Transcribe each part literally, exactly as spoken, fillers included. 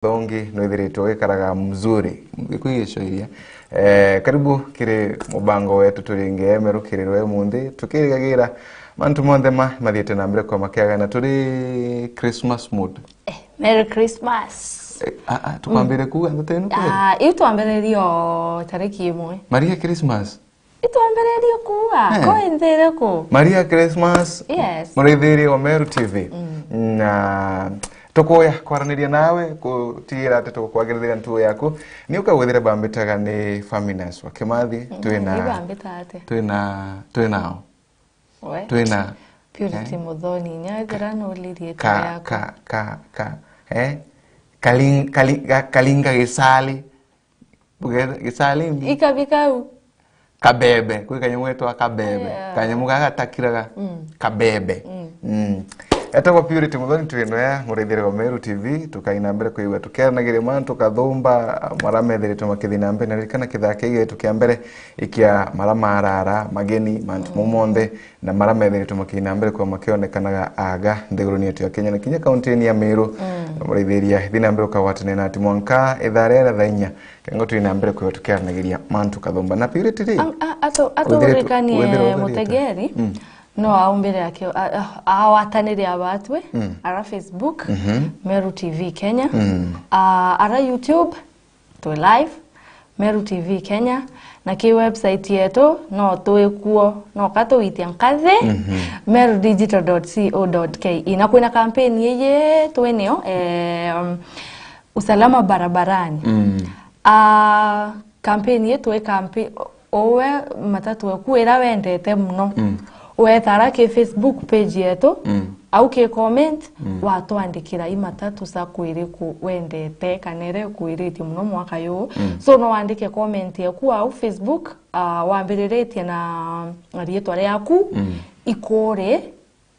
thongi nwithiritwe wikaraga mzuri. Gikuyu gicoiria. Eh, karibu kiri mubango wetu turinge emeru kiriro emunthi, tukirigagira mantu monthe ma mathiite na mbere kwa makiaga na turi Christmas mood. Eh, Merry Christmas. Eh, ah, ah, tukwambire kuuga ndeto ino kweli? Ah, iu twambiririe o tariki imwe. Maria Christmas? Itwambiririe kuuga, Eh. ko inthi iriku? Maria Christmas, Yes. muraithiria wa Meru T V. Mm. Na tukuya kwaraniria nawe, gutigira ati tugukwagiriria ntuo yaku. Ni ukagwithire bambitaga ni Faminas wa Kimathi, Mm, twina, ni bambita ati? twina, twinao. We? Twina, Purity eh? Muthoni, inya ethira nulirie Ka, ka, ka, ka, eh? Kaling-, kaling-, ga-, Kalinga Gisali. Buge-, Gisali mbi. Ikabi kau. Kabebe, kwi kanyamu getwa kabebe. Yeah. Kanyamu gaka gatakiraga. Mm. Kabebe. Mm. Mm. Etagwa Purity Muthoni, twino ya muraithiria wa Meru T V, tukaina mbere kwigua tukiaranagiria mantu kathumba, mara methiritwe makithi na mbere, na ririkana kithaa kiu gitu kia mbere ikia mara marara, mageni, mantu Mm. mau monthe, na mara methiritwe makithi na mbere kwa makionekanaga aga nthiguruni yetu ya Kenya na kinya kaunti-ini ya Meru. Mm. Na muraithiria, ithi na mbere ukagwatania na ati mwanka ithaa ria thaa inya, kengo twi na mbere kwigua tukiaranagiria mantu kathumba. Na Purity ri? Am-, a-, ato-, withirite-, aturikanie withirite utherite? Mutegeri, Mm. no aumbire aki-, a-, a-, awatanire abatwe, Mm. ara Facebook, Mhm. Meru T V Kenya, Mm. a, ara YouTube, twi live, Meru T V Kenya, na ki website yetu, no twi kuo, no ka tugwitia nkathi, Mhm. meru digital dot co dot K E. Na kwina campaign ii twinio, eh, um, usalama barabarani. Mm. Ah, campaign ii twi campa-, uwe matatu eku ira wendete muno. Mm. Wetara ki Facebook page yetu, Mm. au ki comment, Mm. watwandikira i matatu saku iriku wendete, kana ira ikwiritie muno mwaka yu. Mm. So, no wandike comment yeku au Facebook, ah, wambiriritie na, na riitwa riaku, Mm. ikuri,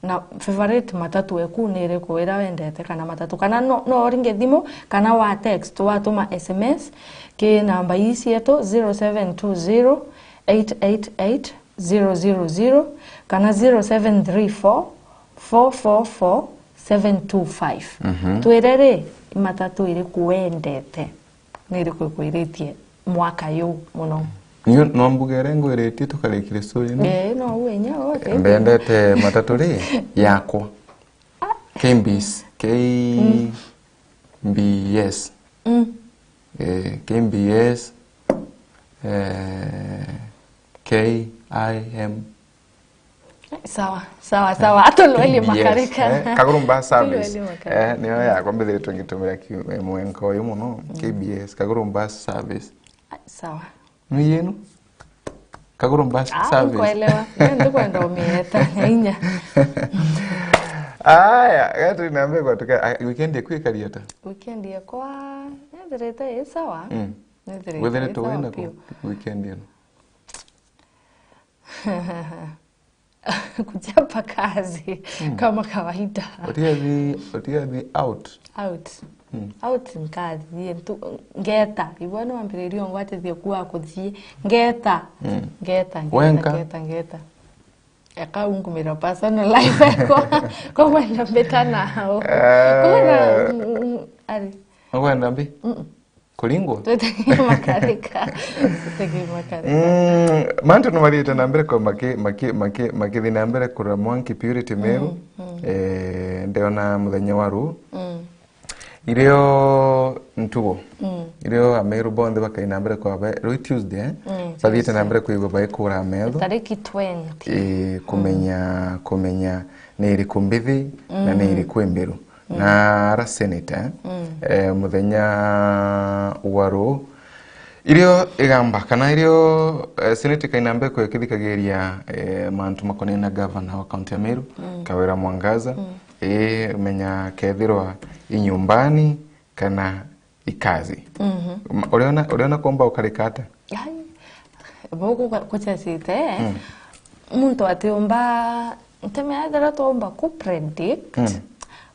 na favorite matatu eku ni iriku ira wendete, kana matatu, kana no, no uringe thimu, kana wa text, watuma S M S ki namba ii cietu, zero seven two zero, eight eight eight, zero zero zero, kana zero seven three four, four four four, seven two five. Mhm. Twire ri, i matatu iriku wendete? Ni iriku ikwiritie mwaka yu muno? Niu no mbuge iria ngwiritie tukarikire story ino. Eh, no, u inya, okay. Mbendete matatu ri yakwa. Ah. K B S, K B S. Mm. Eh, K B S, eh, K I M. Sawa, sawa, sawa. Atulweli K B S, makarika. Eh, Kaguru Bus Service. Atulweli makarika. Eh, niyo yakwa mbithiritwe ngitumira kiu, eh, mwenka uyu muno, Mm. K B S, Kaguru Bus Service. Ai, sawa. Ni yenu? Kaguru Bus Ah, Service. Nkwelewa. Ni ndikwenda umieta na inya. Aya, gatu nambe kwa tuka, ah, weekend yaku ikari ata? Weekend yakwa, nethirite i sawa. Mm. Nethirite Wethirite i sawa wina ku piu. Weekend ino? Kuchapa kazi Mm. kama kawaida. Utiathi, utiathi out? Out. Mm. Out nkathie, ntu-, ngeta. Igua no ambiririe ungwatithie kuwa kuthie. Ngeta. Mm. Ngeta, ngeta, Wenka? ngeta, ngeta. Eka unkumira personal life yako. Kwa kwenda mbita nao. Eh. Kwa na, mm, mm, ari. Ukwenda mbi? Mm. Kuringwa? Twitege makarika. Twitege makarika. Mm, mantu ni mathiite na mbere kwa maki-, maki-, maki-, makithi na mbere kurira mwanki Purity Meru. Mm, mm. Eh, ndiona muthenya wa ruu. Mm. Irio ntugo. Mm. Irio Ameru bonthe bakaina mbere kwa ba-, ruu Tuesday, eh? Mm, bathiite na Tuesday. Mbere kwigua baikura metho. Tariki twenty. Eh, kumenya, Mm. kumenya ni iriku mbithi na ni Mm. iriku imbiru. Mm. Na ara senator, Mm. eh, muthenya wa ruu, irio igamba, kana irio, eh, senate ikaina mbere kwikithikagiria, eh, mantu makonainie na governor wa county ya Meru, Mm. Kawira Mwangaza, Mm. eh, menya kethirwa i nyumbani kana i kazi. Mhm. Ma-, uriona, uriona kwomba ukarika ata? Ai, buku kwa-, kuchesite, eh? Mm. Muntu atiumba, ntemea ethira twomba ku predict, Mm.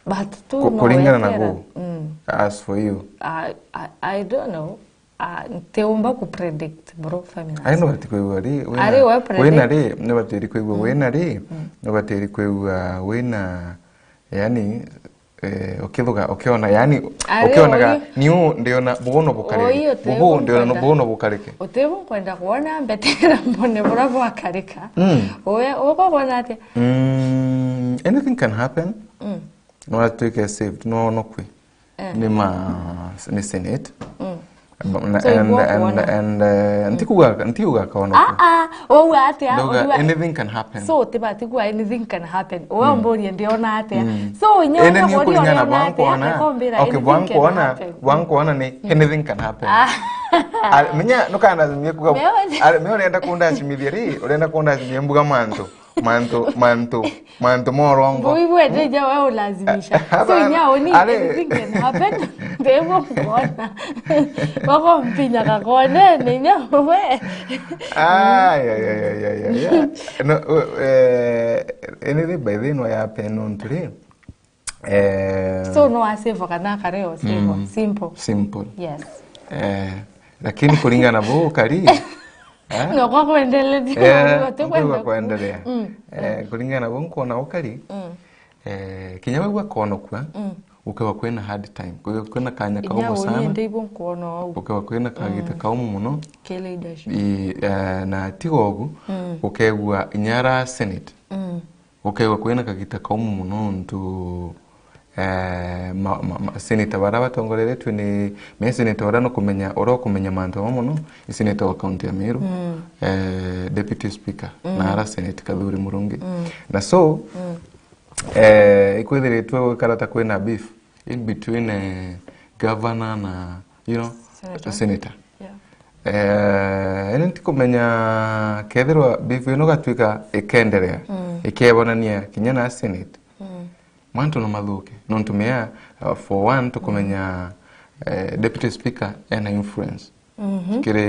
but tu Ku-, no kuringana na wekera, who? Mm. As for you? I, I, I don't know. Ah, ntiumba ku predict, bro, Faminas. Ai, no bati kwigua ri, wina, Ari we predict. Wina ri, no batiri kwigua Mm. wina ri, Mm. no batiri kwigua wina, yani, Eh, ukithuga, ukiona, yani, Ari, ukionaga, uyu- niu ndiona bugono bukarike. Uyu uti Bugu, ndiona bukwenda- bugono bukarike. Uti bukwenda kuona mbetera mbone bura bwakarika. Mm. Uwe, uko kuona atia? Mm, anything can happen. Mm. No atuike saved, no, no kwi. Eh. Ni ma, ni Senate. Mm. Ba-, na, So, and, igua and, kuona. And, eh, ntikuga, ntikuga kaona Ah, kwi. Ah, uga atia? Ndauga Uga anything can happen. So, tibati kuga anything can happen. Uwe Mm. umburie ndiona atia? Mm. So, inya Ene uria niyo uria kuringana na uria bwa ona atia, nkuona. Akombira Okay, anything bwa can nkuona, happen. Bwa nkuona ni Mm. anything can happen. Ah. Ari, menya, nukandacimie kuga. Mewe- Ari, menya urenda kundacimithia ri, urenda kundacimithia mbuga mantu. Mantu, mantu, mantu morongo. Mbuigwe, ndeja we ulazimisha. So, Hapana. Inya uni, Ari- anything can happen. Ndebo kuona. Bako mpinya kakone, ninya we. Ay, ay, ay, ay, ay, ay, ay. No, uh, eh, anything by then wa ya pen on today. Eh, So, no asave kana akareo, save. Mm. Simple. Simple. Yes. Eh, lakini kuringana na bu ukari, eh? No, kwa kuendelea. Eh, Uti kwenda kwa ku- kuendelea. Mm, Eh, kuringana na bu nkuona ukari, Mm. eh, kinya wigua konokua, Mm. ukewa kwina hard time. Kwa hiyo kwina kanya Inya kaumu uyu sana. Ndi ibu nkuona au. Ukewa kwina kagita Mm. kaumu muno. Ke leadership. I, eh, na tiga ugu, Mm. ukegua inya ara Senate. Mm. Gukeegwa kwina kagita kaumu muno nontu, eh, ma, ma, ma, seneta baria batongoreretue ni, me seneta uria nukumenya, uria ukumenya mantu amwe muno, ni seneta wa kaunti ya Meru, Mm. eh, deputy speaker, Mm. na ara senate Kathuri Murungi. Mm. Na so, Mm. eh, ikwithiritwe gwikara ta kwina beef in between, eh, governor na, you know, Senator. Senator. Yeah. Eh, indi ntikumenya kethirwa beef ino gatuika ikenderea, Mm. ikebonania kinya na Senate. Mm. Mantu no mathuke. Nontu mea, uh, for one, tukumenya, eh, deputy speaker ena influence Mhm. kiri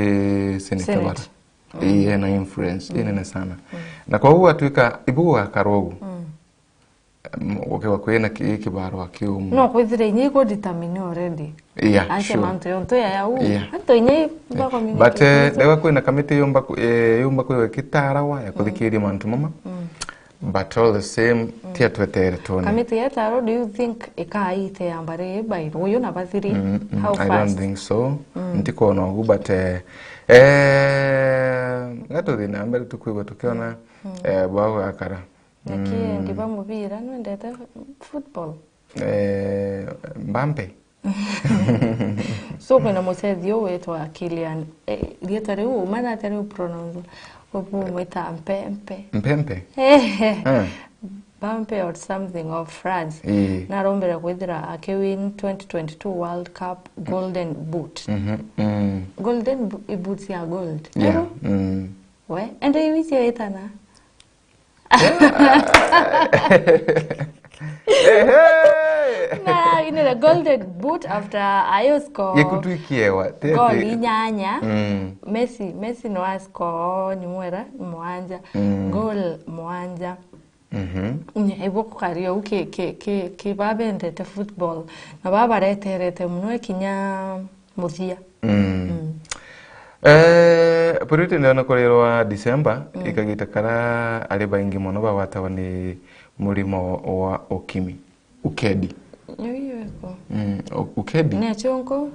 Senator Senator. Bara. Mm. Ii, ena influence Mm. inene sana. Mm. Na koguo gatuika ibu gugakara ugu. Mm. Mm, gukegwa kwina ki-, kibarua kiu. No kwithire inya iku determine already. Yeah, Anke sure. Mantu yontu ya yau. Yeah. Antu inya Yeah. But, eh, ndegwa kwina kamiti yumba ku-, eh, yumba kwigwa ikitarawa ya Mm. kuthikiria mantu mama. Mm. But all the same, Mm. tia twetere tuone. Kamiti yetaro, do you think ikaite yamba ri by uyu na bathiri? Mm, mm, How I don't fast? Think so. Mm. Ntikona ugu, but, eh, eh, gatuthi na mbere tukwigwa tukiona, Mm. eh, bwa gugakara. Naki Mm. Endi ba mubira, nwendete football? Eh, Mbappe. So, kwina mucethi uu witwa Kylian, eh, riitwa riu, umanya atia riu pronounce? Ubu umwita Mpempe. Mpempe? Eh. Eh. Mbappe or something of France. Ii. Narombere kwithira akiwin twenty twenty-two World Cup Golden Boot. Mhm, mm. Golden bo-, i boots ya gold. Yeah, Ero? Mm. We, ende iu icio itana? Ehe! Na inire golden boot after ayo score Gikutwikiewa, te goal ati inyanya. Mm. Messi, Messi no ascore ni mwera mwanja. Mm. Goal mwanja. Mhm. Ni, ibo kukaria u ki, ki, ki, ki babendete football. Na babareterete muno ikinya muthia. Mm. Mm. Eh, Purity ndio nakorirwa December, Mm. ikagita kara ari baingi muno bagwatagwa ni murimo wa ukimi. Ukedi. Iyo iko. Mm, u-, ukedi? Ni achonko.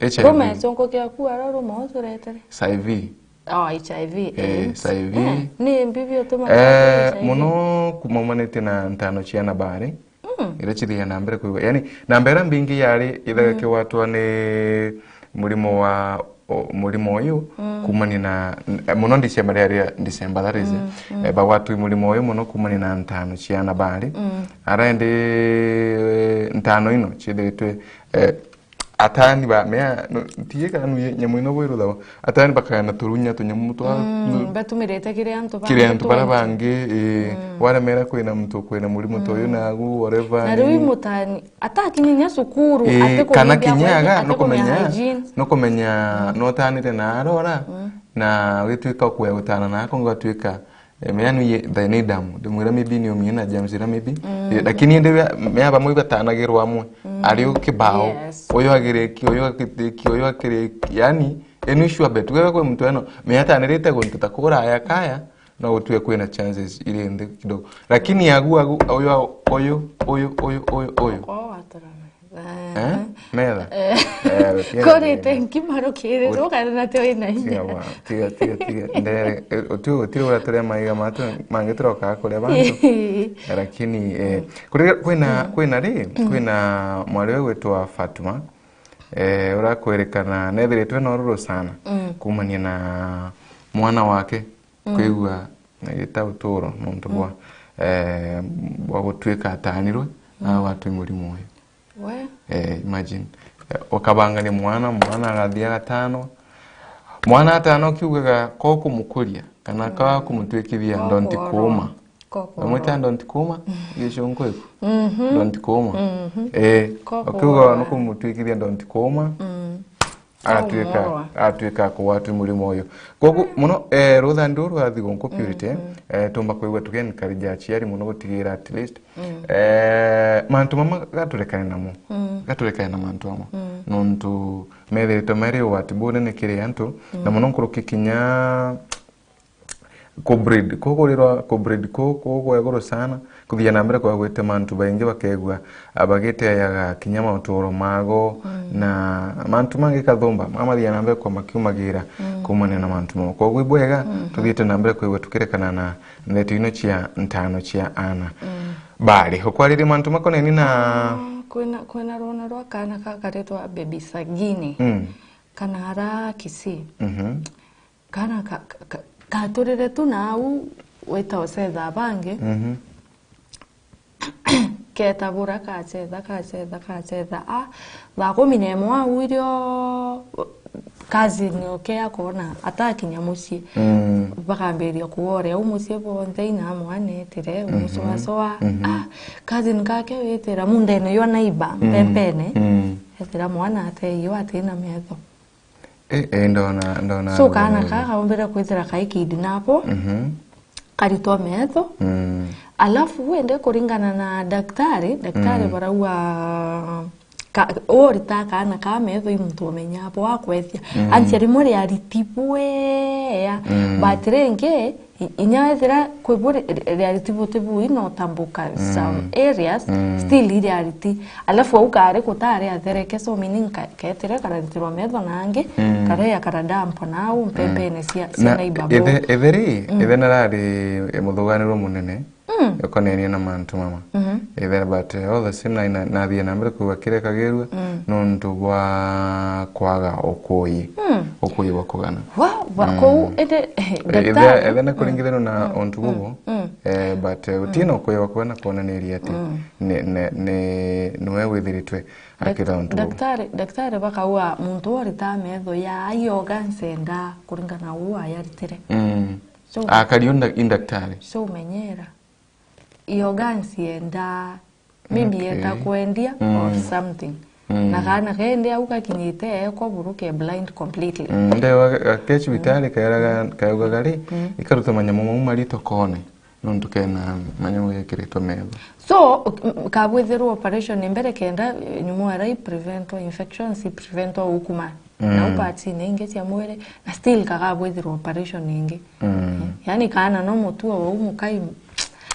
H I V. Boma achonko kia kuara ruma uturetere. H I V. Oh, H I V, Eh, AIDS. H I V. Eh, ni mbibi utuma Eh, H I V. Muno kumaumanite na ntano cia nabari. Mm. Iria cithiaga na mbere kwigua. Yani, namba iria mbingi yari ithaga Mm. kigwatwa ni murimo wa, o, murimo uyu Mm. kumania na, n-, muno December, riria December, that is, Mm, mm. eh, bagwatwi murimo uyu muno kumania na ntano cia nabari. Mm. Ara indi, eh, ntano ino ciithiritwe, eh, atani ba, mea, no, ntiye kana nuye nyamu ino bwiruthawa. Atani bakagana turunya tunyamu twa, Mm, tu-, batumirite kiri antu bangi kiri antu bara twenty. Bangi, ii, Mm. waremera kwina muntu kwina murimo ta uyu Mm. nagu, whatever, Na riu nini. Imutani, atakinyinya cukuru, Ii, ati kana kumithia kinyaga, akwete, ati kumenya nukumenya, hygiene. Nukumenya Mm. notanite na arora, Mm. na witwika kuya gutana nako ngatwika Eh, mea nuye thaini ndamu, ndimwira maybe ni umie na James ira maybe. Mm. Eh, lakini indi mea, mea bamwe ibatanagirwa amwe. Mm. Ari u kibao. Yes. Uyu agiriki, uyu agitiki, uyu akiriki. Yani, enu sure bet. Wewe kwi muntu eno, mea atanirite guntu ta kuraya kaya, no gutue kwina chances iri nthi kidogo. Lakini agu, agu, uyu, uyu, uyu, uyu, uyu, uyu. Kwa Eh? Metha? Eh. Eh, rutiene Kurite nginya. Nkima rukirirwo kana ti wina inya? Tiga bwana, tiga, tiga, tiga. Ndere, eh, uti, utire uria turia maiga matu, mangi turokaa kuria bantu. Lakini, eh, kuri, kwina, kwina ri, kwina mwari we gwitwa Fatuma, eh, urakwerekana nethiritwe na ururu sana, kumania na mwana wake, kwigua agita uturo nontu bwa, eh, bwa gutuika atanirwe, na agwatwe murimo uyu. We. Eh, imagine. Eh, ukabangania mwana, mwana agathia gatano. Mwana atano kiugaga ko kumukuria, kana ka kumutwikithia ndonti kuuma. Ko kuuma. Amwita ndonti kuuma, gicunku iku. Ndonti kuuma. Eh, ukiuga no kumutwikithia ndonti kuuma. Agatuika, agatuika kugwatwi murimo uyu. Koguo muno, eh, ruthandu ruru rwa thigunku Purity, eh, tumba kwigua tuki encourage aciari muno gutigira at least, eh, mantu mama gaturekane namo. Gaturekane na mantu amwe. Nontu methiritwe mari ugwati bunene kiri antu, na muno nkuruki kinya ku breed, kugurirwa ku breed ku, ku, ku iguru sana, kuthia na mbere kwa gwite mantu baingi bakegua, ah, bagiteaga kinya mauturo mago, na mantu mangi kathumba, mamathia na mbere kwa makiumagira kumania na mantu mau. Koguo ibwega, tuthiite na mbere kwigua tukirekana na ndeto ino cia ntano cia ana. Bari, ukwariria mantu makoneni na Ah, kwina, kwina rwana rwa kana kakaretwa Baby Sagini, Mm. kana ara Kisii. Mhm. Kana ka, ka, ka, katurire tu na au wita ucetha bangi. Mhm. Ketabura kacetha, kacetha, kacetha. Ah, thaa kumi na imwe au irio cousin oke akona atakinya mucii. Mm. Bakambiria kuoria au mucii bonthe ina mwana etire, Mm-hmm. umucoacoa. Mm-hmm. Ah, cousin kake witira mundene ywa naiba, Mm. mpempene. Mm. Etira mwana ateio atina metho. Eh, eh, ndona, ndona So, kaana kaa kaumbire kwithira kai kidnap, Mhm. karitwa metho. Mm. Alafu wende kuringana na daktari, daktari Mm. barauga ka, urita kaana kaa metho i muntu umenya abo akwethia. Mm. Antia rimwe riariti bwea. Mm. But ringi, I-, inya ethira kwi bu ri-, ri-, reality buti bui no tambuka Mm. some areas, Mm. still i reality. Alafu au kari gutari athereke, so meaning ka-, ketire kararitirwa metho na angi, Mm. kareya karadampo na au mpembene cia, cia Na neighbor ithe, bo. ithe ri, Mm. ithe narari muthuganirwa munene, Mm. ukonenie na mantu mama. Mhm. Ithe, but, eh, all the same, na, na, nathie na mbere kwigua kirekagirua Mm. nontu bwa kwaga ukuyi. Mm. Ukuyi bwa kugana. Wa, wa, Mm. kou, ende, eh, Eh, ithe, daktari. ithe na Mm. kuringithania na Mm. untu Mm. bubu, Mm. eh, but, eh, utina Mm. ukuyi bwa kugana kuonaniria ati Mm. ni, ni, ni, niwe withiritwe Dak-, akira untu bubu. daktari, daktari bakaua muntu urita metho ya ayoga ncenda kuringana na uu ayaritire. Mm. So, Akari unda-, i daktari. so menyera. Yoga ncienda, maybe Okay. yenda kwendia Mm. or something. Mm. Na kaana kendi au gakinyite eko buruke blind completely. Mm, ndewa ga-, gake cibitari kaera ga-, kauga gari, Mm. ikaruta manyamu mau marito kone, nontu kena manyamu gekiritwe metho. So, uk-, m-, kabwithirwa operation mbere kenda, eh, nyumu ara i preventwa infections, i preventwa ukuma. Mm. Na upatine ingi cia mwiri, na still kagabwithirwa operation ingi. Mm. Yani kaana no mutuo wau mukai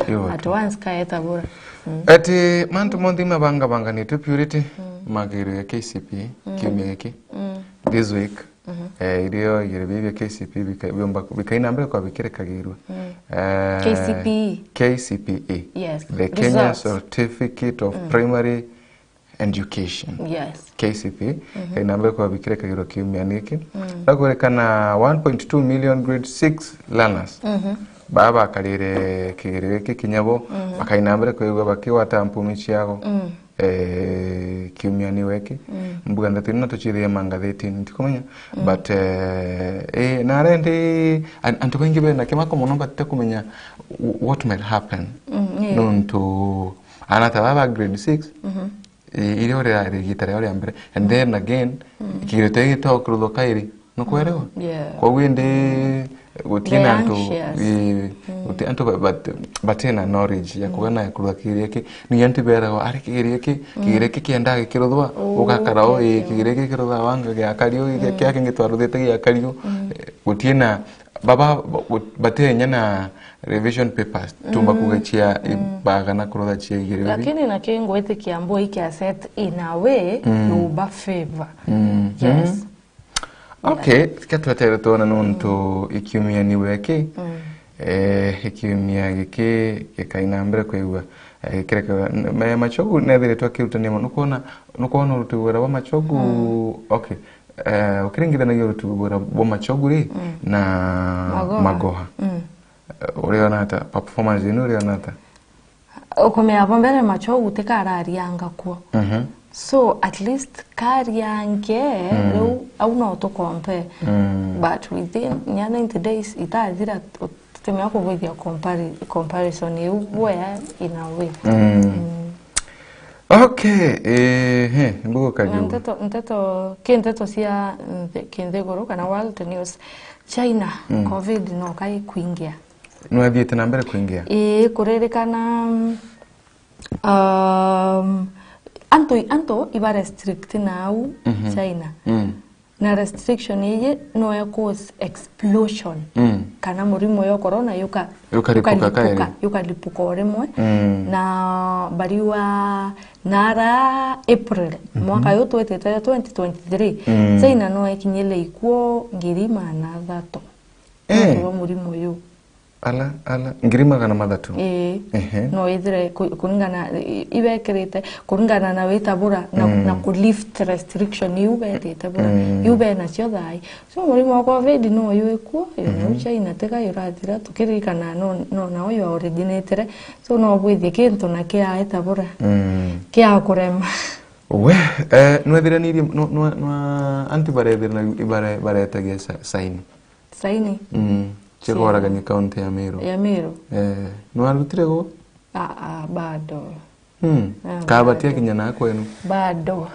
Yo, at okay. once kaeta bura. Mm. Ati mantu monthe mabangabanganitwe Purity, Mm. magirwe K C P, Mm. kiumia giki, Mm. this week, Mhm. eh, irio igiri bibi bia K C P bika-, biomba, bikaina mbere kwa bikirekagirwa. Mm. Eh, K C P E. K C P E. Yes. The Kenya Results. Certificate of Mm. Primary Education. Yes. K C P E, Mhm. kaina mbere kwa bikirekagirwa kiumia giki. Mm. Bakurekana one point two million grade six learners. Mhm. Baa bakarire kigerio giki kinya bo, Mhm. bakaina mbere kwigua bakigwata mpumi ciago. Mm. Eh, kiumia ni weki. Mm. Mbuga ndeto ino tucithie mangathitini, ntikumenya. Mm. But, eh, eh, na arendi, an-, antu baingi bena kimako muno batite kumenya w-, what might happen. Mm, yeah. Nontu ana ta baba grade six, Mhm. i-, irio riari igita riao ria mbere. And then again, Mm. kigerio tia gitao kiruthwa kairi. Nukwerewa? Yeah. Koguo indi gutina They're antu, anxious. i-, Mm. guti antu ba-, bat-, batina knowledge ya Mm. kugana ya kurutha kigerio giki. Ni antu beragwa, ari kigerio giki, Mm. kigerio giki kiendaga gikiruthwa, Oh, ugakara okay, ui, okay. kigerio giki kiruthwa wanga gia kariu, gia, Mm. kia kingi twaruthite gia kariu. Mm. Eh, gutina baba ba-, batenya na revision papers, tumba kuga cia ibagana kurutha cia igiri. Lakini na kingwitikia mbui kia set in a way yuba favor. Yes. Okay, tika twetere twone nontu ikiumia ni weki. Eh, ikiumia giki gikaina mbere kwigua, eh, gikireka, n-, me-, Machogu nethiritwe akirutania mono. Nukwona, nukwona uruti wira bwa Machogu, okay, eh, ukiringithanagia uruti wira bwa Machogu ri, na Magoha. Magoha. Eh, uriona ata? Performance yenu uriona ata? Ukumenya bo mbere Machogu tika ararianga kuo. So at least kariange, riu au no tu compare. But within nya ninety days itathira, tu-, tutimenya kugwithia compari-, comparison iu bwea in a way. Okay, eh, he, mbugo na kajuga. Nteto, nteto, ki nteto cia nthi-, kinthiguru kana world news. China, covid no kai kuingia. Nwathiite na mbere kuingia? Ii, kuririkana, um, antu, antu iba restrict nau China. Na restriction iji no e cause explosion. Kana murimo yo corona yuka-, yukaripuka, yukaripuka, yukaripuka o rimwe. Na bariwa nara April, mwaka uyu twitite twenty twenty-three, China no ekinyire ikuo ngiri magana athatu. Eh. Nontu bwa murimo uyu. Ala, ala, ngiri magana mathatu? Ii. Ehe. No withire ku-, kuringana, i-, ibekirite, kuringana na witabura na, na ku lift restriction iu betite bura. Iu benacio thaai. So, murimo wa covid no uyu ikuo, uyu nau China tiga urathira, tukiririkana no, no nao yu originatire. So, no bwithie kintu na kiaeta bura. Kiakurema. We, eh, nwethiranirie, no, no, no, antu barethira na, bare-, baretagia sa-, saini. Saini? Mm. Cia kwaragania kaunti ya Meru. Ya Meru? Eh, nwarutire gu? Ah, ah, bado. Hmm. Ah, kabatia bado. Kinya na kwenu? Bado.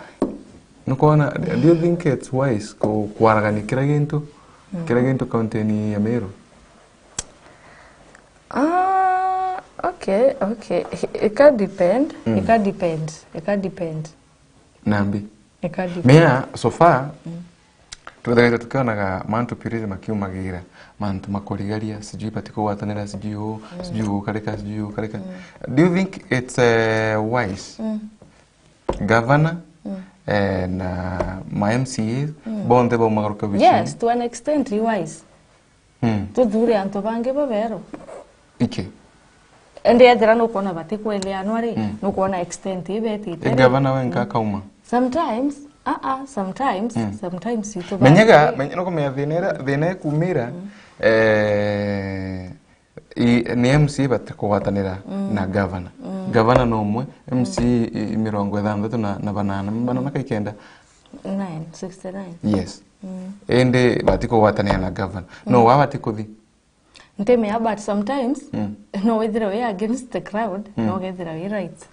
Nukwona, do you think it's wise ku-, kwaragania kira gintu? Kira gintu kaunti-ini ya Meru? Ah, okay, okay. Ika depend, ika depend, ika depend. Nambi? Ika depend. Mea, so far, twethagira tukionaga mantu purity makiumagira, mantu makurigaria, sijui batikugwatanira, sijui uu, sijui gukarika, sijui gukarika. Do you think it's, eh, wise? Governor, eh, na ma M C As, bonthe baumagaruke obicini? Yes, to an extent, i wise. Mm. Tuthure antu bangi baberu. Iki? Indi ethira nukwona batikweleanwa ri, nukwona extent ibetite ri. Gavana wenka akauma? Sometimes, ah, ah, sometimes, sometimes itu menyaga, bangi. Menya, nukumenya thina ira, thina ikumira, eh, i, ni M C A batikugwatanira na gavana. Gavana no umwe, M C A i, i mirongo ithanthatu na, na banana, banana ka ikenda? Nine, sixty-nine. Yes. Indi batikugwatanira na gavana. No wa batikuthi? Ntimea, but sometimes, no withire wi against the crowd, no ugethira wi right.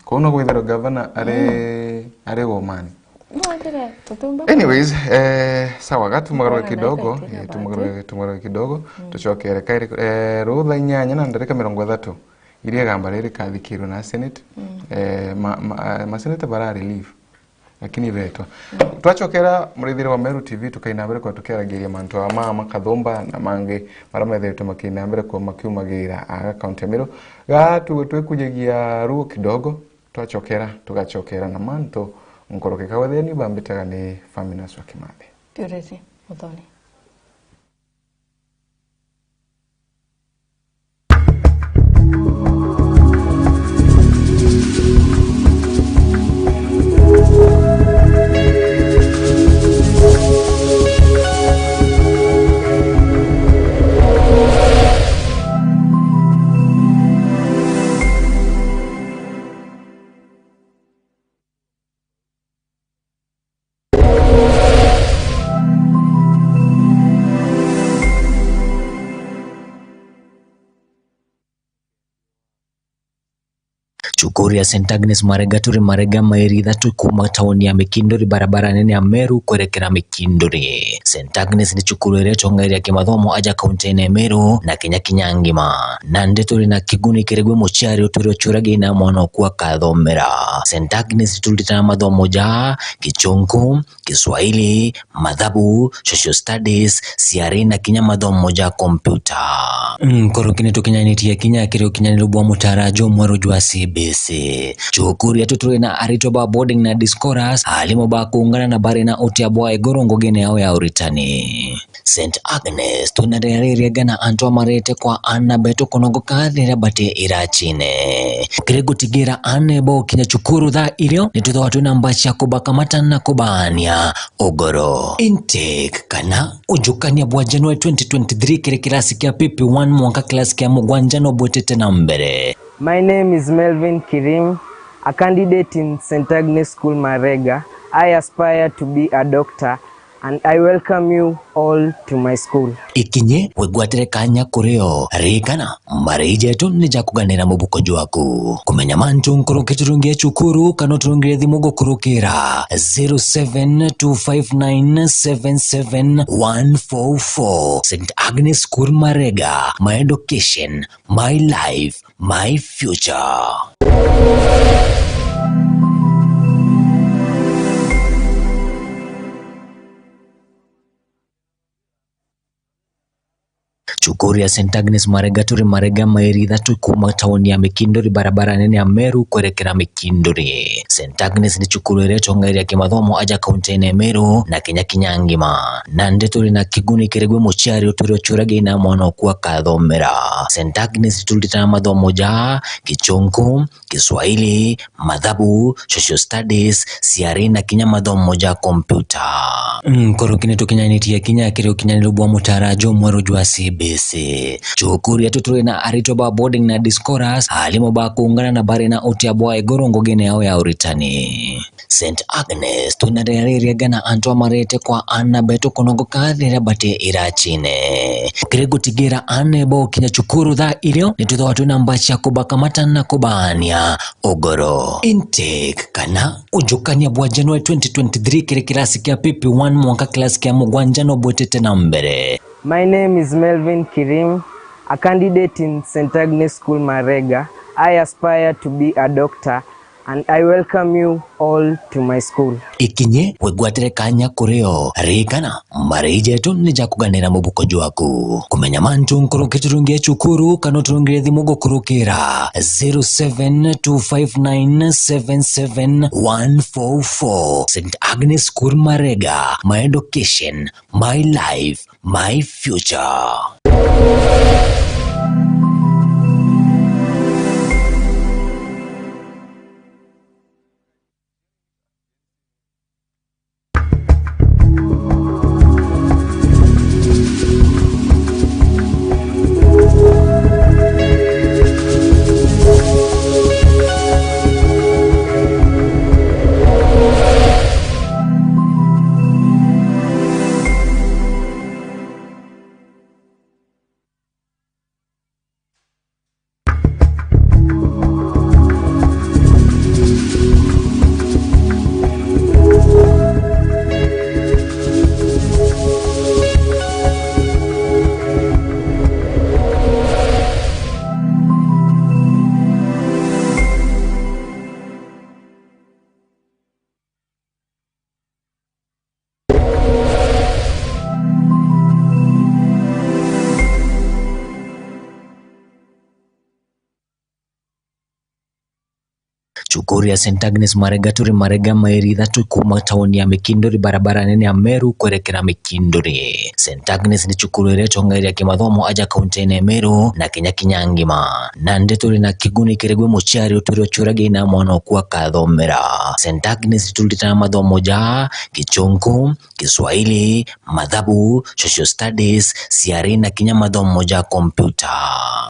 Kou no kwithirwa gavana ari, ari womani. No withire tutumba. Anyways, eh, sawa, ga tumagarure kidogo, eh, tumagarure, tumagarure kidogo, tucokere kairi, eh, ruu thaa inyanya na ndarika mirongo ithatu, iria igamba riri rikathikirwe na Senate, eh, ma, ma, eh, maseneta bara relief. Lakini betwa. Twacokera murithire wa Meru T V, tukaina mbere kwa tukiaragiria mantu aa ma makathumba na mangi maria methiritwe makiina mbere kwa makiumagira aga kaunti ya Meru. Ga tu-, twikujagia ruo kidogo, twacokera, tugacokera na mantu nkuruki. Kawetheni bambitaga ni Faminas wa Kimathi. Purity Muthoni. Chupa Cukuru ya Saint Agnes Marega turi Marega, mairi ithatu kuuma tauni ya Mikinduri, barabara nene ya Meru kwerekera Mikinduri. Saint Agnes ni cukuru iria itongeeria kimathomo aja kaunti-ini ya Meru na Kenya kinya ngima. Nandi turi na kiguni kiri gwi muciari utwire uciuragia ina mwana oku akathomera. Saint Agnes turitana mathomo ja Gichunku, Kiswahili, mathabu, social studies, ciari na kinya mathomo ja kompyuta. Nkuruki ni tukinyanitie kinya kiri ukinyaniru bwa mutaara jumweru jwa C B C. Cukuru yetu turi na aritwa ba boarding na day scholars, alimu ba kuungana na bari na utia bwa iguru ngugine yao ya uritani. Saint Agnes, twina riria ririega na antu amarete kwa aana betu kunogoka riria bati iracine. Kiri gutigira aana bo kinya cukuru thaa irio, ni twithagwa twina mbaci ya kubakamata na kubaania ugoro. Intake kana ujukania bwa January twenty twenty-three kiri kirasi kia P P one mwanka kirasi kia mugwanja no bwitite na mbere. My name is Melvin Kirim, a candidate in Saint Agnes School Marega. I aspire to be a doctor and I welcome you all to my school. Ikinye wigwatire kanya kuri o, ririkana, marii jetu ni ja kuganira mubuko jwaku. Kumenya mantu nkuruki turungie cukuru kana uturungire thimu gukurukira zero seven two five nine seven seven one four four. Saint Agnes School Marega, my education, my life, my future. Cukuru ya Saint Agnes Marega turi Marega, mairi ithatu kuuma tauni ya Mikinduri, barabara nene ya Meru kwerekera Mikinduri. Saint Agnes ni cukuru iria itongeeria kimathomo aja kaunti-ini ya Meru na kinya kinya ngima. Nandi turi na kiguni kiri gwi muciari utwire uciuragia ina mwana oku akathomera. Saint Agnes turitana mathomo ja Gichunku, Kiswahili, mathabu, social studies, ciari na kinya mathomo ja kompyuta. Nkuruki ni tukinyanitie kinya kiri ukinyaniru bwa mutaara jumweru jwa C B C. Cukuru yetu turi na aritwa ba boarding na day scholars, alimu ba kuungana na bari na utia bwa iguru ngugine yao ya uritani. Saint Agnes, twina riria ririega na antu amarete kwa aana betu kunogoka riria bati iracine. Kiri gutigira aana bo kinya cukuru thaa irio, ni twithagwa twina mbaci ya kubakamata na kubaania ugoro. Intake kana ujukania bwa January twenty twenty-three kiri kirasi kia P P one mwanka kirasi kia mugwanja no bwitite na mbere. My name is Melvin Kirim, a candidate in Saint Agnes School Marega. I aspire to be a doctor and I welcome you all to my school. Ikinye wigwatire kanya kuri o, ririkana, marii jetu ni ja kuganira mubuko jwaku. Kumenya mantu nkuruki turungie cukuru kana uturungire thimu gukurukira zero seven two five nine seven seven one four four. Saint Agnes School Marega, my education, my life, my future. Cukuru ya Saint Agnes Marega turi Marega, mairi ithatu kuuma tauni ya Mikinduri, barabara nene ya Meru kwerekera Mikinduri. Saint Agnes ni cukuru iria itongeeria kimathomo aja kaunti-ini ya Meru na Kenya kinya ngima. Nandi turi na kiguni kiri gwi muciari utwire uciuragia ina mwana oku akathomera. Saint Agnes turitana mathomo ja Gichunku, Kiswahili, mathabu, social studies, ciari na kinya mathomo ja kompyuta.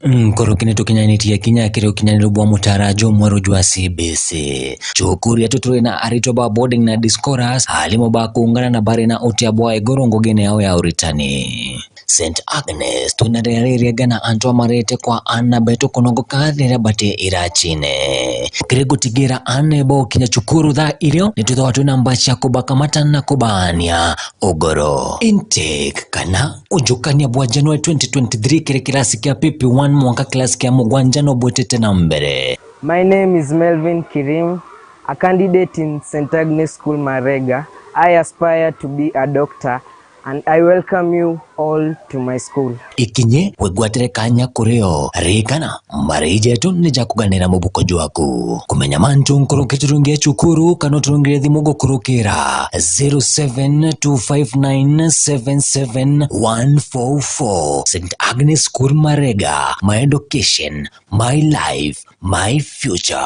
Nkuruki ni tukinyanitie kinya kiri ukinyaniru bwa mutaara jumweru jwa C B C. Cukuru yetu turi na aritwa ba boarding na day scholars, alimu ba kuungana na bari na utia bwa iguru ngugine yao ya uritani. Saint Agnes, twina riria ririega na antu amarete kwa aana betu kunogoka riria bati iracine. Kiri gutigira aana bo kinya cukuru thaa irio, nitwithagwa twina mbaci ya kubakamata na kubaania ugoro. Intake kana ujukania bwa January twenty twenty-three kiri kirasi kia P P one mwanka kirasi kia mugwanja no bwitite na mbere. My name is Melvin Kirim, a candidate in Saint Agnes School Marega. I aspire to be a doctor and I welcome you all to my school. Ikinye wigwatire kanya kurio, ririkana, mari jetu ni ja kuganira mubuko jwaku. Kumenya mantu nkuruki turungie cukuru kana uturungire thimu gukurukira zero seven two five nine seven seven one four four. Saint Agnes School Marega, my education, my life, my future.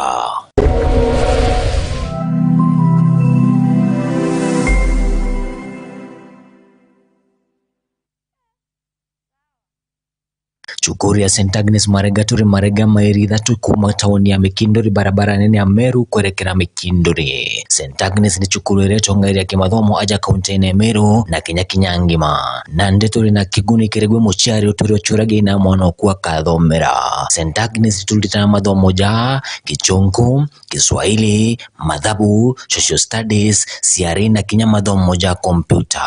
Cukuru ya Saint Agnes Marega turi Marega, mairi ithatu kuuma tauni ya Mikinduri, barabara nene ya Meru kwerekera Mikinduri. Saint Agnes ni cukuru iria itongairia kimathomo aja kaunti-ini ya Meru na Kenya kinya ngima. Nandi turi na kiguni kiri gwi muciari utwire uciuragia ina mwana oku akathomera. Saint Agnes ituritana mathomo ja Gichunku, Kiswahili, mathabu, social studies, ciari na kinya mathomo ja kompyuta.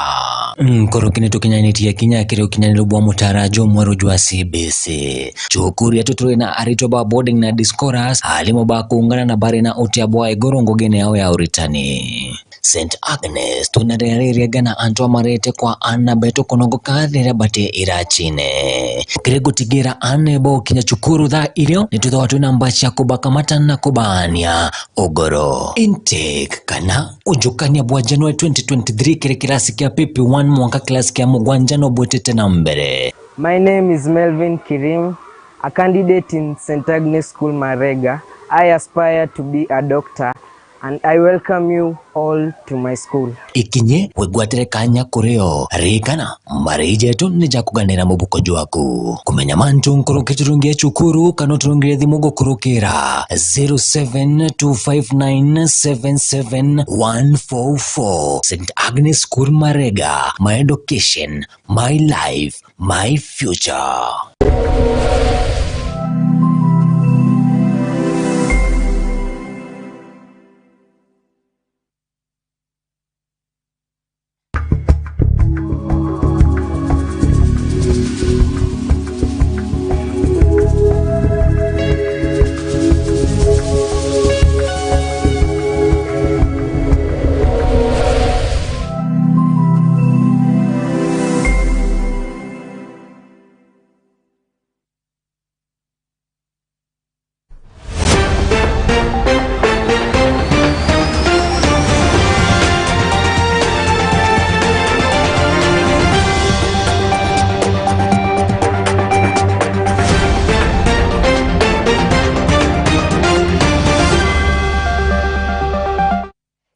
Nkuruki ni tukinyanitie kinya kiri ukinyaniru bwa mutaara jumweru jwa C B C. Cukuru yetu turi na aritwa ba boarding na day scholars, alimu ba kuungana na bari na utia bwa iguru ngugine yao ya uritani. Saint Agnes, twina riria ririega na antu amarete kwa aana betu kunogoka riria bati iracine. Kiri gutigira aana bo kinya cukuru thaa irio, nitwithagwa twina mbaci ya kubakamata na kubaania ugoro. Intake kana ujukania bwa January twenty twenty-three kiri kirasi kia P P one mwanka kirasi kia mugwanja no bwitite na mbere. My name is Melvin Kirim, a candidate in Saint Agnes School Marega. I aspire to be a doctor and I welcome you all to my school. Ikinye wigwatire kanya kurio, ririkana, mari jetu ni ja kuganira mubuko jwaku. Kumenya mantu nkuruki turungie cukuru kana uturungire thimu gukurukira zero seven two five nine seven seven one four four. Saint Agnes School Marega, my education, my life, my future.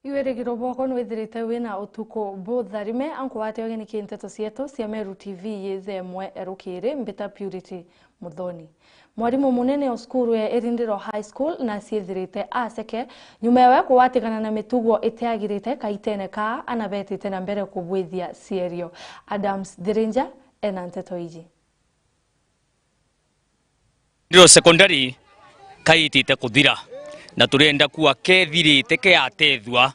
Iwirigiro bwakwa nwithirite wina utuku butharime, ankugwate ugeni ki nteto cietu cia Meru T V yi thaa imwe rukiri. Mbita Purity Muthoni. Mwarimu munene o cukuru ya Irindiro High School na ciithirite aceke nyuma yawe kugwatikana na mitugo itiagirite kaitene kaa ana betite na mbere kubwithia cierio. Adams Thirinja ena nteto iji. Ndiro secondary kaitite kuthira, na turenda kuwa kethirite keatethua.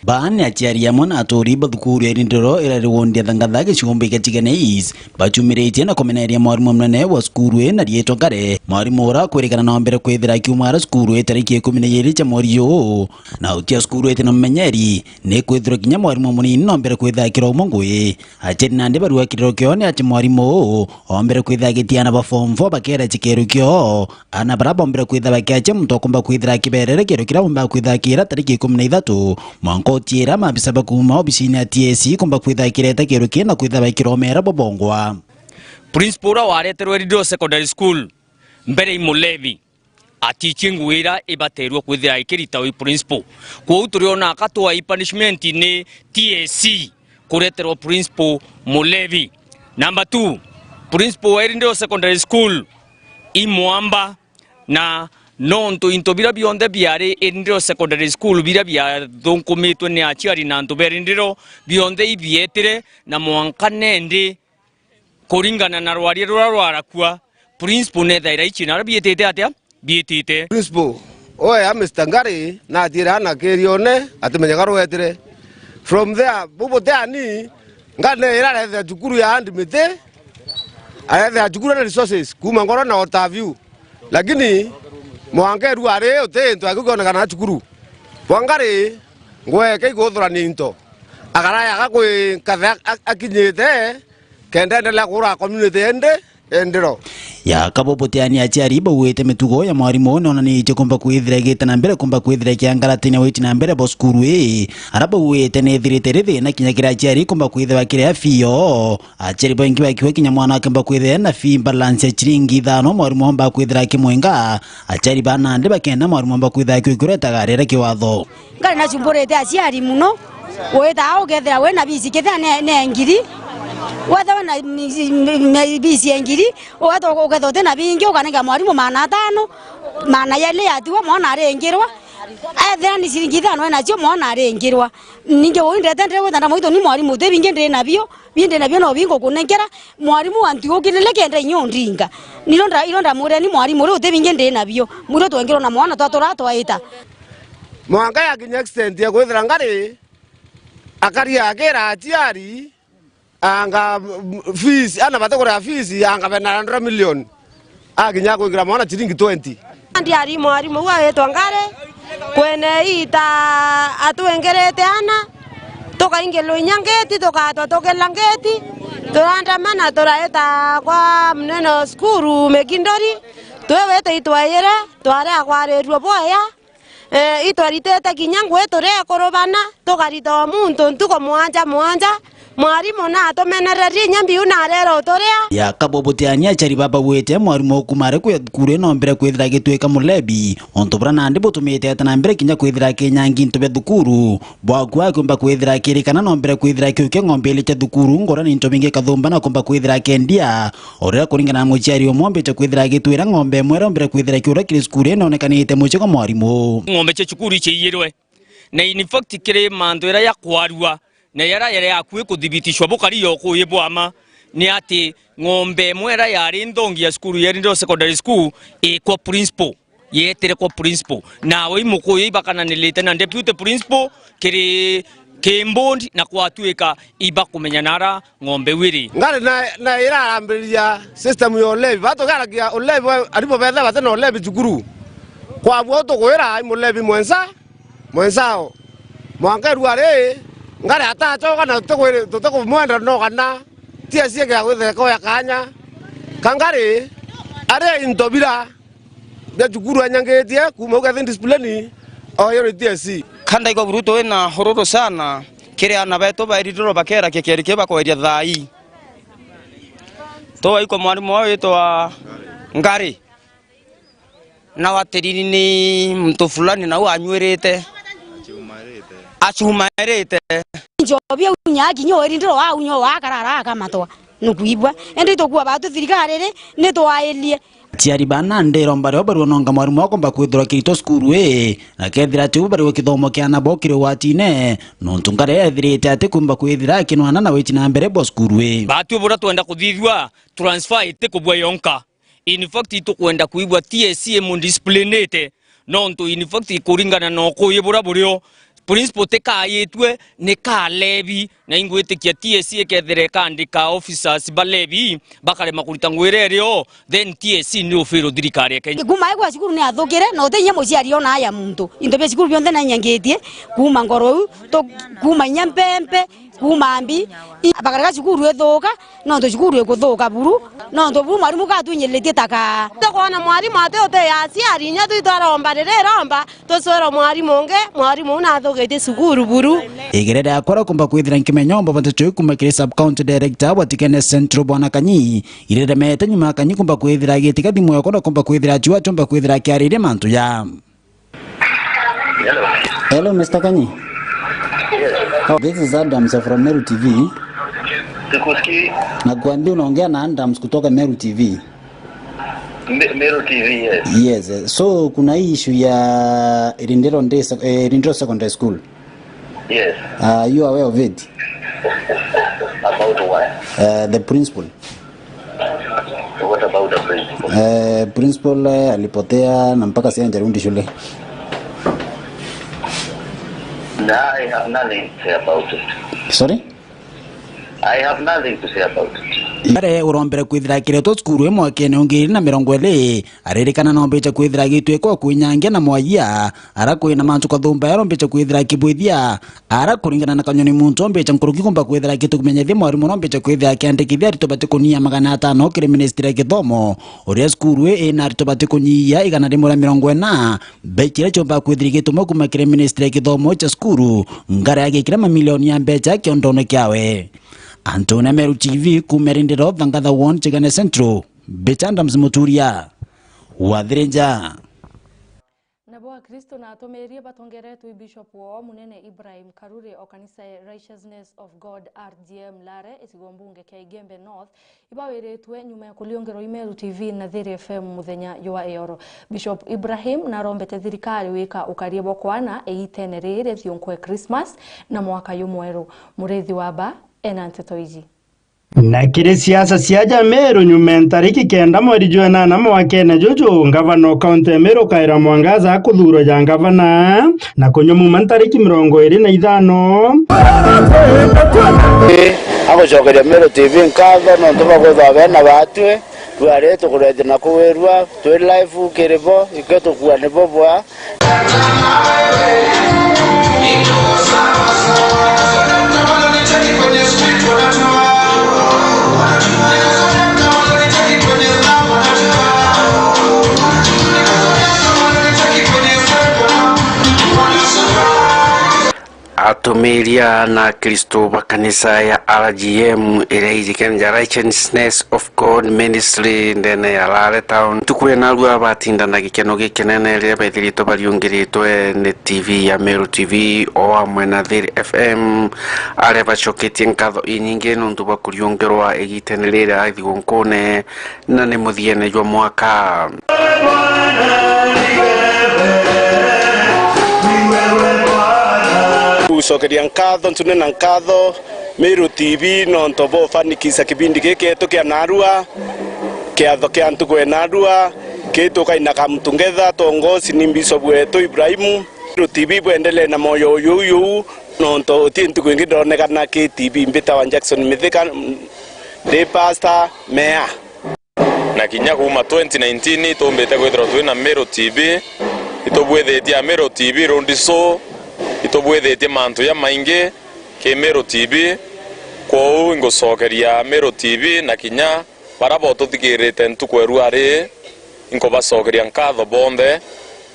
Baa ni aciari amwe na aturi ba thukuru ya Irindiro ira iri wondi ya Thangatha gicigo mbika Tigania East, bachumiritie na kumeneria mwarimu munene wa cukuru ii na riitwa Ngare. Mwarimu ura akwirikana no mbere kwithira akiuma ara cukuru ii tariki ikumi na ijiri cia mweri juu, na utia cukuru iti na mumenyeri, ni kwithirwa kinya mwarimu munini no mbere kwithira akira umwe ngui. Aciari nandi barua kiriro kioo ni ati mwarimu uu ombere kwithira agitiana ba form four bakera cikero kioo, ana bara bombere kwithira bakiacia muntu akumba kwithira akiberere kiro kiria bomba kwithira akira tariki ikumi na ithatu, mwanka utiira maabisa ba kuuma obisini ya T S C kumba kwithira akireta kiro kii na kwithira bakiromera bobongwa. Principal uria wareterwe Ridro Secondary School mbere i mulevi, atichie ngugi iria ibaterwe kwithira ikirita wi principal. Kwou turiona aka twa i punishment ni T S C kureterwa principal mulevi. Number two, principal wa Irindiro Secondary School i mwamba, na nontu into biria bionthe biari Irindiro Secondary School biria biathunkumitwe ni aciari na antu ba Irindiro bionthe ibietire, na mwanka nendi kuringana na rwaria ruria rwarakua, principal nethaira ici naria biitite atia? Biitite. Principal, oe a Mister Ngari, na atire ana kirione, atimenyaga rwetire. From there, bubuteani, Ngari ne irarethea cukuru ya Hand Miti, arethea cukuru na resources, kuma Ngoro na Waterview. Lakini, mwanka eru ari uti into akionekana na cukuru. Bwa Ngari, ngweke iguthurania into. Akaraya agakwinkathia a-, akinyite, kenda endelea kuura community ende, endero. Ya kaboboteani aciari bauite mitugo ya mwarimu nonanitie kumba kwithira igite na mbere kumba kwithira ikiangaratania witi na mbere bo cukuru ii. Ara bauite ni ithirite ri thina kinya kiri aciari kumba kwithirwa kiri a fee yoo. Aciari baingi bakiuga kinya mwana akimba kwithira na fee balance ya ciringi ithano mwarimu omba kwithira akimwenga. Aciari ba nandi bakenda mwarimu omba kwithira akiukuretaga rere kiwatho. Ngari nacumburite aciari muno. Wita au ukethira wina bisi kethira ne, ne ngiri. Wethira wina mi-, mi-, bisi ya ngiri, wethira ukethira utina bingi, ukanenga mwarimu maana atano, maana yeli yatiwa mwana aringirwa. Ethira ni ciringi ithano enacio mwana aringirwa. Ningi uu ndete ndire gwita ndamwita ni mwarimu uti bingi ndi nabio, bingi ndi nabio no bingukunenkera. Mwarimu antu ukirire kenda inya undinga. Niro nda-, iro ndamwira ni mwarimu uri uti bingi ndi nabio. Mwiro twengirwa na mwana twatura twaita. Mwanka yakinya extent ya kwithira Ngari, akaria akira aciari, anga, m-, fees, ana bate kuria fees, anga bena hundred million. Akinya kwikira mwana ciringi twenty. Ndiari mwarimu uu aitwa Ngari, kwene ita atwingirite ana, tukaingilwa inya ngeti, tukatwa tukila ngeti, turandamana turaita kwa munene o cukuru Mikindori, twi wite itwaire, twaria kwarirua bwaya. Eh, itwaritite kinya ngui turi ekuru bana, tukarita o muntu ntuku mwanja mwanja. Mwarimu natumenererie inya mbiu narera uturia. Ya kabobutiania aciari baba bauite mwarimu ukuuma ari kuya thukuru ino mbere kwithira agitwika mulebi, untu buria nandi butumite eta na mbere kinya kwithira akinyangi into bia thukuru. Bwaku akiumba kwithira akirikana no mbere kwithira akiukia ng'ombe ili cia thukuru, ngora na into bingi kathumba na kumba kwithira akendia. O riria kuringana na muciari umwe ombite kwithira agitwira ng'ombe imwe iria ombire kwithira ikiura kiri cukuru inonekanite mucii kwa mwarimu. Ng'ombe cia cukuru iciiyirwe. Na in fact kiri mantu iria ya kwarua na yara yari akui kuthibitishwa bukari yo kuyi bwa ma ni ati ng'ombe imwe iria yari nthongi ya cukuru ya Rindiro Secondary School ikwa principal. Yeetire kwa principal. Nawe imukuyu ibakananirite na deputy principal kiri, ki board na kwatuika ibakumenya nara ng'ombe iu iri. Ngari na, na irarambiriria system ya ulevi. Batugaragia ulevi wa, aribo betha bate na ulevi cukuru. Kwabua tukwira ai mulevi mwensa, mwensao. Mwanka irua ri, Ngari atachoka na tutikwiri-, tutikumwenda no kana T S C ikia gwitheka ya kanya. Ka Ngari, ari into bira bia cukuru anyangitie, kuuma ukethi discipline, o yo ni T S C. Ka ndaigua buru twi na hururu sana, kiri ana betu bairindiro bakera kikieri kiu bakweria thaa ii. Tugaikwa mwarimu wao witwa Ngari. Na watiriri ni muntu fulani nau anyuirite. Achumairite. Achumairite. Njobi au nyakinya uirindiro wau nyo wakarara akamatwa. Nukwigua? Indi tukua batu thirikari ri, nitwairie. Aciari bana ndiromba rio barua nonga mwarimu akomba kwithirwa kiritwa cukuru ii, na kethira ati u bari kithomo kia ana bo kiri ugwatine, nontu Ngari ethirite ati kumba kwithira akinwana na witi na mbere bwa cukuru ii. Batu buria twenda kuthithua, transfer iti kubua yonka. In fact, itukwenda kwigua T S C imudisciplinite, nontu in fact, kuringana na ukuyi buria burio, principal tikayitue ni ka levi, na ingwitikia T S C ikethira ikandika officers ba levi, bakarema kurita ngwira irio, then T S C ni ufiru thirikari ya Kenya. Kuma aigwa cukuru ni athukire, na uti inya muciari ona aya muntu. Into bia cukuru bionthe na inyangitie, kuma ngoro u, to-, kuma inya mpempe, Kuuma mbi, i-, bakarega cukuru ithuka, nontu cukuru ikuthuka buru, nontu buru mwarimu gatwinyiritie ta kaa. Tukwona mwarimu ati uti aciari, inya twi twaromba riri iromba, tucwirwa mwarimu ungi, mwarimu uu nathukitie cukuru buru. Igere riakwa ria kumba kwithira nkimenya umba bata cui kuuma kiri sub county director wa Tikene Central Bwana Kanyi, ireremete nyuma ya Kanyi kumba kwithira agitiga thimu yakwa na kumba kwithira cua chomba kwithira akiariria mantu ya. Hello. Hello, Mister Kanyi. Yes. Oh, this is Adams from Meru T V. Sikusikii. Nakuambia unaongea na Adams kutoka Meru T V. Me-, Meru T V, yes. Yes, eh, so kuna hii issue ya Rindiro Day Sec-, eh, Rindiro Secondary School. Yes. Are you aware of it? About what? Uh, the principal. What about the principal? Eh, principal, eh, alipotea na mpaka sasa hajarudi shule. No, I have nothing to say about it. Sorry? I have nothing to say about it. Mbere urombere kwithira akiretwo cukuru i mwakene wa ngiri igiri na mirongo iri, aririkana no mbiche kwithira agitwikwa kwinyangia na mwaia, ara kwina mantu kathumba yaro mbiche kwithira akibwithia, ara kuringana na Kanyoni muntu ombicha nkuruki kumba kwithira akitukumenyethia mwarimu no mbiche kwithira akiandikithia aritwa batikunyia magana atano kiri ministry ya githomo, uria cukuru ii ina aritwa batikunyia igana rimwe ria mirongo ina, mbecha iria ciumba kwithira igituma kuma kiri ministry ya githomo cha cukuru, ngara ya gikira mamilioni ya mbecha kiondone kiawe. Antu na Meru T V kuma Rindiro, Thangatha Ward, Chigane Central, mbicha Adams Muturia, Wathirinja. Nabo Akristo na atumiirie batongeretwe i Bishop wao munene Ibrahim Karuri o kanisa ya Righteousness of God R G M Lare, gicigo mbunge kia Igembe North, ibawiritwe nyuma ya kuriungerwa i Meru T V na Thiri F M muthenya jwa ioro. Bishop Ibrahim narombete thirikari wika ukaria bwa kwana iitene riri ria thiunku e Christmas na mwaka jumweru. Murithi wa Ba ena nteto iji. Na kiri siasa cia ja Meru, nyuma ntariki kenda mweri jwa enana mwakene juju, ngavana o kaunti ya Meru Kawira Mwangaza akuthuurwa ja ngavana na kunywa muma ntariki mirongo iri na ithano. Agucokeria Meru T V nkatho nontu bwa kwithwa bena batwi, rua ri tukurethi na kuwirua twi live kiri bo, ikio tukua ni bo bwa. Atumiiria na Akristo ba kanisa ya R G M iria ijikene ja Righteousness of God Ministry ndene ya Lare Town. Ntuku ya narua batinda na gikeno gikinene riria bethiritwe bariungiritwe ni T V ya Meru T V o amwe na Thiri F M, aria bacoketie nkatho inyingi nontu bwa kuriungerwa igitene riria thigunkune na ni muthiene jwa mwaka. Gucokeria nkatho, ntune na nkatho Meru T V nontu bwa ufanikisha kibindi giki gietu kia narua, kiatho kia ntuku ya narua, kitukaina come together tongosi ni Bishop wetu Ibrahimu. Meru T V bwendelee na moyo uyu uyu, nontu uti ntuku ingi ndonekana ki T V. Mbitawa Jackson Mithika, ndi pastor, mea. Na kinya kuuma twenty nineteen itumbite kwithirwa twi na Meru T V, itubwithitie a Meru T V road show, itubwithitie mantu jamaingi ki Meru T V. Kwou ingucokeria Meru T V na kinya baria botuthikirite ntuku erua rii, inkubacokeria nkatho bonthe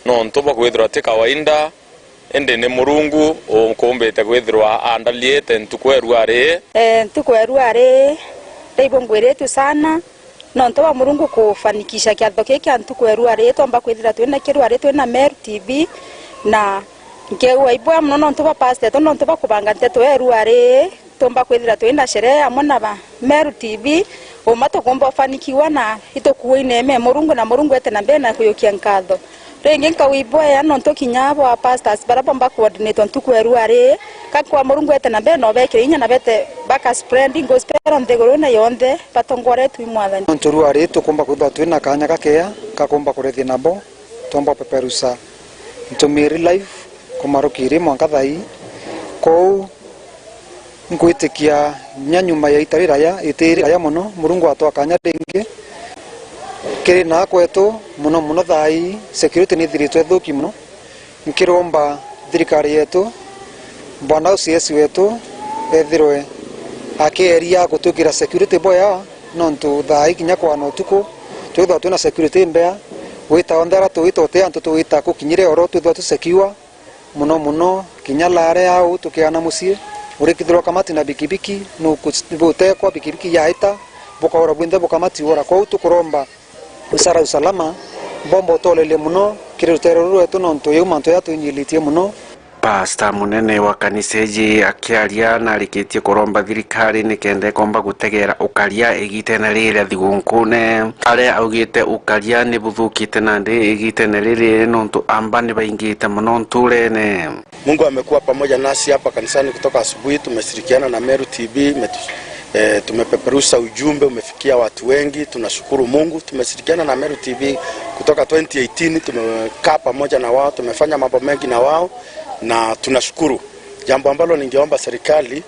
nontu bwa kwithirwa ti kawaida. Indi ni Murungu ukumbite kwithirwa andaliite ntuku erua rii. Eh, ntuku erua rii, ndaibungwiritue sana, nontu bwa Murungu kufanikisha kiatho kii kia ntuku erua rii, twomba kwithira twina kirua rii, twina Meru T V, na nkeegua ibwea mono nontu bwa pastor etu, nontu bwa kubanga nteto erua rii. Tumba kwithira twina sherehe amwe na ba Meru T V, uma tukumba ufanikiwa na itukuine me Murungu, na Murungu ete na mbere na kuyukia nkatho. Ringi nkauga ibwea nontu kinya abo a pastors baria bomba coordinate ntuku erua ri, kakwa Murungu ete na mbere na ubekire inya na bete baka spread gospel nthigurune yonthe batongoretwe i Mwathani. Nontu rua ri tukumba kwithirwa twina kanya gakea kakumba kurethia nabo, twomba upeperusa ntumiri live kuma rukiri mwanka thaa ii. Kou Nkwitikia kinya nyuma ya ita riraya, iti riraya mono, Murungu atwa kanya ringi. Kiri na kwetu, mono mono thaa ii, security ni ithiritwe ithuki mono. Nkiromba thirikari yetu, bwana O C S wetu, ethirwe akieria gutwikira security bwea, nontu thaa ii kinya kwana utuku, twithwa twina security imbea, gwita onthe ara tuwita uti antu tuwita kukinyire oro twithwa tu secure. Mono mono, kinya laare au tukiana mucii, urikithirwa kamati na bikibiki, nuku-, butekwa bikibiki yaita, bukaura bwinthe bukamati ura. Kwou tukuromba wizara ya usalama, bomba utolelie mono kiri rutere ruru rwetu, nontu yau mantu ya twinyilitie mono. Pasta munene wa kanisa iji akiaria narikitie kuromba thirikari nikenda ikomba gutegera ukaria igitene riri ria thigunkune, aria augite ukaria ni buthukite nandi igitene riri nontu amba ni baingite mono nturene. Mungu amekuwa pamoja nasi hapa kanisani kutoka asubuhi. Tumeshirikiana na Meru T V, imetu-, E, tumepeperusha ujumbe, umefikia watu wengi. Tunashukuru Mungu, tumeshirikiana na Meru T V kutoka twenty eighteen, tumekaa pamoja na wao, tumefanya mambo mengi na wao na tunashukuru. Jambo ambalo ningeomba serikali,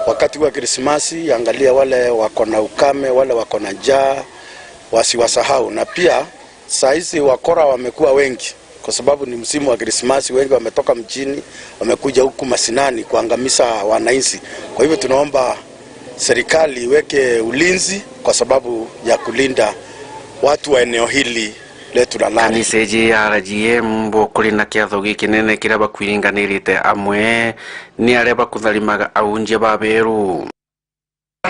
wakati wa Krismasi, iangalie wale wako na ukame, wale wako na njaa, wasiwasahau. Na pia saa hizi wakora wamekuwa wengi kwa sababu ni msimu wa Krismasi, wengi wametoka mjini, wamekuja huku mashinani kuangamiza wananchi. Kwa hivyo tunaomba serikali iweke ulinzi kwa sababu ya kulinda watu wa eneo hili letu la Lamu. Kanisa iji ya R G M bo kuri na kiatho gikinene kiria bakwiringanirite amwe ni aria bakutharimaga aunjia ba Meru.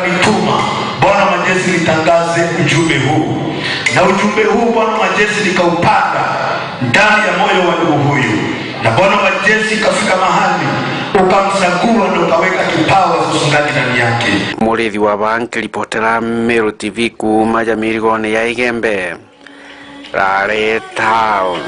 Nituma, Bwana majeshi, nitangaze ujumbe huu. Na ujumbe huu, Bwana majeshi, nikaupanda ndani ya moyo wa ndugu huyu. Na Bwana majeshi, ikafika mahali ukamchagua na ukaweka kipawa cha uchungaji ndani yake. Murithi wa ba nkiripotera Meru T V kuuma ja mirigone ya Igembe, Rare Town.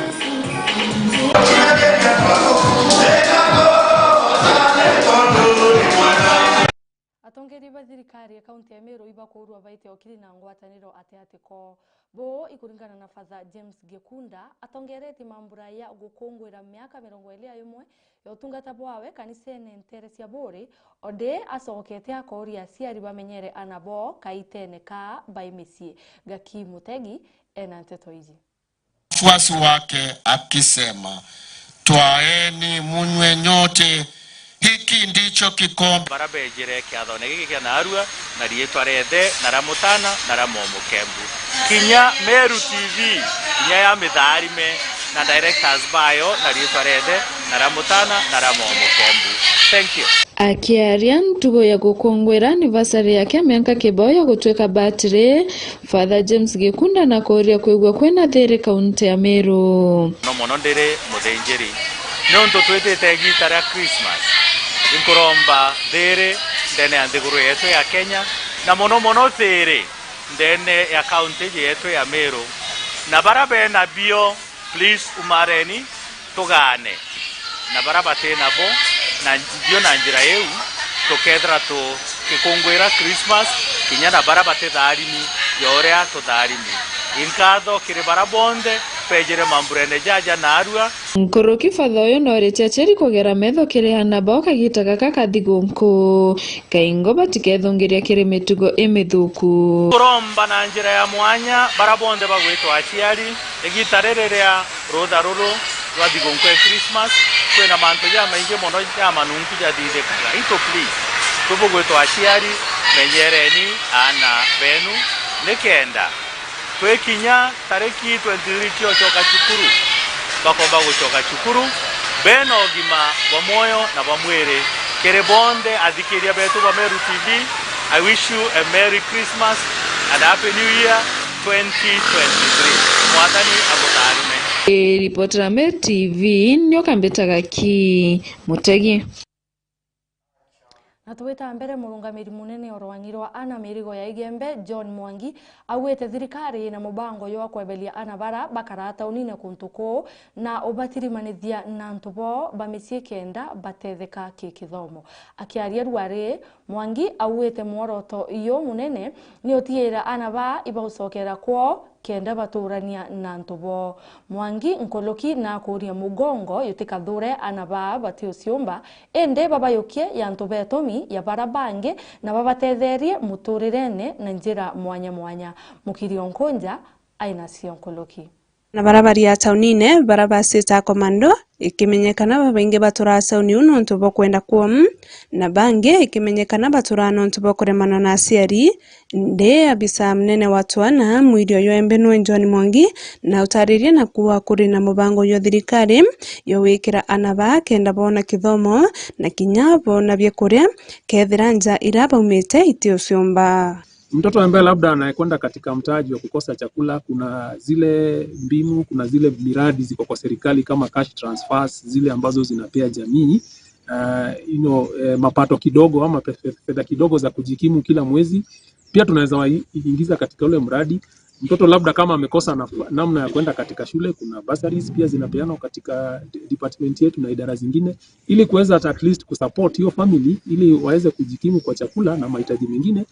Atongeria ba thirikari ya kaunti ya Meru ibakuurua baite okiri na ngwataniro atiati koo. Buu ikuringana na Father James Gikunda, atongeretie mambura ya gukunguira miaka mirongo iri na imwe ya utungata bwawe kanisene ntere cia Buuri, o ndi acokete akooria aciari bamenyere ana boo kaitene ka bai micii. Gaki Mutegi ena nteto iji. Wafuasi wake akisema, "Twaeni munywe nyote, hiki ndicho kikombe." Bara bejire kiathone giki kia Naarua na riitwa ria Ithe, na ria Mutana, na ria Mwoyo Mukembu. Kinya Meru T V, kinya ya mitharime na directors bayo na riitwa ria Ithe, na ria Mutana, na ria Mwoyo Mukembu. Thank you. Akiaria ntugo ya gukunguira anniversary yake mianka kibao ya gutwika batiri, Father James Gikunda na kuuria kwigua kwina thiiri kaunti ya Meru. No mono ndiri muthinjiri, niuntu twitite igiita ria Christmas. Inkuromba thiiri ndene ya nthiguru yetu ya Kenya, na mono mono thiiri ndene ya kaunti iji yetu ya Meru, na bara bena bio, please, umareni, tugaane na bara bati nabo, na nj-, bio na njira iu, tukethira tugikunguira Christmas, kinya na bara bati tharimi ya uria tutharimi. Inkatho kiri bara bonthe bejire mamburene jaja naarua. Nkuruki Father uyu nooritie aciari kugera metho kiri aana bao kagiita gaka ka thigukuu. Kaingo batikethungiria kiri mitugo imithuku. Kuromba na njira ya mwanya bara bonthe bagwitwa aciari, igiita riri ria rutha ruru rwa thigukuu ya Christmas, kwina mantu jamaingi mono jamanunku jathithikaga. Into please, tubugwitwa aciari, menyereni aana benu, nikenda twikinya tariki twenty-three cia ucoka cukuru, bakomba gucoka cukuru bena ugima bwa mwoyo na bwa mwiri. Kiri bonthe athikiria betu ba Meru T V, I wish you a Merry Christmas and Happy New Year twenty twenty-three. Mwathani abutharime. Ii ripoti ra Meru T V, nioka mbitaga ki Mutegi. Na tugita mbere, murungamiri munene o rwang'i rwa ana mirigo ya Igembe, John Mwangi, augite thirikari ina mubango jwa kweberia ana bara bakaraa taunine kuntu kuu na ubatirimanithia na antu boo ba micii kenda batetheka ki kithomo. Akiaria ruari, Mwangi augite mworoto uyu munene ni utiira ana baa ibaucokera kwoo kenda batuurania na antu boo. Mwangi nkuruki nakuuria mugongo jutikathure ana baa batiuciumba, indi babayukie ya antu beetumi ya bara bangi na babatetherie mutuurirene na njira mwanya mwanya. Mukiri o Nkunja ainacio nkuruki. Na bara baria taunine, bara baciita komando, ikimenyekana babaingi baturaa tauni iu nontu bwa kwenda kwoo, na bangi ikimenyekana baturaa nontu bwa kuremana na aciari. Indi abisa munene wa twana, mwiri uyu embenwe John Mwangi, na utaririe na kuuga kuri na mubango jwa thirikari jwa gwikira ana baa kenda boona kithomo na kinya boona biakuria, kethira nja iria baumite itiuciumba. Mtoto ambaye labda anayekwenda katika mtaji wa kukosa chakula, kuna zile mbinu, kuna zile miradi ziko kwa serikali kama cash transfers, zile ambazo zinapea jamii, uh, you know, eh, mapato kidogo ama pe-, pe-, fedha kidogo za kujikimu kila mwezi. Pia tunaweza waingiza katika ule mradi, Mtoto labda kama amekosa na, namna ya kwenda katika shule, kuna bursaries pia zinapeanwa katika de-, department yetu na idara zingine, ili kuweza at, at least kusupport hiyo family, ili waweze kujikimu kwa chakula na mahitaji mengine,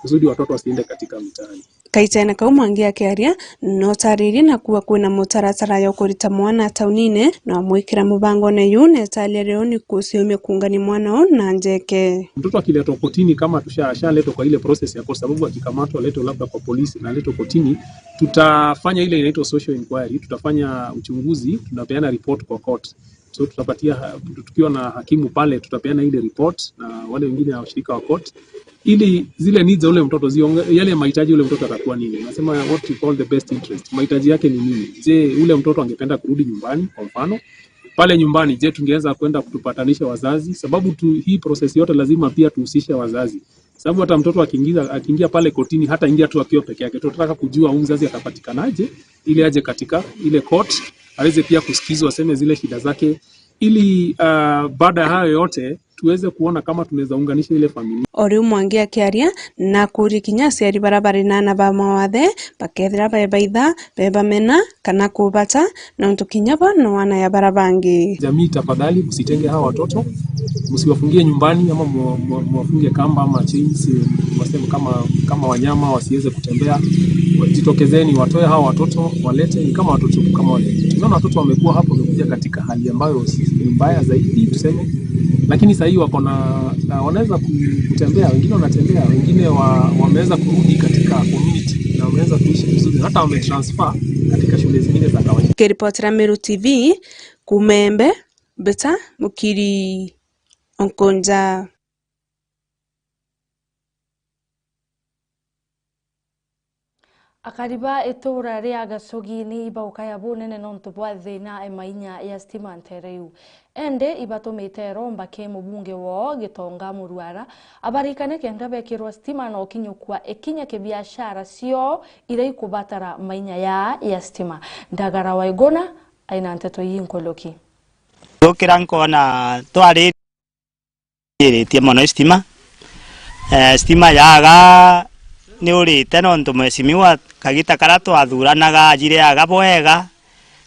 kusudi watoto wasiende katika mitaani. Kaitene kau Mwangi akiaria, notaririe na kuuga kwina mutaratara ya ukurita mwana taunine, na amwikira mubangone yu, na italia riu ni kuciumia kuungania mwana uu na njeke. Mtoto akiletwa kotini, kama tusha-, ashaletwa kwa ile process ya, kwa sababu akikamatwa, aletwe labda kwa polisi na aletwe kotini, tutafanya ile inaitwa social inquiry, tutafanya uchunguzi, tunapeana report kwa court. So tutapatia ha-, tukiwa na hakimu pale, tutapeana ile report na wale wengine washirika wa court, ili zile needs za ule mtoto zionge-, yale mahitaji ule mtoto atakuwa nini. Nasema what we call the best interest. Mahitaji yake ni nini? Je, ule mtoto angependa kurudi nyumbani kwa mfano? Pale nyumbani, je, tungeweza kwenda kutupatanisha wazazi? Sababu tu, hii process yote lazima pia tuhusishe wazazi. Sababu hata mtoto akiingiza, akiingia pale kotini, hata ingia tu akiwa peke yake. Tunataka kujua huyu mzazi atapatikanaje ili aje katika ile court, aweze pia kusikizwa, aseme zile shida zake, ili, ah, baada ya hayo yote tuweze kuona kama tunaweza unganisha ile familia. O riu Mwangi akiaria, na akuuria kinya aciari baria bari na aana ba mawathe, bakethira be baitha, be bamena, kana kubata, nontu kinya bo no aana ya baria bangi. Jamii, tafadhali, msitenge hawa watoto, msiwafungie nyumbani ama mwa-, mwa-, mwafunge kamba ama chains, eh, waseme kama, kama wanyama wasiweze kutembea. Jitokezeni, watoe hawa watoto, walete, ni kama watoto tu kama wale. Tunaona watoto wamekuwa hapo, wamekuja katika hali ambayo si, ni mbaya zaidi, tuseme. Lakini saa hii wako na, na wanaweza ku-, kutembea, wengine wanatembea, wengine wa-, wameweza kurudi katika community na wameweza kuishi vizuri, hata wametransfer katika shule zingine za kawaida. Nikiripotera Meru T V, kuuma Embu, Mbita Mukiri Onkonja. Akari ba ituura ria Gacugiini ibaukaya bunene nontu bwa thiina e mainya ya stima nteere iu. Indi ibatumite iromba ki mubunge woo Gitonga Muruara abarikane kenda bekirwa stima na ukinyukua ikinya kibiashara cioo iria ikubatara mainya ya, ya stima. Ndagara wa Iguna aina nteto ii nkuluki. Ndukira nkona twari iritie mono stima. Eh, stima yaaga ni urite nontu mheshimiwa kagita karia twathuranaga ajire aga bwega.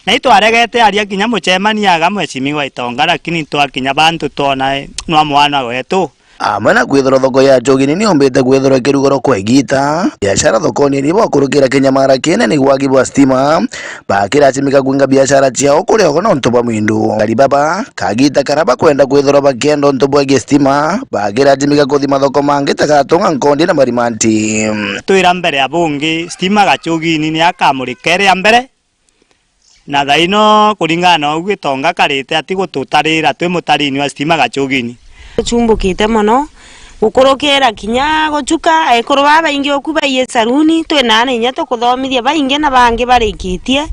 Na itwaregete aria kinya mucemania aga mheshimiwa Itonga, lakini twakinya bantu twona, eh, nwa mwana wetu. Amwe na kwithirwa thoko ya Chogini ni yumbite kwithirwa ikirugurwa kwa igita, biashara thokoni ni bakurukira kinyamara kinene ni wagi bwa stima, bakiracimika kwinga biashara ciao kuria ogo nontu bwa mwindu. Akari baba, kagita karia bakwenda kwithirwa bakienda untu bwegie stima, bakiracimika kuthi mathoko mangi ta Gatunga, Nkondi na Marimanti. Twira mbere ya bungi, stima Gachugini ni akamurika iri ya mbere, na thaino kuringana na uguo Itonga karite ati gututarira twi mutarini wa stima Gachugini. Gucumbukite mono, gukurukira kinya guchuka. Ekuru baa baingi uku baiye saruni, twina aana inya tukuthomithia, baingi na bangi barikitie.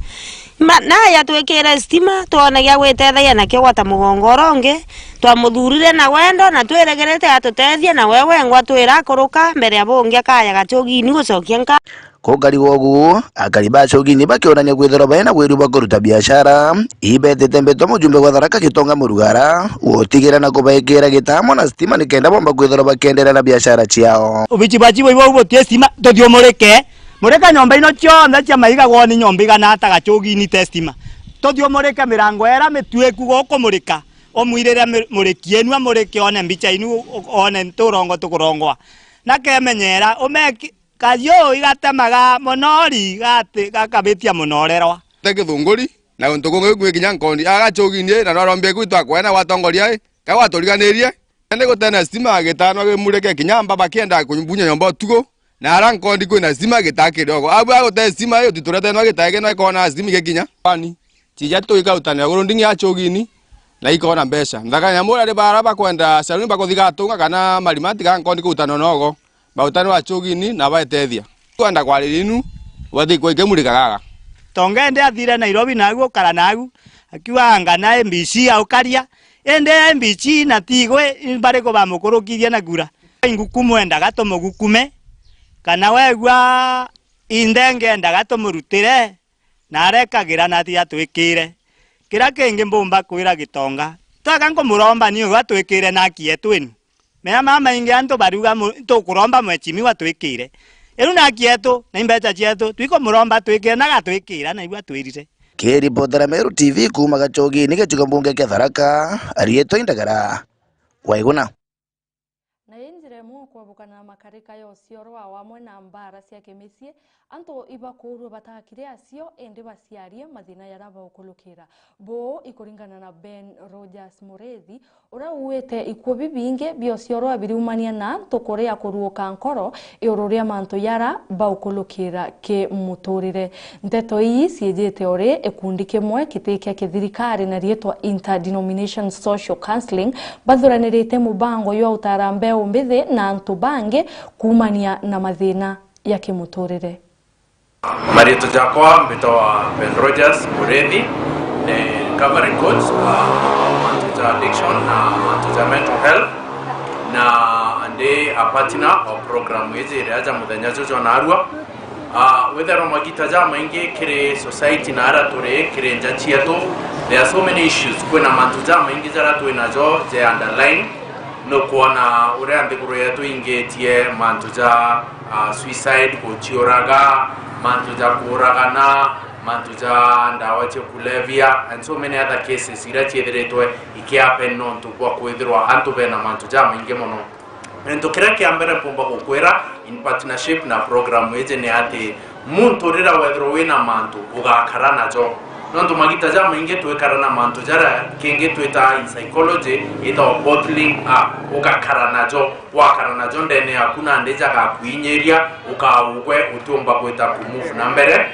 Ma-, na yatwikire stima, twone gia gwitethagia nakio gwata mugongo uria ungi. Twamuthurire na wendo, na twirigerete atutethie, na we wengwa twira akuruka mbere ya bungi akaya Gachugini gucokia nka. Gukari uguo, akari ba Chogini bakionania kwithirwa baina wiru bwa kuruta biashara, ibetite mbito mujumbe wa Tharaka Gitonga Murugara, gutigira na kubaikira gitamo na stima nikenda bomba kwithirwa bakienderea na biashara ciao. Ubichi bwa chibo ibo butie stima, tuthiumurike. Murika nyomba ino cionthe cia maiga gwoni nyomba igana ata Gachugini te stima. Tuthiumurike mirango era mitwiku gukumurika. Umwirire mi-, muriki enu amurike one mbicha inu, one nturongo tukurongwa. Na kemenyera, umeki-, Kayu igatemaga mono ri gati gakabitia mono urerwa. Te Githunguri, na guntu kungi gwi kinya Nkondi, aga Chugini, na rwarombie gwitu akwena gwatongoria, i, ka gwaturiganirie. Indi gutena stima gitanwa gimurike kinya mba bakienda kubunya nyomba utuku, na ara Nkondi kwina stima gitaa kidogo. Abu agute stima, i, utituretena gitae kino ikona stima igikinya. Kwani, tija tuikarutanira guru ndingi ya Chugini, na ikona mbeca. Nthaka ya mura ri bara bakwenda saluni bakuthi Gatunga kana Marimanti kana Nkondi kurutanwa nogo. Bautani wa Chugini na baetethia. Kwenda kwariria inu, bathi kwa ikimurika gaga. Tonga indi athire Nairobi nagu ukara nagu, akiuga anga na M B C aukaria. Indi M B C na tigwe bariku bamukurukirie na kura. Ingukumu endaga tumugukume, kana wegua indenge endaga tumurutire, na arekagira na ati atwikire. Kiria kingi mbumba kwira Gitonga, twaka nkumuromba ni uyu atwikire na aki yetu inu. Mea mamaingi antu bariuga mu-, tukuromba mheshimiwa twikire. Iru ni haki yetu, na imbeca cietu, twikumuromba twikenaga twikira, na igua twirire. Kiribotera Meru T V kuuma Gachogini, gicigo mbunge kia Tharaka, ariitwa Indagara Waiguna. Na ii njira imwe kwabukana na makarika ya ucioro wa wamwe na mbaara cia kimicii, antu ibakuurue batakire acio, indi baciarie mathina jaria baukulukira. Buu ikuringana na Ben Rogers Murethi, uria uuite ikuu bibingi bia ucioro biriumania na antu kuria kuruuka nkoro iuru ria mantu jaria baukulukira ki muturire. Nteto ii ciijite uri ikundi kimwe kiti kia kithirikari na riitwa Interdenomination Social Counselling, bathuranirite mubango jwa utaara mbeu mbithi na antu bangi kuumania na mathina ya kimuturire. Mariitwa jakwa mbitagwa Ben Rogers Murethi, ni recovering coach wa mantu ja addiction na mantu ja mental health, na ndi a partner wa program iji iria ja muthenya juju jwa naarua. Ah, witherwa magita jamaingi kiri society na aria turi, kiri nja cietu, there are so many issues. Kwina mantu jamaingi jaria twinajo je underline. Nukwona uria nthiguru yetu ingitie mantu ja, ah, suicide, guciuraga, mantu ja kuuragana, mantu ja ndawa cia kulevya, and so many other cases iria ciithiritwe ikihappen nontu bwa kwithirwa antu bena mantu jamaingi mono. Gintu kiria kia mbere mpumba gukwira in partnership na program iji ni ati muntu riria wethirwa wina mantu ugakara najo. Nontu magita jamaingi twikara na mantu jaria kingi twita in psychology itagwa bottling up, ugakara najo, wakara najo ndene yaku nandi jagakuinyiria, ukaugwe utiumba gwita ku move na mbere.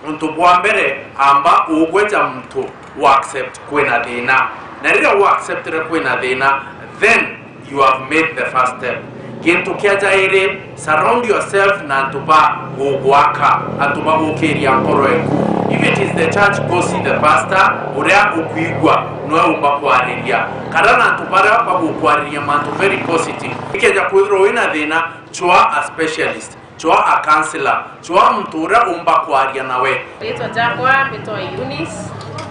Untu bwa mbere, amba ugwe ja muntu u accept kwina thina. Na riria u acceptire kwina thina, then you have made the first step. Gintu kia jairi, surround yourself na antu ba gugwaka, antu ba gukiria nkoro eku. If it is the church, go see the pastor, uria ukwigua nwe umba kwariria. Kana na antu baria bagukwariria mantu very positive. Ikeja kwithirwa wina thina, chwa a specialist. Chwa a counselor, chwa muntu uria umba kwaria nawe. Ritwa jakwa mbitwa Eunice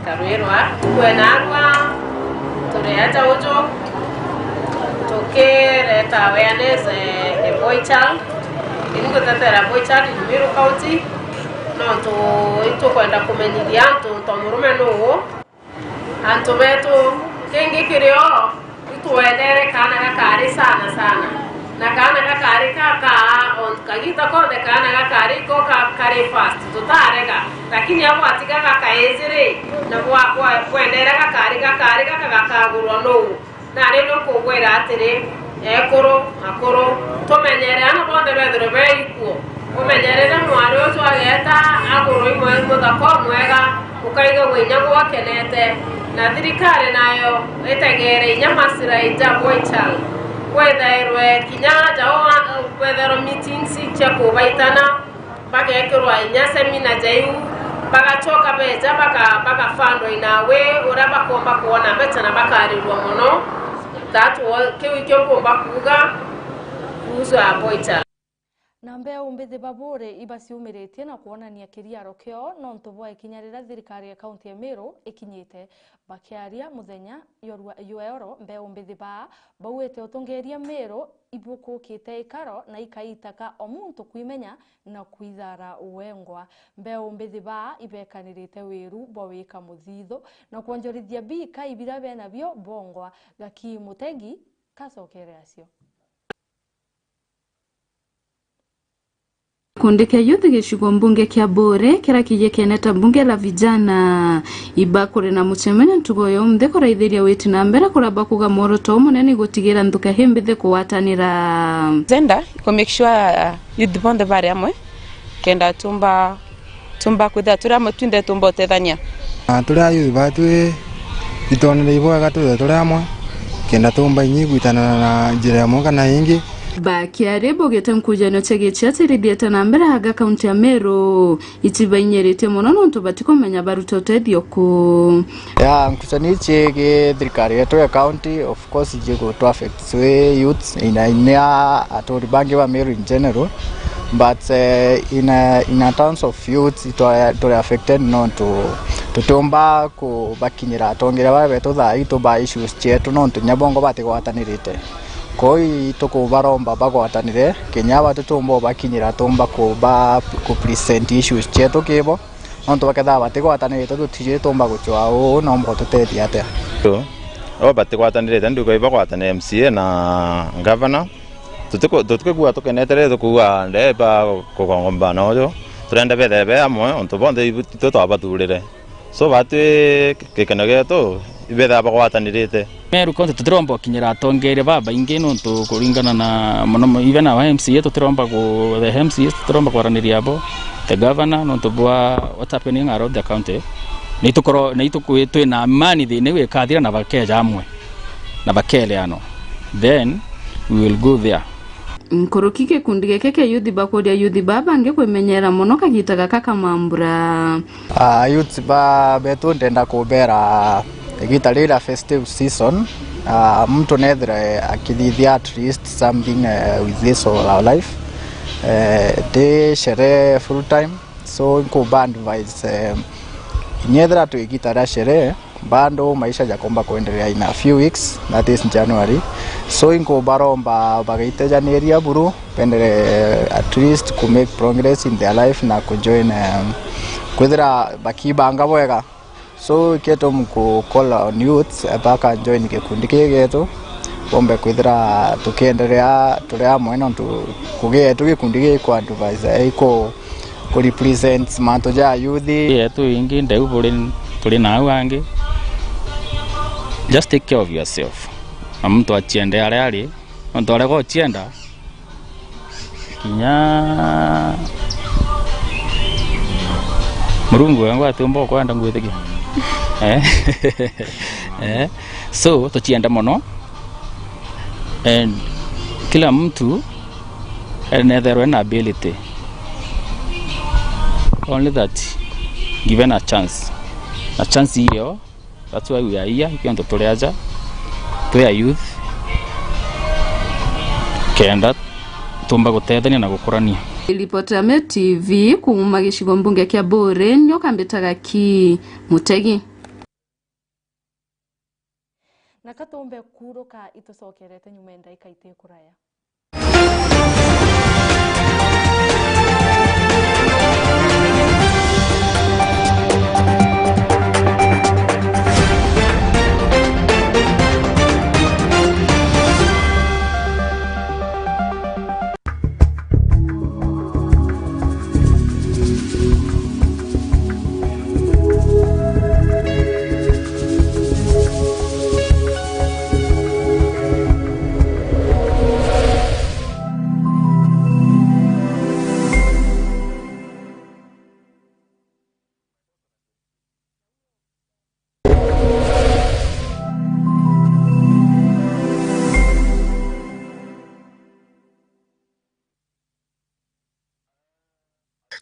Karwirwa. Kwena arua turi aja uju tukireta awareness, eh, eh, boy child. Ini ngutetera boy child in Meru County, nontu itukwenda kumenyithia antu to murume nuu. Antu betu, kingi kiri o, itwendere kaana gakari sana sana. Na kaana gakari gaka, on, kagita konthe kaana gakari ko ka-, kari first, tutarega. Lakini agwatiga gakaiji ri, na gwa-, gwa-, gwendere gakari, gakari gaka gakagurwa nuu? Nari ni nkugwira atiri, ekuru, akuru, tumenyere ana bonthe bethirwe be ikuo. Umenyerere mwari uju ageeta aguru imwe muthaka umwega, ukaigagua inya gwakenete. Na thirikari nayo itegere inya masirai ja boy child. Kwethairwe kinya jao, kwethairwe meetings cia kubaitana, bagekirwa inya semina ja iu, bagacoka beja baga-, bagafundwa in a way uria bakomba kwona mbeca na bakarirua mono. That was, kiu ikio nkumba kuuga kuhusu a boy child. Na mbeu mbithi ba Buuri ibaciumiritie na kwonania kiriaro kiao nontu bwa ikinya riria thirikari ya kaunti ya Meru ikinyite. Bakiaria muthenya jwa rua-, jwa eoro, mbeu mbithi baa bauite utongeria Meru ibukukite ikaro na ikaitaka o muntu kwimenya na kwithara wengwa. Mbeu mbithi baa ibekanirite wiru bwa wika muthithu na kwonjorithia biika ibiria benabio bongwa. Gakii Mutegi kacokere acio. Gikundi kia youth gicigo mbunge kia Buuri, kiria kijikeneta mbunge la vijana, iba kuri na mucemanio ntugo ya umunthi kuraithiria witi na mbere kuria bakuga mworoto umunene ni gutigira nthuka hi mbithi kugwatanira. Agenda ku make sure youth bonthe bari amwe, kenda tumba, tumba kwithira turi amwe twinthe tumba utethania. Na turi a youth baa twi, itwonere ibwega twithwe turi amwe, kenda tumba inya igwitanana na njira imwe kana ingi. Bakiaria baugite nkujanio cia gichia cirithiete na mbere aga kaunti ya Meru, icibainyiiritie mono nontu batikumenya baruta utethio ku. Ya, nkucanio ici gi thirikari yetu ya county, of course, igigutu affect twi youths, ina, ina aturi bangi ba Meru in general, but, eh, in, eh, in a terms of youths, twa-, turi affected nontu tutiumba kubakinyira atongeria baria betu thaa ii tuba issues cietu nontu inya bongo batigwatanirite. Koi tukubaromba bagwatanire, kinya batu tumba bakinyira tumba kuba ku present issues cietu kibo. Nontu bakethira batigwatanirite, tutiji tumba gucwa uu, nomba ututethia atia? Abo batigwatanirite, ndiuga ibagwatanire M C A na governor. Tutiku-, tutikwigua tukenete riria tukuuga ndeba kugomba nojo. Turenda bethere be amwe, ontu bonthe ibu-, itwe twabathurire. So, batwi gikeno gietu, ibethira bagwatanirite. Meru County tutiromba ukinyira atongeria babaingi, nontu kuringana na mono mo-, even our M C A tutiromba ku-, the M C As tutiromba kwaraniria abo, the governor, nontu bwa what's happening around the county. Na itukoro-, na itukwi-, twina amani thina iu ikathira na bakeja amwe, na bakereanwa. Then we will go there. Nkuruki gikundi giki kia youth bakuria youth baa bangi kwimenyera mono kagita gaka ka mambura. Ah, youth ba betu ndenda kubera igita riri ria festive season, ah, muntu nethire akithithia at least something, eh, with this whole our life. Eh, ti sherehe full time, so nkuba advise, eh, inyethira twi igita ria sherehe, bado maisha jakomba kuendelea in a few weeks, that is January. So inkubaromba bagaitejaniria buru, bendere at least ku make progress in their life na ku join, um, kwithira bakibanga bwega. So iketum ku call on youths, eh, baka join gikundi kii gietu, bombe kwithira tukiendelea turi amwe, nontu ngugi yetu gikundi gii ku advise, eh, iku ku represent mantu ja youth. Yetu ingi ndeu buri, turi nau angi. Just take care of yourself. Na muntu aciende aria ari, nontu aria gucienda, kinya Murungu wengwa atiumba ukwenda ngwitikia. Eh? Eh? So, tuciende mono. And kila mtu anetherwe na ability. Only that given a chance. Na chance hiyo, that's why we are here, ikio ntu turi aja, twi a youth, kenda tumba gutethania na gukurania. Ripoti ya Meru T V kuuma gicigo mbunge kia Buuri, nyoka mbitaga ki Mutegi. Na ka tumbe kuruka itucokerete nyuma ya ndaika itikuraya.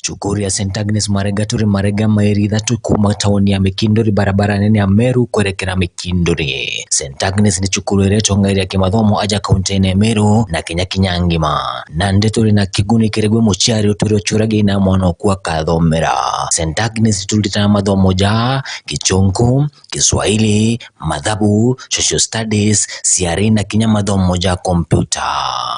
Cukuru ya Saint Agnes Marega turi Marega, mairi ithatu kuuma tauni ya Mikinduri, barabara nene ya Meru kwerekera Mikinduri. Saint Agnes ni cukuru iria itongagiria kimathomo aja kaunti-ini ya Meru na Kenya kinya ngima. Nandi turi na kiguni kiri gwi muciari utwire uciuragia ina mwana oku akathomera. Saint Agnes turutaga mathomo ja Gichunku, Kiswahili, mathabu, social studies, ciari na kinya mathomo ja kompyuta.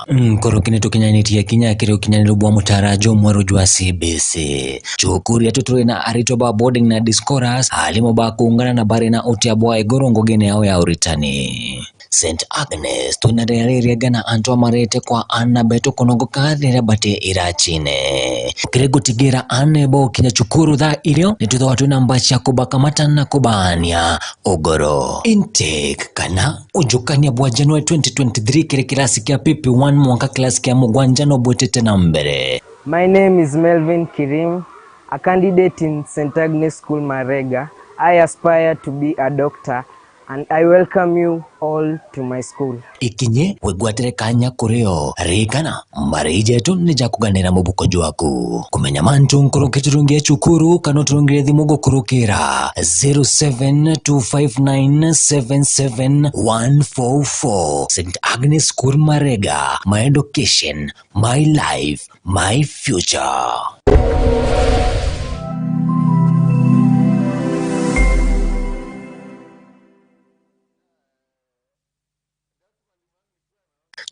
Nkuruki ni tukinyanitie kinya kiri ukinyaniru bwa mutaara jumweru jwa C B C. Cukuru yetu turi na aritwa ba boarding na day scholars, aarimu ba kuungana na bari na utia bwa iguru ngugine yao ya uritani. Saint Agnes, twina riria riega na antu amarete kwa aana betu kunogoka riria bati iracine. Kiri gutigira aana bo kinya cukuru thaa irio, ni twithagwa twina mbaci ya kubakamata na kubaania ugoro. Intake kana ujukania bwa January twenty twenty-three kiri kirasi kia P P one mwanka kirasi kia mugwanja no bwitite na mbere. My name is Melvin Kirim, a candidate in Saint Agnes School Marega. I aspire to be a doctor and I welcome you all to my school. Ikinye wigwatire kanya kuri o, ririkana, mbari jetu ni ja kuganira mubuko jwaku. Kumenya mantu nkuruki turungie cukuru kana uturungire thimu gukurukira zero seven two five nine seven seven one four four. Saint Agnes School Marega, my education, my life, my future.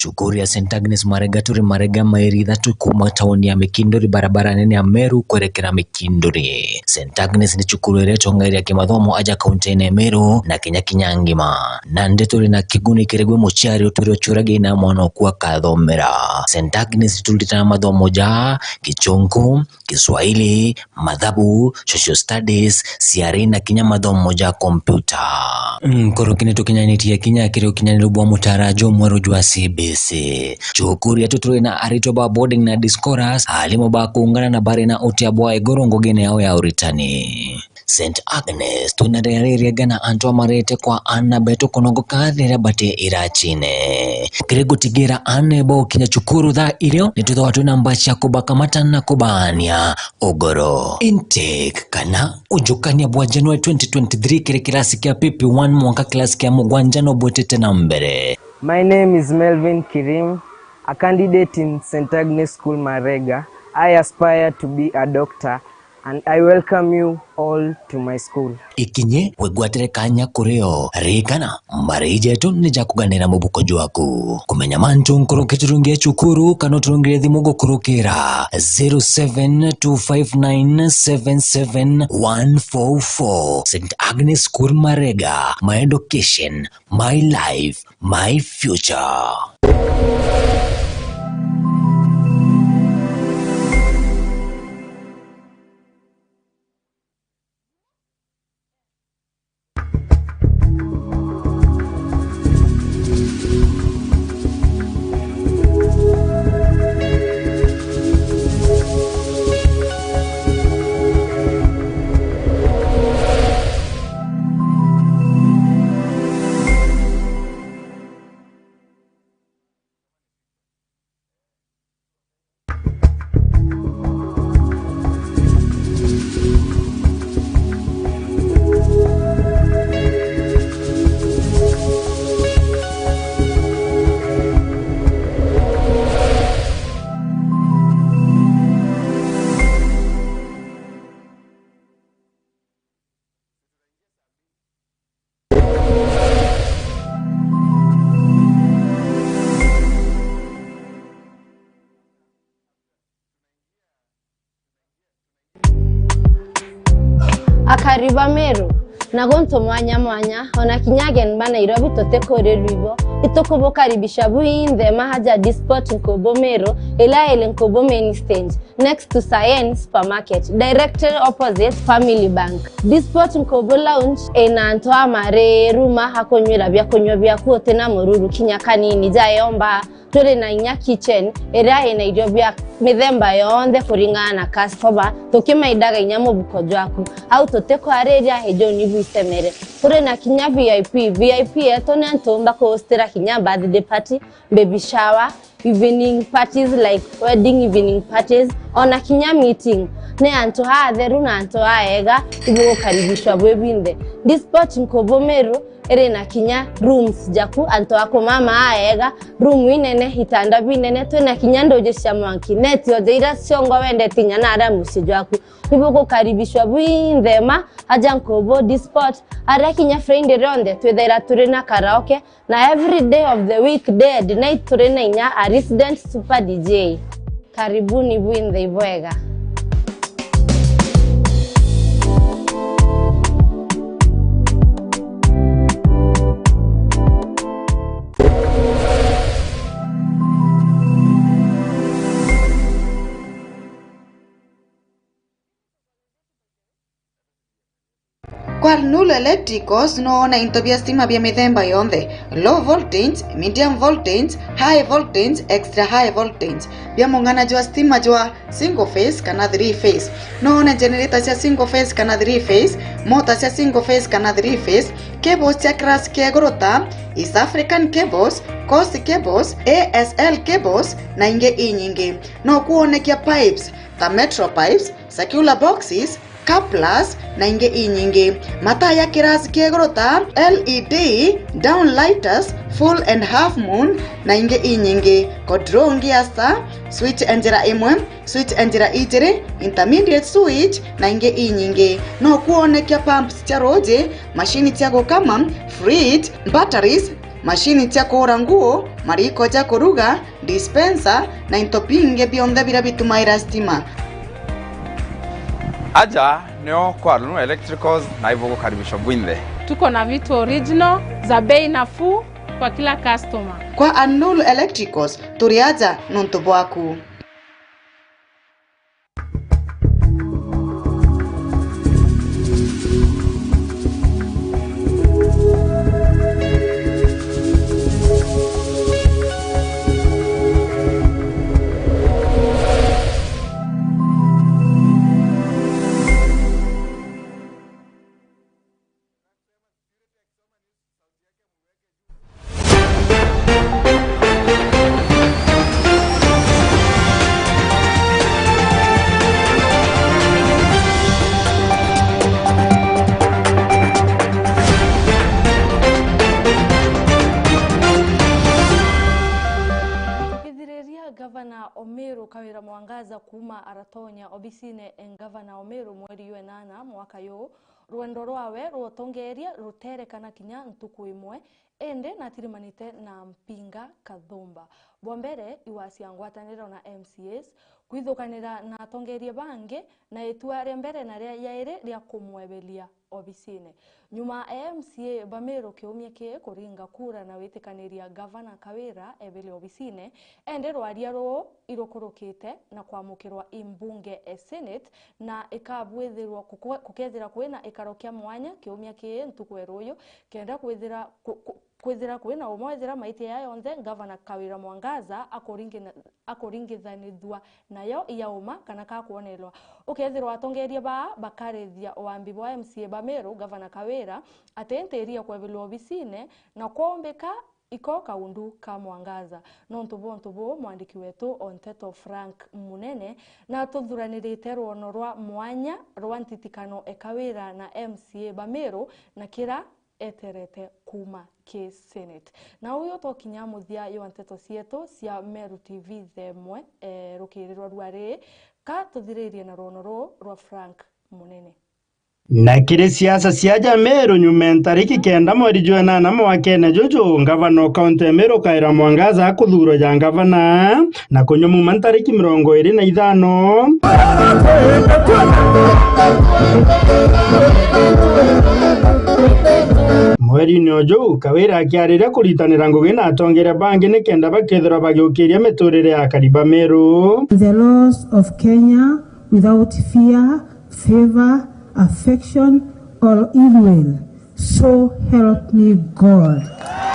Cukuru ya Saint Agnes Marega turi Marega, mairi ithatu kuuma tauni ya Mikinduri, barabara nene ya Meru kwerekera Mikinduri. Saint Agnes ni cukuru iria itongeeria kimathomo aja kaunti-ini ya Meru na Kenya kinya ngima. Nandi turi na kiguni kiri gwi muciari utwire uciuragia ina mwana oku akathomera. Saint Agnes turutaga mathomo ja Gichunku, Kiswahili, mathabu, social studies, C R E na kinya mathomo ja kompyuta. Nkuruki ni tukinyanitie kinya kiri ukinyaniru bwa mutaara jumweru jwa C B C. Cukuru yetu turi na aritwa ba boarding na day scholars, aalimu ba kuungana na bari na utia bwa iguru ngugine yao ya uritani. Saint Agnes, twina riria riega na antu amarete kwa aana betu kunogoka riria bati iracine. Kiri gutigira aana bo gukinya cukuru thaa irio, ni twithagwa twina mbaa cia kubakamata na kubaania ugoro. Intake kana ujukania bwa January twenty twenty-three kiri kirasi kia P P one mwanka kirasi kia mugwanja no bwitite na mbere. My name is Melvin Kirim, a candidate in Saint Agnes School Marega. I aspire to be a doctor and I welcome you all to my school. Ikinye wigwatire kanya kuri o. Ririkana, mbari jetu ni ja kuganira mubuko jwaku. Kumenya mantu nkuruki turungie cukuru kana uturungire thimu gukurukira zero seven two five nine seven seven one four four. Saint Agnes School Marega, my education, my life, my future. Akari ba Meru, na guntu mwanya mwanya, ona kinya ageni ba Nairobi tutikurirwa ibo, itukubukaribisha bwinthe maha ja Disport Nkubu Meru, iria iri Nkubu Main Stage, next to Sayen Supermarket, directly opposite Family Bank. Disport Nkubu Lounge ina antu amariru ma akunywira biakunywa biaku utina mururu kinya kanini, jayomba. Turi na inya kitchen iria ina irio bia mithemba yonthe kuringana na customer, tukimaindaga inya mubuko jwaku. Au tutikwariria, ijuni bwisemere. Turi na kinya V I P. V I P yetu ni antu bakuhostira kinya birthday party, baby shower, evening parties like wedding evening parties, ona kinya meeting. Ni antu atheru na antu aega, ibugukaribishwa bwi bwinthe. Disport Nkubu Meru iri na kinya rooms jaku, antu a kumama aega, room inene, itanda binene, twina kinya nduji cia mwanki, neti yonthe iria ciongo wendete inya na aria mucii jwaku. Ibugukaribishwa bwinthe ma aja Nkubu Disport, aria kinya Friday rionthe twithaira turi na karaoke, na every day of the week, day and night, turi na inya a resident super D J. Karibuni bwinthe ibwega. Kwa Nulu Electricals, noona into bia stima bia mithemba yonthe, low voltage, medium voltage, high voltage, extra high voltage, bia mung'ana jwa stima jwa single phase kana three phase. Noone generator cia single phase kana three phase, mota cia single phase kana three phase, cables cia class kia iguru ta East African Cables, Coast Cables, A S L Cables, na ingi inyingi. No kuonekia pipes ta Metro Pipes, circular boxes, couplers, na ingi inyingi. Mataa ya kirasi kia iguru ta L E D, downlighters, full and half moon, na ingi inyingi. Control ngia star, switch ya njira imwe, switch ya njira ijiri, intermediate switch, na ingi inyingi. No kuonekia pumps cia ruuji, mashini cia gukama, fridge, batteries, mashini cia kuura nguo, mariko ja kuruga, dispenser na into bingi bionthe biria bitumaira stima. Aja nio kwa Lulu Electricals na ibugukaribisha bwinthe. Tuko na vitu original za bei nafuu kwa kila customer. Kwa Anulu Electricals, turi aja nontu bwaku. Tukithiriria, Gavana o Meru Kawira Mwangaza kuuma aratonya obisine e Gavana o Meru mweri jwa enana mwaka juu, rwendo rwawe rwa utongeeria ruteerekana kinya ntuku imwe, indi natirimanite na Mpinga Kathumba. Bwa mbere, igwacia ngwataniro na M C As, kwithukanira na atongeeria bangi, na itua ria mbere na ria jairi ria kumwebelia obisine. Nyuma e M C A ba Meru kiumia kii kuringa kura na witikaniria Gavana Kawira ebele obisine, indi rwaria ruu irukurukite na kwamukirwa i mbunge e Senate, na ikabwithirwa kukwe-, kukethira kwina ikaro kia mwanya kiumia kii ntuku e ruuju, kenda kwithira ku-, ku-, kwithira kwina umwe wethira maitia ya yonthe, Gavana Kawira Mwangaza akuringina-, akuringithanithua nayo ya uma kana kakwonelwa. Ukethirwa atongeeria baa bakarithia wambi bwa M C A ba Meru, Gavana Kawira ati ntiri ya kwebelwa obisine, na kwaumbika iko kaundu ka Mwangaza. Nontu bwa untu buu, mwandiki wetu o nteto Frank Munene natuthuranirite rwono rwa mwanya rwa ntitikano e Kawira na M C A ba Meru na kira eterete kuuma ki Senate. Na uyu tukinya muthia jwa nteto cietu cia Meru T V thaa imwe, eh, rukirirwa rwa ri, ka tuthiririe na rwono ruu rwa Frank Munene. Na kiri siasa cia ja Meru, nyuma e ntariki kenda mweri jwa enana mwakene juju, ngavana o kaunti ya Meru Kawira Mwangaza akuthuurwa ja ngavana na kunywa muuma ntariki mirongo iri na ithano mweriine o juu, Kawira akiariria kuritanira ngugi na atongeria bangi nikenda bakethirwa bagiukiria miturire ya akari ba Meru. The laws of Kenya without fear, favor, affection, or ill will. So help me God.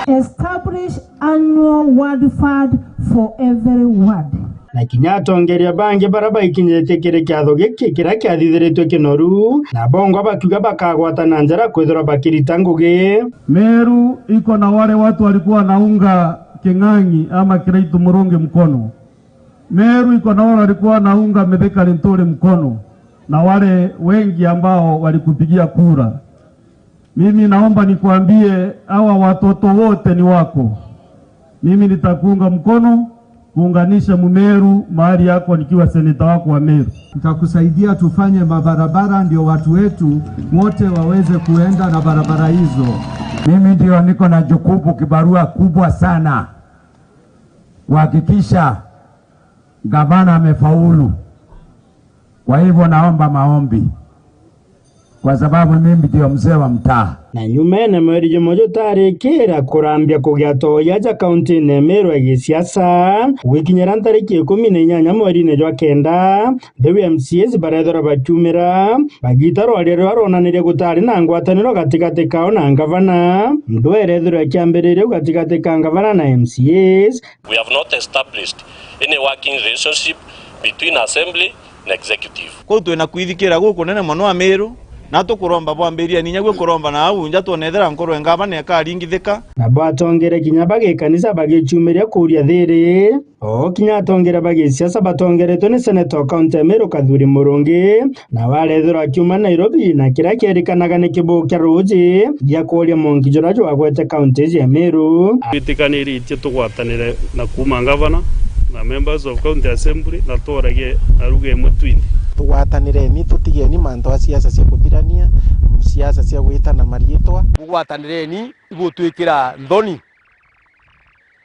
Establish annual ward fund for every ward. Na kinya atongeria bangi baria baikinyitie kiri kiatho giki kiria kiathithiritue kinoru, na bongwa bakiuga bakagwata na njara kwithirwa bakirita ngugi. Meru iko na wale watu walikuwa wanaunga King'ang'i ama Kiraitu Murungi mkono. Meru iko na wale walikuwa wanaunga Mithika Linturi mkono, na wale wengi ambao walikupigia kura. Mimi naomba nikwambie, hawa watoto wote ni wako. Mimi nitakuunga mkono kuunganisha Mumeru mahali yako nikiwa seneta wako wa Meru. Nitakusaidia tufanye mabarabara ndio watu wetu wote waweze kuenda na barabara hizo. Mimi ndio niko na jukumu, kibarua kubwa sana kuhakikisha gavana amefaulu. Kwa hivyo naomba maombi, kwa sababu mimi ndio mzee wa mtaa. Na nyumene mweri jumwe jutarikira kurambia kugia toya ja kaunti-ini ya Meru ya gisiasa, gwikinyira ntariki ikumi na inyanya mweriine jwa kenda, riu M C As barethirwa bakiumira, bagita rwaria ruria rwonanirie gutari na ngwataniro gatigati kao na ngavana. Ndwaa irethirwa ikiambiriria u gatigati ka ngavana na M C As, We have not established any working relationship between assembly na executive. Kuu twina kwithikira gukunene mono Amiru, na tukuromba bwambirieni inya gwi kuromba na au nja twonethera nkorwe ngavana ikaringithika. Na bwatongere kinya bagikanisa bagicumiria kuuria thiri. O kinya atongere bagisiasa batongeretwe ni seneta o kaunti ya Meru Kathuri Murungi, nawe arethirwa akiuma Nairobi, na kiria kierikanaga ni kibuu kia ruuji gia kuuria mwanki juria jwagwete kaunti iji ya Meru. Twitikaniritie tugwatanire na kuuma ngavana na members of county assembly, na tworagie na lugha imwe twinthe. Tugwatanireni, tutigeni mantu a siasa cia kuthirania, siasa cia gwitana mariitwa. Bugwatanireni, ibutwikira nthoni.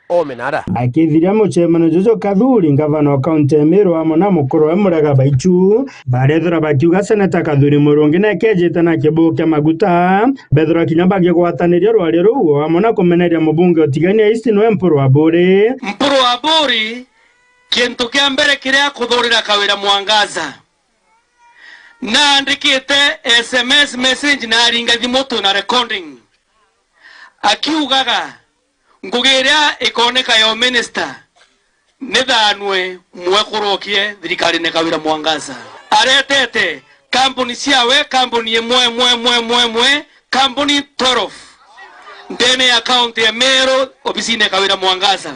Omenara. Akithiria mucemanio juju Kathuri, ngavana wa kaunti ya Meru amwe na mukuru we Murega Baichu, barethira bakiuga Seneta Kathuri Murungi nekejite na kibugu kia maguta, bethira kinya bagigwataniria rwari ruu amwe na kumeneria mubunge utigania East nwe Mpuru Aburi. Mpuru Aburi, kintu kia mbere kiria akuthurira Kawira Mwangaza, naandikite S M S message na aringa thimu twina recording, akiugaga, ngugi iria ikoneka yo minister ni thanwe mwekuru okie thirikarine Kawira Mwangaza. Aretete kambuni ciawe, kambuni imwe, imwe, imwe, imwe, imwe, kambuni twelve ndene ya kaunti ya Meru, obisine Kawira Mwangaza.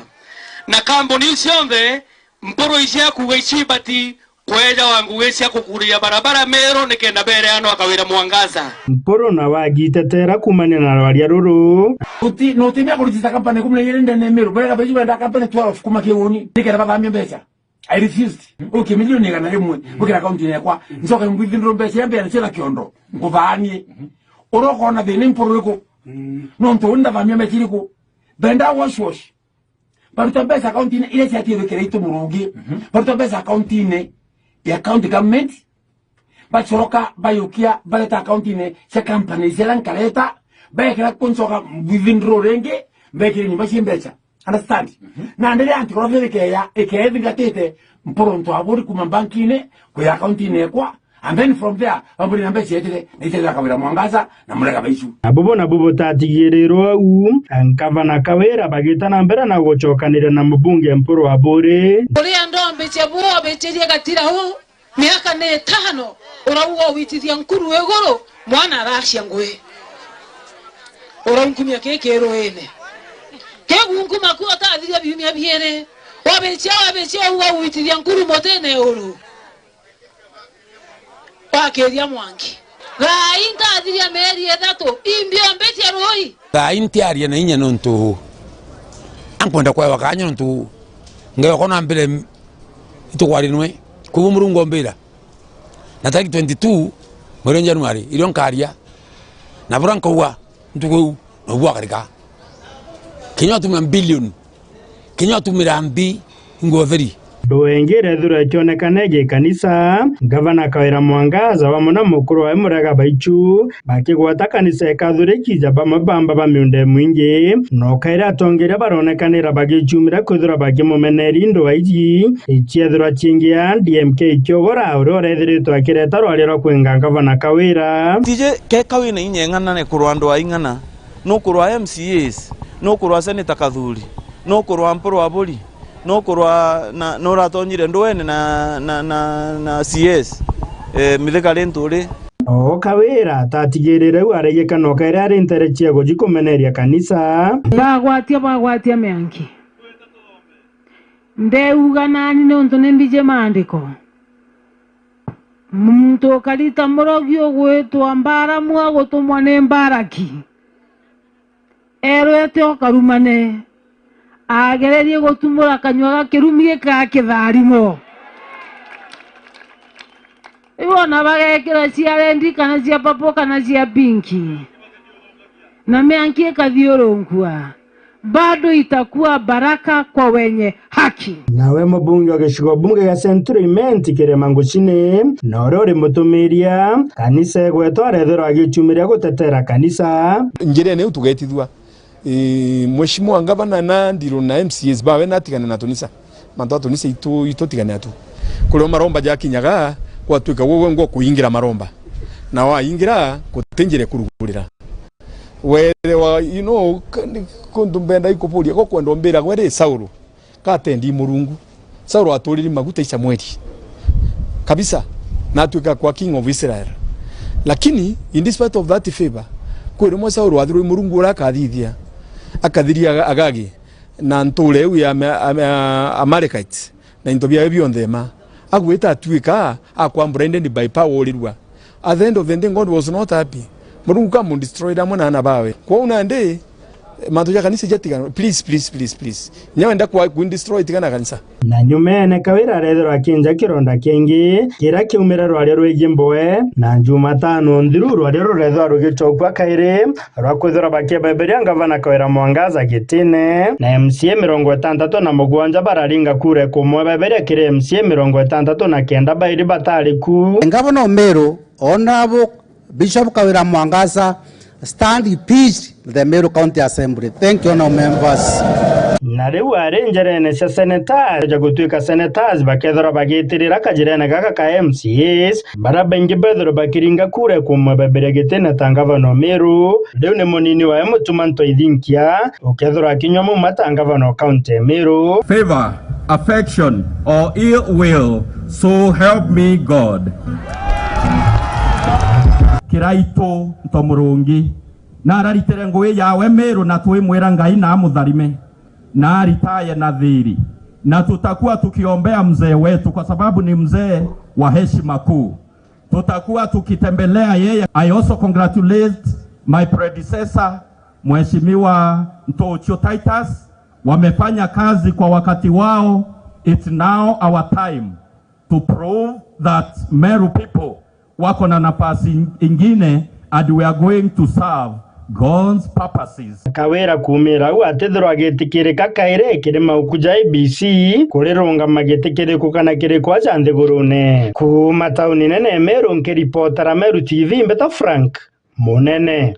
Na kambuni iu cionthe, Mpuru ici akuuga ici ibati kweja wa ngugi cia kukuria barabara Meru nikenda bereanwa Kawira Mwangaza. Mpuru nawe agitetera kuumania na rwaria ruru. Uti, no utimia kurujista kampani ikumi na igiri ndene ya Meru, Murega Baichu benda kampani twelve kuma Kiuni nikenda bathamia mbeca. I refused. Okay, milioni igana rimwe gwikira akaunti yakwa, ncoke ngwithindure mbeca iria mbeere cia na kiondo, nkuthaanie. Uria ukona thina ni Mpuru uriku? Nontu uni ndathamia mbeca iriku? Benda wash wash. Baruta mbeca akaunti-ini iria ciatigirwe kira itu Murungi. Mhm. Baruta mbeca akaunti-ini ya county government. Bacoroka bayukia bareta akaunti-ini cia company ciria nkareta. Bekira kuncoka within draw ringi. Bekire nyumba cia mbeca. Understand? Mhm. Na ndiria anti gorofa ikeya, ikeya ithingatite Mpuru Aburi kuma bank-ini kuya akaunti-ini ekwa. And then from there, bamburi na mbeca cietire, na itethera Kawira Mwangaza na Murega Baichu. Abo bo nabo butatigirirwe au, ngavana Kawira bagita na mbere na gucokaniria na mubunge Mpuru Aburi. Uria ndombicie bu obichirie gatira u, miaka ni itano, urauga owitithia nkuru iguru, mwana aracia ngui. Uraunkumia kiki ruine. Kigunkuma ku utathiria biumia biiri. Wabichia, wabichia uga owitithia nkuru mutine uru. Wakiria Mwangi. Thaa ii ntathiria mieri ithatu, imbi ombitie rui. Thaa ii ntiaria na inya nontu ankwenda kwewa kanya nontu Ngai wakwa na mbere itukwarinwe. Kwou Murungu ombira. Na tariki twenty-two mweri wa January, irio nkaria. Na bura nkauga ntuku iu, nobu agarika. Kinya watumira mbilioni. Kinya watumira mbi, ingwe utheri. Ndwengire thura ikionekana igi kanisa, ngavana Kawira Mwangaza bamwe na mukuru wawe Murega Baichu, bakigwata kanisa ikathuriki ja bamwe bamba ba miunda imwingi, na ukaira atongeria baronekanira bagicumira kwithirwa bakimumeneria ndwaa iji, iciethirwa cingi ya D M K ikiogora, uria urethiritwe akireta rwaria rwa kwinga ngavana Kawira. Tiji keka wina inya ing'ana ne kurwa ndwaa ing'ana. Nukurwa M C As, nukurwa Senator Kathuri, nukurwa Mpuru Aburi, nukurwa na, nuratonyire ndwene na, na, na, na C S, eh, Mithika Linturi. O Kawira atatigirire u araigika noka iria ari ntere cia guji kumeneria kanisa. Bagwatia, bagwatia mianki. Ndeuga nani niuntu ni mbiji maandiko. Muntu ukarita murogi ugwitwa Mbaramu agutumwa ni Mbaraki. Erwete o karumane, agererie gutumura kanyua ga kirumi gika kitharimo. Riu ona bagekira cia rendi kana cia papo kana cia pinki, na mianki ikathiurunkua, bado itakuwa baraka kwa wenye haki. Nawe mubunge wa gicigo bunge gia Central Imenti, Kirema Ngucini, na uria uri mutumiria kanisa igwetwa, arethirwa agicumiria gutetera kanisa. Njirene iu tugetithua. Ii, Mheshimiwa Ngavana na Ndirũ na M C As bawe natigane na tunisa. Mantu a tunisa itu, itutigane atu. Kurio maromba jakinyaga, gwatuika gwe, gwe ngwa kuingira maromba. Na waingira, guti njira ikurugurira. Were wa, you know, ka-, ni kuntu mbenda ikuburia, gwe kwenda umbira gwe ri Saulu. Katendi Murungu. Saulu aturiri maguta i Samueli. Kabisa. Na atuika kwa king of Israel. Lakini, in despite of that favor, kwi rimwe Saulu athirwe i Murungu uria akathithia. Akathiria Aga-, Agagi na nture iu ya Ama-, Ama-, Amalekites, na into biawe bionthe ma. Agwita atuika akwa blinded by power urirua. At the end of the day, God was not happy. Murungu kamudestroyed amwe na ana bawe. Kwou nandi, Mantu ja kanisa jatiganwe. Please, please, please, please. Nyawenda kwa, ku destroy tigana kanisa. Na nyumeene Kawira arethirwa akinja kironda kingi kiria kiaumire rwaria rwigii mboe, na Jumatano nthiru rwaria rurethirwa rugicokua kairi rwa kwithirwa bakibeberia ngavana Kawira Mwangaza gitine, na M C A mirongo itantatu na mugwanja bararinga kura kumwebeberia kiri M C A mirongo itantatu na kenda bairi batari ku. Ngavana o Meru, Honorable Bishop Kawira Mwangaza, stand impeached the Meru County Assembly. Thank you, honorable members. Na riu ari njerene cia senators, ja gutuika senators bakethirwa bagitirira kajirene gaka ka M C As, bara baingi bethirwa bakiringa kura kumwebeberia gitine ta ngavana o Meru. Riu ni munini wae Mutuma Ntoithinkia ukethirwa akinywa muma ta ngavana o kaunti ya Meru. Favor, affection, or ill will, so help me God. Kiraitu Nto Murungi, na araritire ngui yawe Meru, na twimwira Ngai na amutharime, na aritaye na thiri, na tutakuwa tukiombea mzee wetu kwa sababu ni mzee wa heshima kuu. Tutakuwa tukitembelea yeye. I also congratulate my predecessor, Mheshimiwa Ntochio Titus. Wamefanya kazi kwa wakati wao. It's now our time to prove that Meru people wako na nafasi ingine, and we are going to serve God's purposes. Kawira kuumira au atithirwa agitikirika kairi kiri mauku ja A B C kurirungama giti kiriku kana kiriku aja nthigurune. Kuuma tauni nene ya Meru, nkiripotera Meru T V, mbeta Frank Munene.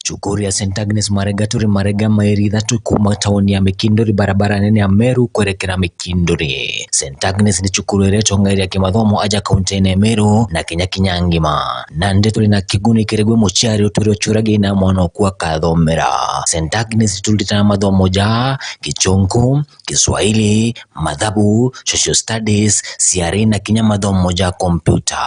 Cukuru ya Saint Agnes Marega turi Marega, mairi ithatu kuuma tauni ya Mikinduri, barabara nene ya Meru kwerekera Mikinduri. Saint Agnes ni cukuru iria itongagiria kimathomo aja kaunti-ini ya Meru na Kenya kinya ngima. Nandi turi na kiguni kiri gwi muciari utwire uciuragia ina mwana oku akathomera. Saint Agnes turutaga mathomo ja Gichunku, Kiswahili, mathabu, social studies, C R E na kinya mathomo ja kompyuta.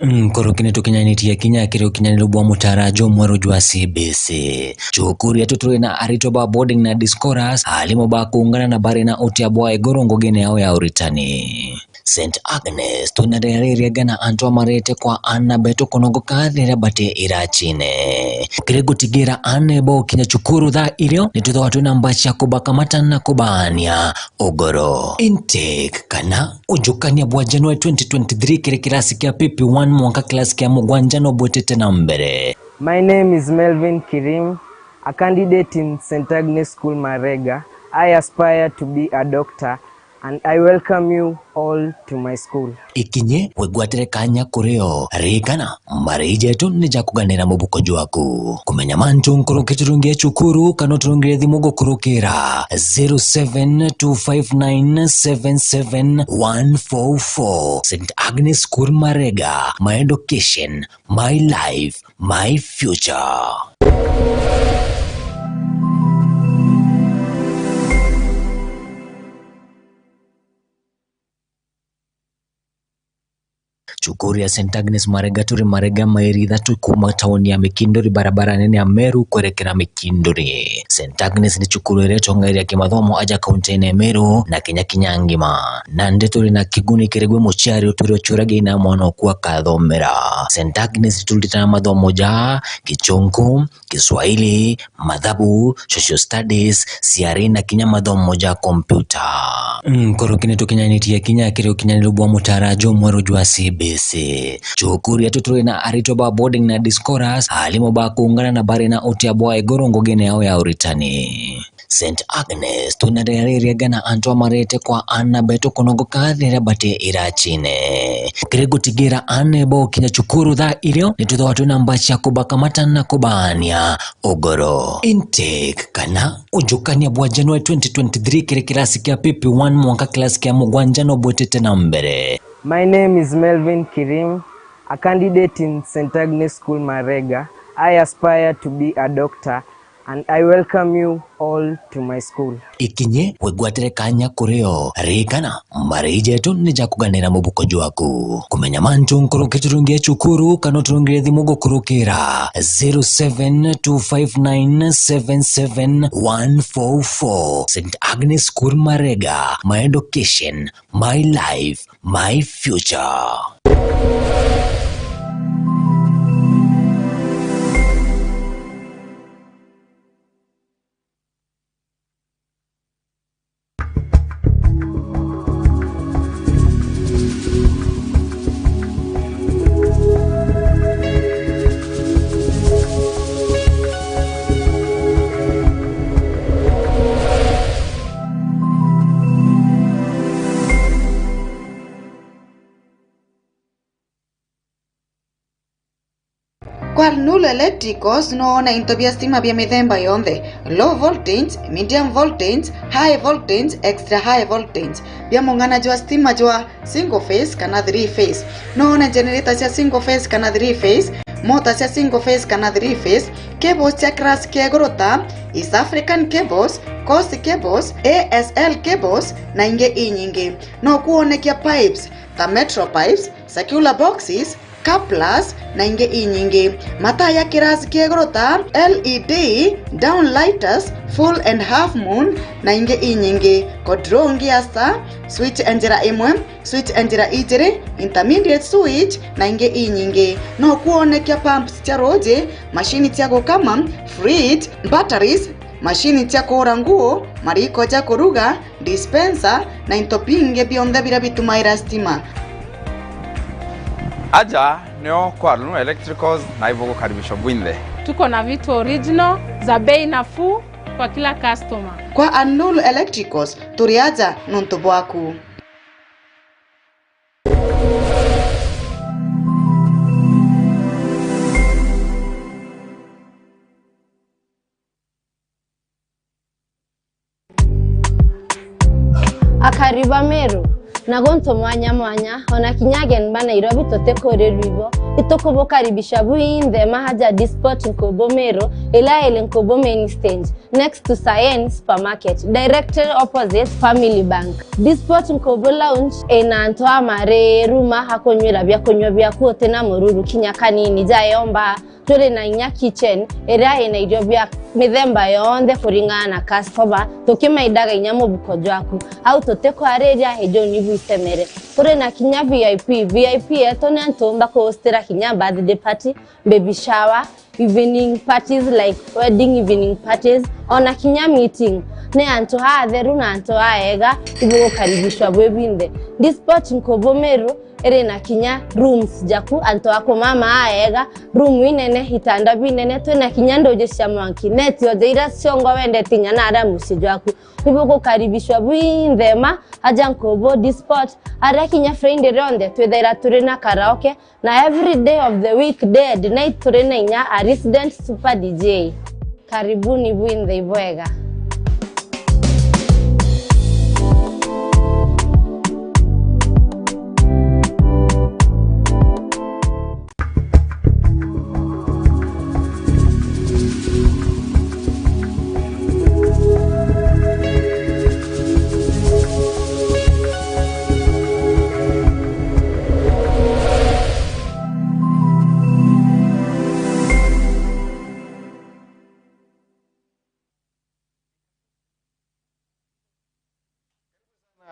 Nkuruki ni tukinyanitie kinya kiri ukinyaniru bwa mutaara jumweru jwa C B C. Cukuru yetu turi na aritwa ba boarding na day scholars, aarimu ba kuungana na bari na utia bwa iguru ngugine yao ya uritani. Saint Agnes, twina riria ririega na antu amarete kwa aana betu kunogoka riria bati iracine. Kiri gutigira aana bokinya cukuru thaa irio, ni twithagwa twina mbaci ya kubakamata na kubaania ugoro. Intake kana ujukania bwa January twenty twenty-three kiri kirasi kia P P one mwanka kirasi kia mugwanja no bwitite na mbere. My name is Melvin Kirim, a candidate in Saint Agnes School Marega. I aspire to be a doctor and I welcome you all to my school. Ikinye wigwatire kanya kuri o. Ririkana, mbarei jetu ni ja kuganira mubuko jwaku. Kumenya mantu nkuruki turungie cukuru kana uturungire thimu gukurukira zero seven two five nine seven seven one four four. Saint Agnes School Marega, my education, my life, my future. Cukuru ya Saint Agnes Marega turi Marega, mairi ithatu kuuma tauni ya Mikinduri, barabara nene ya Meru kwerekera Mikinduri. Saint Agnes ni cukuru iria itongagiria kimathomo aja kaunti-ini ya Meru na Kenya kinya ngima. Nandi turi na kiguni kiri gwi muciari utwire uciuragia ina mwana oku akathomera. Saint Agnes turutaga mathomo ja Gichunku, Kiswahili, mathabu, social studies, C R E na kinya mathomo ja kompyuta. Nkuruki ni tukinyanitie kinya kiri ukinyaniru bwa mutaara jumweru jwa C B C. Cukuru yetu turi na aritwa ba boarding na day scholars, aarimu ba kuungana na bari na utia bwa iguru ngugine yao ya uritani. Saint Agnes, twina riria ririega na antu amarete kwa aana betu kunogoka riria bati iracine. Kiri gutigira aana bokinya cukuru thaa irio, nitwithagwa twina mbaci ya kubakamata na kubaania ugoro. Intake kana ujukania bwa January twenty twenty-three kiri kirasi kia P P one mwanka kirasi kia mugwanja no bwitite na mbere. My name is Melvin Kirim, a candidate in Saint Agnes School Marega. I aspire to be a doctor and I welcome you all to my school. Ikinye wigwatire kanya kurio. Ririkana, marei jetu ni ja kuganira mubuko jwaku. Kumenya mantu nkuruki turungie cukuru kana uturungire thimu gukurukira zero seven two five nine seven seven one four four. Saint Agnes School Marega, my education, my life, my future. Kwa Alnur Electricals no wone into bia stima bia mithemba yonthe, low voltage, medium voltage, high voltage, extra high voltage, bia mung'ana jwa stima jwa single phase kana three phase. No wone generator cia single phase kana three phase, mota cia single phase kana three phase, cables cia class kia iguru ta East African cables, Coast cables, A S L cables na ingi inyingi. No kuonekia pipes ta metal pipes, circular boxes, couplers na ingi inyingi. Mataa ya kirasi kia iguru ta L E D downlighters, full and half moon na ingi inyingi. Control ngia star, switch ya njira imwe, switch ya njira ijiri, intermediate switch na ingi inyingi. No kuonekia pumps cia ruuji, mashini cia gukama, fridge, batteries, mashini cia kuura nguo, mariko ja kuruga, dispenser na into bingi bionthe biria bitumaira stima. Aja nio kwa Alnur Electricals na ibugukaribishwa bwinthe. Tuko na vitu original za bei nafuu kwa kila customer. Kwa Alnur Electricals, turi aja nontu bwaku. Akari ba Meru, na guntu mwanya mwanya, ona kinya ageni ba Nairobi tutikurirwa ibo, itukubukaribisha bwinthe maha ja Disport Nkubu Meru, ila iri Nkubu main stage, next to Science Supermarket, directly opposite Family Bank. Disport Nkubu Lounge ina antu amariru ma akunywira biakunywa biaku utina mururu kinya kanini, jayomba. Turi na inya kitchen iria ina irio bia mithemba yonthe kuringana na customer, tukimaindaga inya mubuko jwaku. Au tutikwariria, ijuni bwitemere. Turi na kinya V I P. V I P yetu ni antu bakuhostira kinya birthday party, baby shower, evening parties like wedding evening parties, ona kinya meeting. Ni antu atheru na antu aega, ibugukaribishwa bwi bwinthe. Disport Nkubu Meru iri na kinya rooms jaku, antu a kumama aega, room inene, itanda binene, twina kinya nduji cia mwanki, neti oja iria ciongo wendete inya na aria mucii jwaku. Ibugukaribishwa bwinthe ma aja Nkubu Disport, aria kinya Friday rionthe twithaira turi na karaoke, na every day of the week, day and night, turi na inya a resident super D J. Karibuni bwinthe ibwega.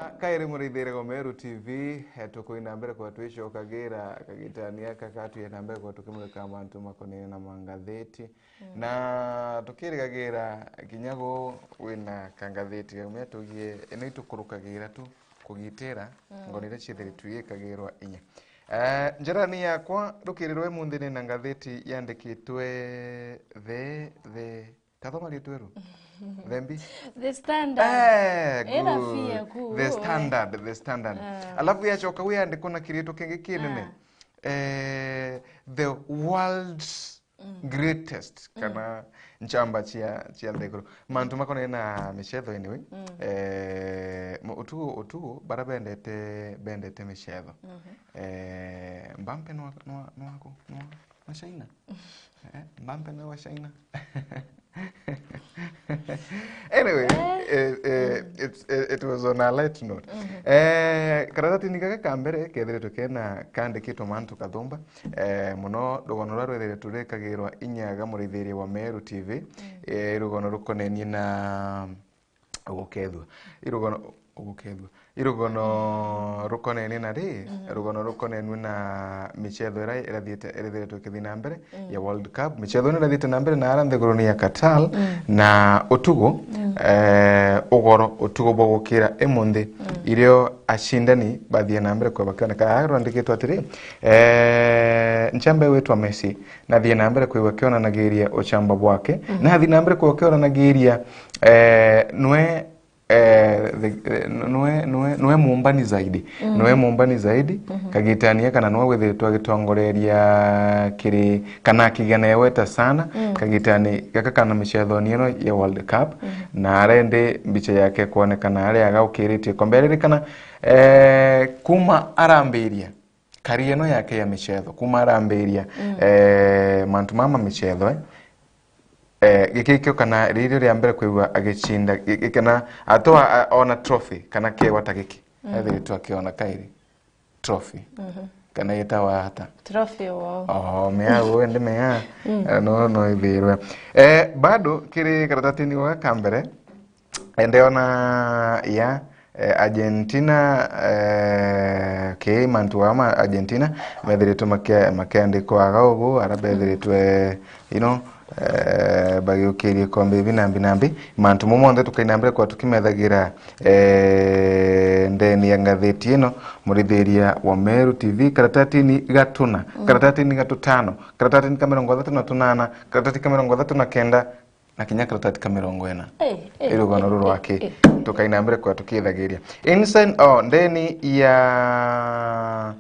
Na kairi murithire go Meru T V, eh, tukwina mbere kwa twicokagira kagitania kaka twina mbere kwa tukimulika mantu makonene na mangatheti. Mm. Na tukirigagira kinya gu wina kangatheti kamwe tugie, ino itukurukagira tu kugitira, mm, ngoni iria ciithiri tuikagirwa inya. Eh, njirani yakwa, rukirirwe munthi ni na ngatheti yandikitwe the, the Kathoma riitwa riu. Thembi. The Standard. Eh, good. The Standard, The Standard. Ah. Alafu yacoka wiyandikwa na kiriitwa kingi kinene. Ah. Eh, the world's greatest, kana nchamba cia, cia nthiguru. Mantu makonainie na micetho, anyway. Mm. Eh, mu-, utugo, utugo, bara bendete, bendete micetho. Mhm. Eh, Mbampe nwa, nwa, nwa, nwa, nwa China? Eh, Mbampe nwa China? Anyway, eh, eh, it's, eh, it was on a light note. Mhm. Eh, karatatini gaka ka mbere kethiritwe kena kandikitwe Mantu Kathumba. Eh, muno rugono ruria rwethiritwe rwikagirwa inya ga murithiria wa Meru T V. Mm. Eh, rugono rukonenie na ugukethua. Irugono ugukethua. Irugono rukonenie na ri, rugono rukonenue na micetho iria irathiite, irathiite ikithii na mbere ya World Cup. Micetho ino irathiite na mbere na ara nthiguruni ya Qatar, na utugo, eh, ugoro, utugo bwa gukira imunthi, irio acindani bathii na mbere kweba kioneka. Aa rwandikitwe atiri, eh, nchamba igwitwa Messi, nathii na mbere kwigua kionanagiria uchamba bwake, nathii na mbere kwigua kionanagiria, eh, nwe eh, the, eh, nwe, nwe, nwe mumbani zaidi. Nwe mumbani zaidi, kagitani gaka na nwe withiritwe agitongoreria kiri, kana akigia na igweta sana, kagitani gaka kana micethoni ino ya World Cup, na arendi mbicha yake kwonekana aria agaukiritie ikombe riri kana, eh, kuma arambiria career ino yake ya micetho, kuma arambiria, eh, mantu mama micetho, eh, eh, giki kio kana ririo ria mbere kwigua agicinda, gi-, gi-, kana atwa, a-, ona trophy, kana kiegwa ta giki, ethiritwe akiona kairi trophy. Kana yetawa ata? Trophy, wow. Oh, mea, wewe ndi mea. Eh, no, no ithirwe. Eh, bado kiri karatatini gaka ka mbere, eh, ndiona ya, eh, Argentina, eh, ki mantu ama Argentina, methiritwe makia-, makiandikwa aga ugu, ara bethiritwe, you know, eh, bagiukiria ikombe ibi nambi nambi. Mantu mau monthe tukaina mbere kwa tukimethagira, eh, ndeni ya ngatheti ino, murithiria wa Meru T V, karatatini gatuna, karatatini gatutano, karatatini ka mirongo ithatu na tunana, karatatini ka mirongo ithatu na kenda, na kinya karatati ka mirongo ina. Eh, eh, i rugano eh, ruru eh, aki, eh. Tukaina mbere kwa tukithagiria. Inside, oh, ndeni ya,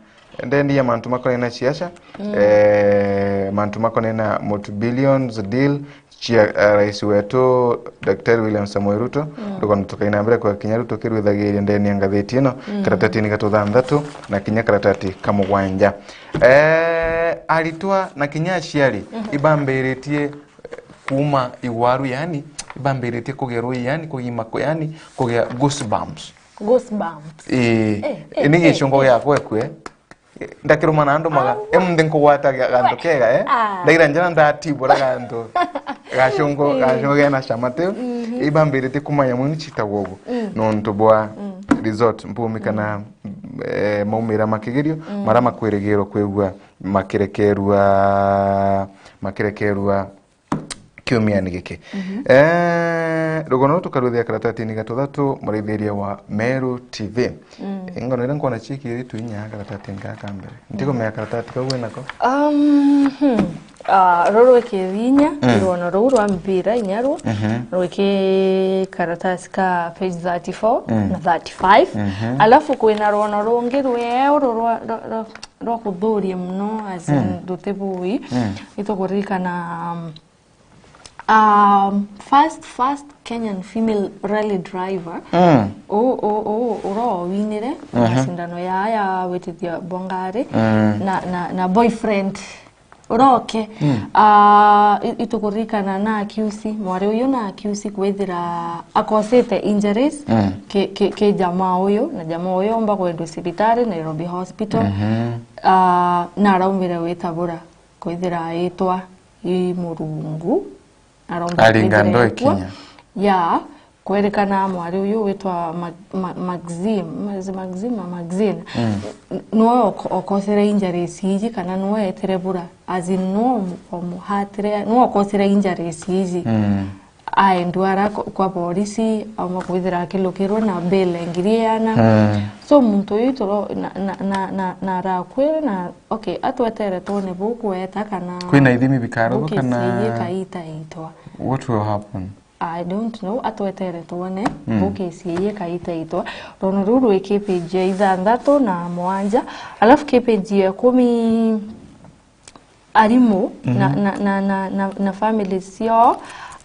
ndeni ya mantu makonainie na siasa, eh, mantu makonainie na multi-billions deal cia, eh, rais wetu Daktari William Samoei Ruto. Rugano tukaina mbere kwa kinya riu tukirwithagiria ndeni ya ngatheti ino, karatatini ga tuthanthatu na kinya karatati ka mugwanja. Eh, aritwa na kinya aciari ibambiritie kuuma igwaru, yani, ibambiritie kugia rui, yani, kugima ku-, yani, kugia goosebumps. Goosebumps. Ii. Eh, eh, ni gicungo giakwa ekwe. Ndakiruma na andu maga. Em, nthi nkugwata ga-, gantu kega, eh? Ndaira njara ndatibura gantu. Gacungo, gacungo gena cama tiu. Ibambiritie kuuma nyamuni citagwa ugu. Nontu bwa result mpumi kana, eh, maumira ma kigerio, mara makwirigirwa kwigua makirekerua, makirekerua kiumiani giki. Eh, rugono ruu tukarwithia karatatini ga tuthatu, muraithiria wa Meru T V. Ingano iria nkwona ciikiri tu inya karatatini gaka ka mbere. Ntikumenya karatati kau winako? Um, hmm. Ah, ruru rwikiri inya, rugono ruu rwa mpira inya rwo, rwiki karatasi ka page thirty-four na thirty-five. Alafu kwina rugono rungi rweeru rwa, rwa, rwa, rwa kuthuria muno, as in, rutibui. Itukuririkana, um, um, first, first Kenyan female rally driver. U, u, u, ura winire macindano ya, ya witithia bwa ngari na, na, na boyfriend uroke. Ah, i-, itukuririkana na accuse, mwari uyu na accuse kwithira akosite injuries ki, ki, ki jamaa uyu, na jamaa uyu omba kwendwa cibitari Nairobi Hospital. Ah, na araumire witabura kwithira aitwa i Murungu, araumire aringa kwithira ndoi ekua. Kinya. Ya, kwerikana mwari uyu witwa Ma-, Ma-, Maxim, Ma-, is it Maxim or Maxine? N-, nwe oko-, okosire injuries iji, kana nwe etire bura, as in, nwe omu-, omuhatire, nwe okosire injuries iji. aendwa ara kwa, kwa borisi, auma kwithira akilukirwe na bail ngiri iana. Mm. So muntu uyu turo-, na, na, na, na, na arakwire na, okay, atwetere twone bukweta kana kwina ithimi bikarutwa kana bukisie kaita itwa. What will happen? I don't know, atwetere twone, mm, bukisie kaita itwa. Rono ruru rwi ki page ya ithanthatu na mwanja, alafu ki page ya ikumi, arimu na, mhm, na, na, na, na, na families ciao,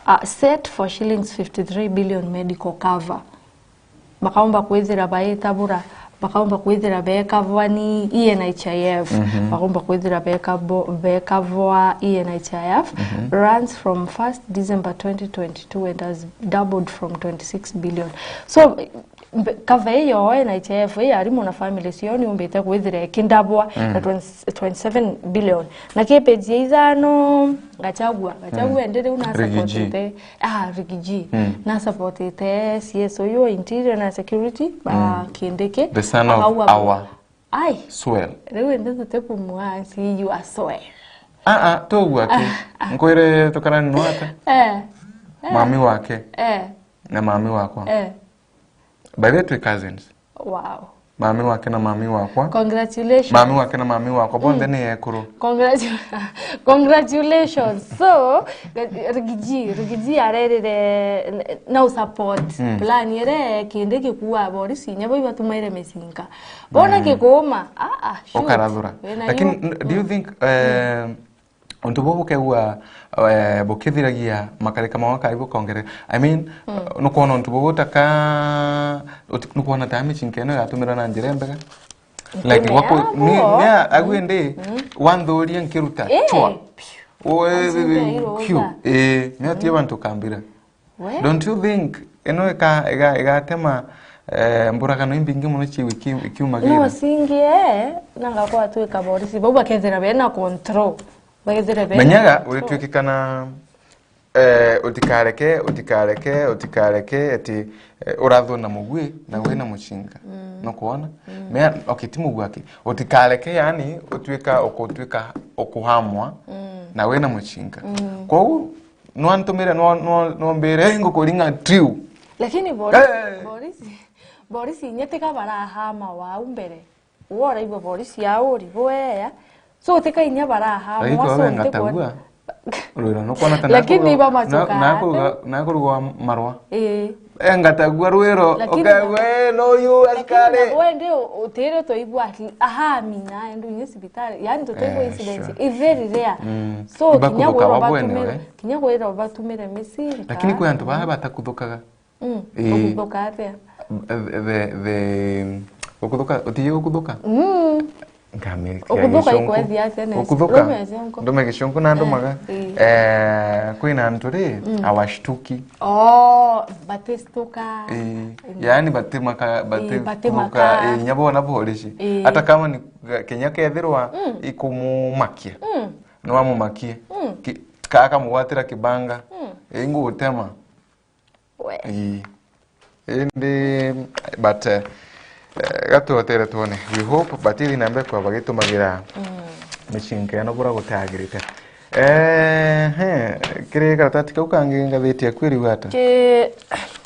uh, set for shillings fifty-three billion medical cover. Bakaumba kwithira baitabura, bakaumba kwithira bekavwa ni E N H I F, mhm, bakaumba kwithira bekabo-, bekavwa E N H I F, mhm, runs from first December twenty twenty-two and has doubled from twenty-six billion. So, mbe-, kava iyo N H I F ii arimu na family cio ni umbite kwithira ikindabwa, mm, na twenty, twenty-seven billion. Na ki page ya ithano, Gachagua, Gachagua, mm, endi riu na Riggy G supportite, ah, Riggy G. Mm. Na supportite C S uyu interior na security, ba, mm, Kindiki. The son of Akauga our ai, Swell. Riu indi tuti kumua, si you are Swell. Ah, ah, tuugua ki? Ah, ah. Nkwire tukarani nwata? Eh. Eh. Mami wake. Eh. Na mami wakwa. Eh. By the way, twi cousins. Wow. Mami wake na mami wakwa. Congratulations. Mami wake na mami wakwa, bonthe, mm, ni ekuru. Congratu-, congratulations. So, Riggy G, Riggy G arerire n-, no support, mm, plan ire Kindiki kuua borisi, inya bo ibatumaire micinga. Bona, mm, gikuuma, ah, ah, shoot. Ukarathura. Wina. Lakini, you, n-, do you, mm, think, eh, mm. Untu buu bukegua, eh, bukithiragia makarika mao akari bukongerera. I mean, mm, nukwona untu buu utaka, uti-, nukwona ta micinka ino igatumira na njira imbega? Like, ntimeaga wako-, ni, bo. Ni a-, agu indi, mm, wanthuria nkiruta, eh, chwa. Ue, ansinge iruga. Kiu, eh, ni atie, mm, bantu kambira. We? Don't you think ino ika-, iga-, igatema, eh, mburagano imbingi mono ciu iki-, ikiumagira? No singie, na ngakwatwika borisi, bau bakethira bena control. Bakethira bena control. Menyaga, uritwikikana, eh, utikareke, utikareke, utikareke, ati, eh, urathwo na mugwi, na wina mucinga. Mm. Nukwona? Mm. Mea, okay, ti mugwi aki. Utikareke, yani, utwika, ukutwika, ukuhamwa, mm, na wina mucinga. Mm. Kwou, Nwantumire, nwa-, nwa-, nwambire, "Ngukuringa triu." Lakini borisi, eh, borisi, borisi inya tika barahama wau mbere. Uwe uraigua borisi ya uri bwea. So tika inya barahama. Aitwa so we ntikwa- Ngatagua. Rwiro nukwona ta. Lakini nakuruga-, iba macoka na-, nakuruga-, ate? Nakuruga marwa. Ii. Eh, Ngatagua Rwiro, lakini ukegwa, na-, "Eh, no yu askari." Lakini na wende u-, utire twaigua ati, aha, mina, endu inye cibitari. Yani tutaigua, eh, incidents. Sure. It's very rare. Mm. So, iba kinya kuthuka gwira babu batumire, anyway. Kinya gwira batumire micinga. Lakini kwi antu baa batakuthukaga. Mm. Ii. Ukuthuka atia? The, the, the, ukuthuka, utiji ukuthuka? Mm. Nkamirikia. Ukuthuka Gicunku. Ikwethia atia nesi? Ukuthuka? Ndume Gicunku. Ndume Gicunku na ndumaga. Eh, eh. Eh, kwina antu ri, mm, awashtuki. Oh, batistuka. Eh, mm. Yani batimaka, ii, bati-, batimaka. Kuruka, eh, inya bona borisi. Ii. Hata kama ni ga-, kinya kethirwa, mm, ikumumakia. Mm. Nwamumakie. Mm. Ki-, kakamugwatira kibanga. Mm. Eh, ingugutema. We. Ii. Indi, but, eh, eh, gatuotere twone. We hope, but ithi na mbere kwa bagitumagira, mm, micinka ino bura gutagirite. Eh, he, kiri karatati kau kangi ngathiti yaku iriuga ata? Ki-,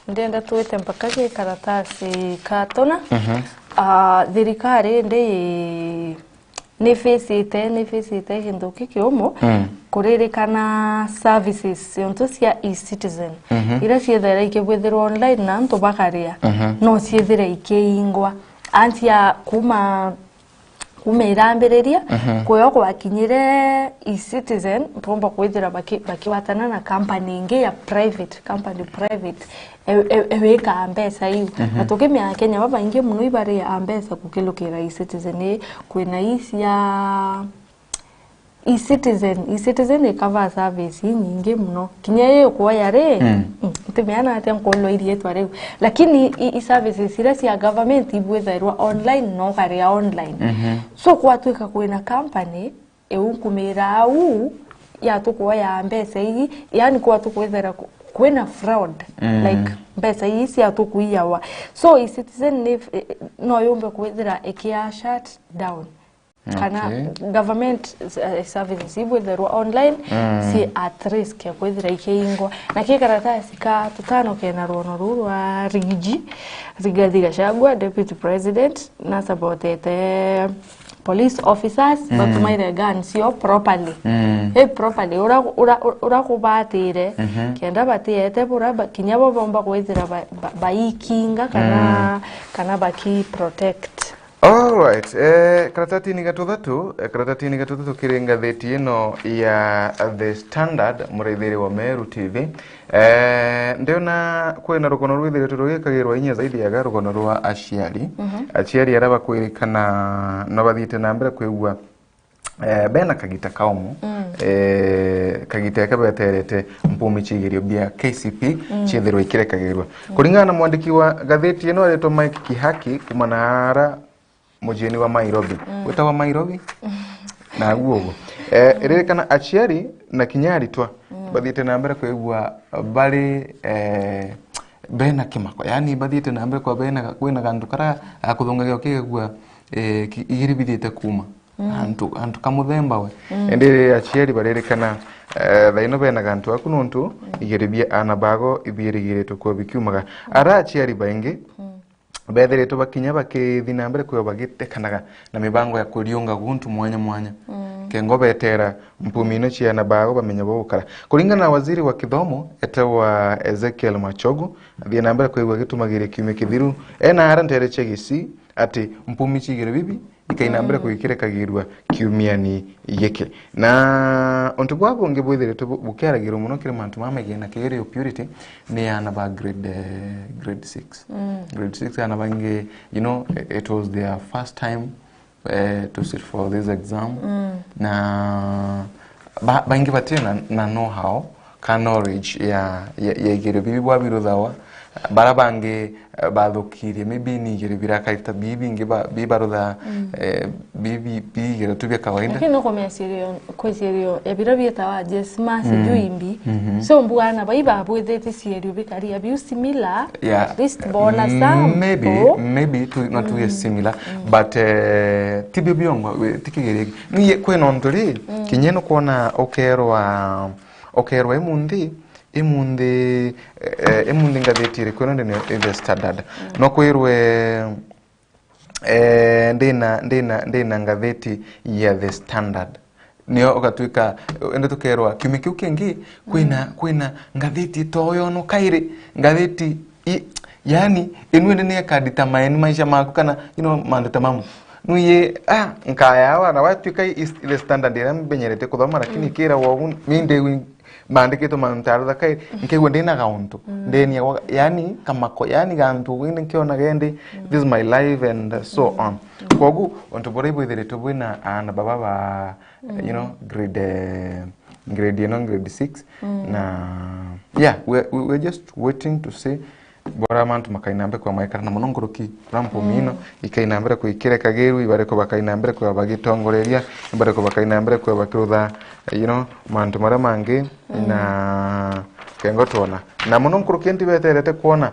ndenda twite mpaka ki karatasi ka tuna. Mhm. Ah, thirikari ndi ni face-ite, ni face-ite gintu kikiumu, mm, kuririkana services ciontu cia e-citizen, mhm, iria ciethaira ikibwithirwa online na antu bakaria, mhm, no ciethire ikiingwa. Antia kuma, kuma irambiriria, mhm, kuyo gwakinyire e-citizen, mpomba kwithira baki-, bakigwatana na company ingi ya private, company private, e-, e-, ewikaa mbeca iu. Mhm. Na tukimenya Kenya babaingi muno ibaria mbeca gukilukira e-citizen ii, kwina ii cia e-citizen, e-citizen ikavaa service inyingi muno. Kinya ii ukuoya ri, mm, mm, ntimeana atia nkulwa iriitwa riu. Lakini i, i services iria cia government ibwithairwa online, no ukaria online. Mhm. So kwatwika kwina company, iu nkumira au, yatukuoya mbeca ii, yani kwatukwithira ku-, kwina fraud, mm, like, mbeca ii ciatukuiyawa. So, e-citizen ni, no yumbe kwithira ikia shut down. kana Okay. government, eh, services ibwithirwa online, Mm. ci at risk ya kwithira ikiingwa. Na ki karatasi ka tutano kena rwono ruu rwa Rigiji, Rigathi Gachagua, Deputy President, nasabotete police officers Mm. batumaire guns cio properly. Mm. Hey, properly. Ura, ura, ura kubatire, Mhm. kenda batiete bura, ba-, kinya bo bomba kwithira ba-, ba-, baikinga kana, Mm. kana baki protect. Alright, eh, karatatini ga tuthatu, eh, karatatini ga tuthatu kiri ngatheti ino ya The Standard, muraithiri wa Meru T V. Eh, ndiona kwina rukono rwithiritwe rugikagirwa inya zaidi yaga rukono rwa aciari. Mhm. Aciari aria bakwirikana no bathiite na mbere kwigua, eh, bena kagita kaumu, Mm. eh, kagita eke beterete mpumi ciigirio bia K C P Mm. ciithirwe ikirekagirwa. Kuringana na mwandiki wa ngatheti ino aritwa Mike Kihaki, kuma naara muciini wa Nairobi. Mm. Gwitawa Nairobi? Naguo uguo. Eh, ririkana aciari na kinya aritwa Mm. bathiite na mbere kwigua bari, eh, bena kimako. Yaani bathiite na mbere kwa bena, kwina gantu kara gakuthungagia ukigagua, eh, ki-, igiri bithiite kuuma. Mm. Antu, antu ka muthemba we. Mm. Indi aciari baririkana, eh, thaino bena gantu aku nontu Mm. igiri bia ana bago ibiirigiritwe kwa bikiumaga. Ara aciari baingi Mm. bethiritwe bakinya bakithi na mbere kwigua bagitekanaga na mibango ya kuriunga guntu mwanya mwanya. Mm. Kengo betera mpumi ino ciana bao bamenya bo gukara. Kuringana na waziri wa kithomo, etewa Ezekiel Machogu, athie na mbere kwigua agitumagiria kiumia kithiru, ena ara ntere cia Kisii, ati mpumi ciigire bibi, ikaina mbere Mm. kwikirekagirua kiumiani giki. Na untu bwa bungi bwithiritwe bu-, bukiaragirwa muno kiri mantu mama megie na kigerio purity, ni ana ba grade, eh, grade six. Mm. Grade six, ana baingi, you know, it was their first time, eh, to sit for this exam. Mm. Na ba-, baingi batiri na, na know-how ka knowledge ya, ya, ya igerio bibi bwabiruthawa. Bara bangi, eh, bathukirie, maybe ni igerio birakaita bibi bingi ba-, bibarutha, Mm. eh, bibi, bigerio tu bia kawaida. Lakini no kumenya cigerio, kwi cigerio, ya bira bietawa J S M A, Mm. sijui imbi. Mhm. So, mbuga ana bai babwithite cigerio bikaria biu similar, Yeah. at least bona Mm, sample. Maybe, maybe tu, no tuge Mm. similar, Mm. but, eh, ti bio biongwa, we, ti kigerio giki. Ni kwi nontu ri, Mm. kinya nukwona ukerwa, ukerwa imunthi, imunthi, eh, imunthi ngathiti iriku ino ndene The Standard. Mm. No kwirwe, eh, ndina, ndina, ndina ngathiti ya The Standard. Nio ugatwika, indi tukerwa kiumia kiu kingi, kwina, Mm. kwina ngathiti toyo no kairi, ngathiti i, yani, inu indi ni ikadetermine maisha maku kana, you know, mantu ta mamu. Nuye, ah, nkaya wana, watwika is The Standard iria mbenyerete kuthoma, lakini Mm. kira wogu, mi ndi maandikitwe mantu ta arutha kairi, nkigua ndina gauntu. Mm. Ndenia wa, yani, kamako, yani, gantu, indi nkionaga indi, Mm. this is my life and so Mm. on. Mm. Kogu, untu buria ibwithiritwe bwina aana baba ba, Mm. you know, grade, eh, grade ino, grade six. Mm. Na, yeah, we, we, we're just waiting to see bora mantu makaina mbere kwa maikara na muno nkuruki rampo Mm. mino, ikaina mbere kwa ikirekagirwa, ibariko bakaina mbere kwa bagitongoreria, ibariko bakaina mbere kwa bakirutha, you know, mantu maria mangi, Mm. na kengo twona. Na muno nkuruki ntibeterete kwona,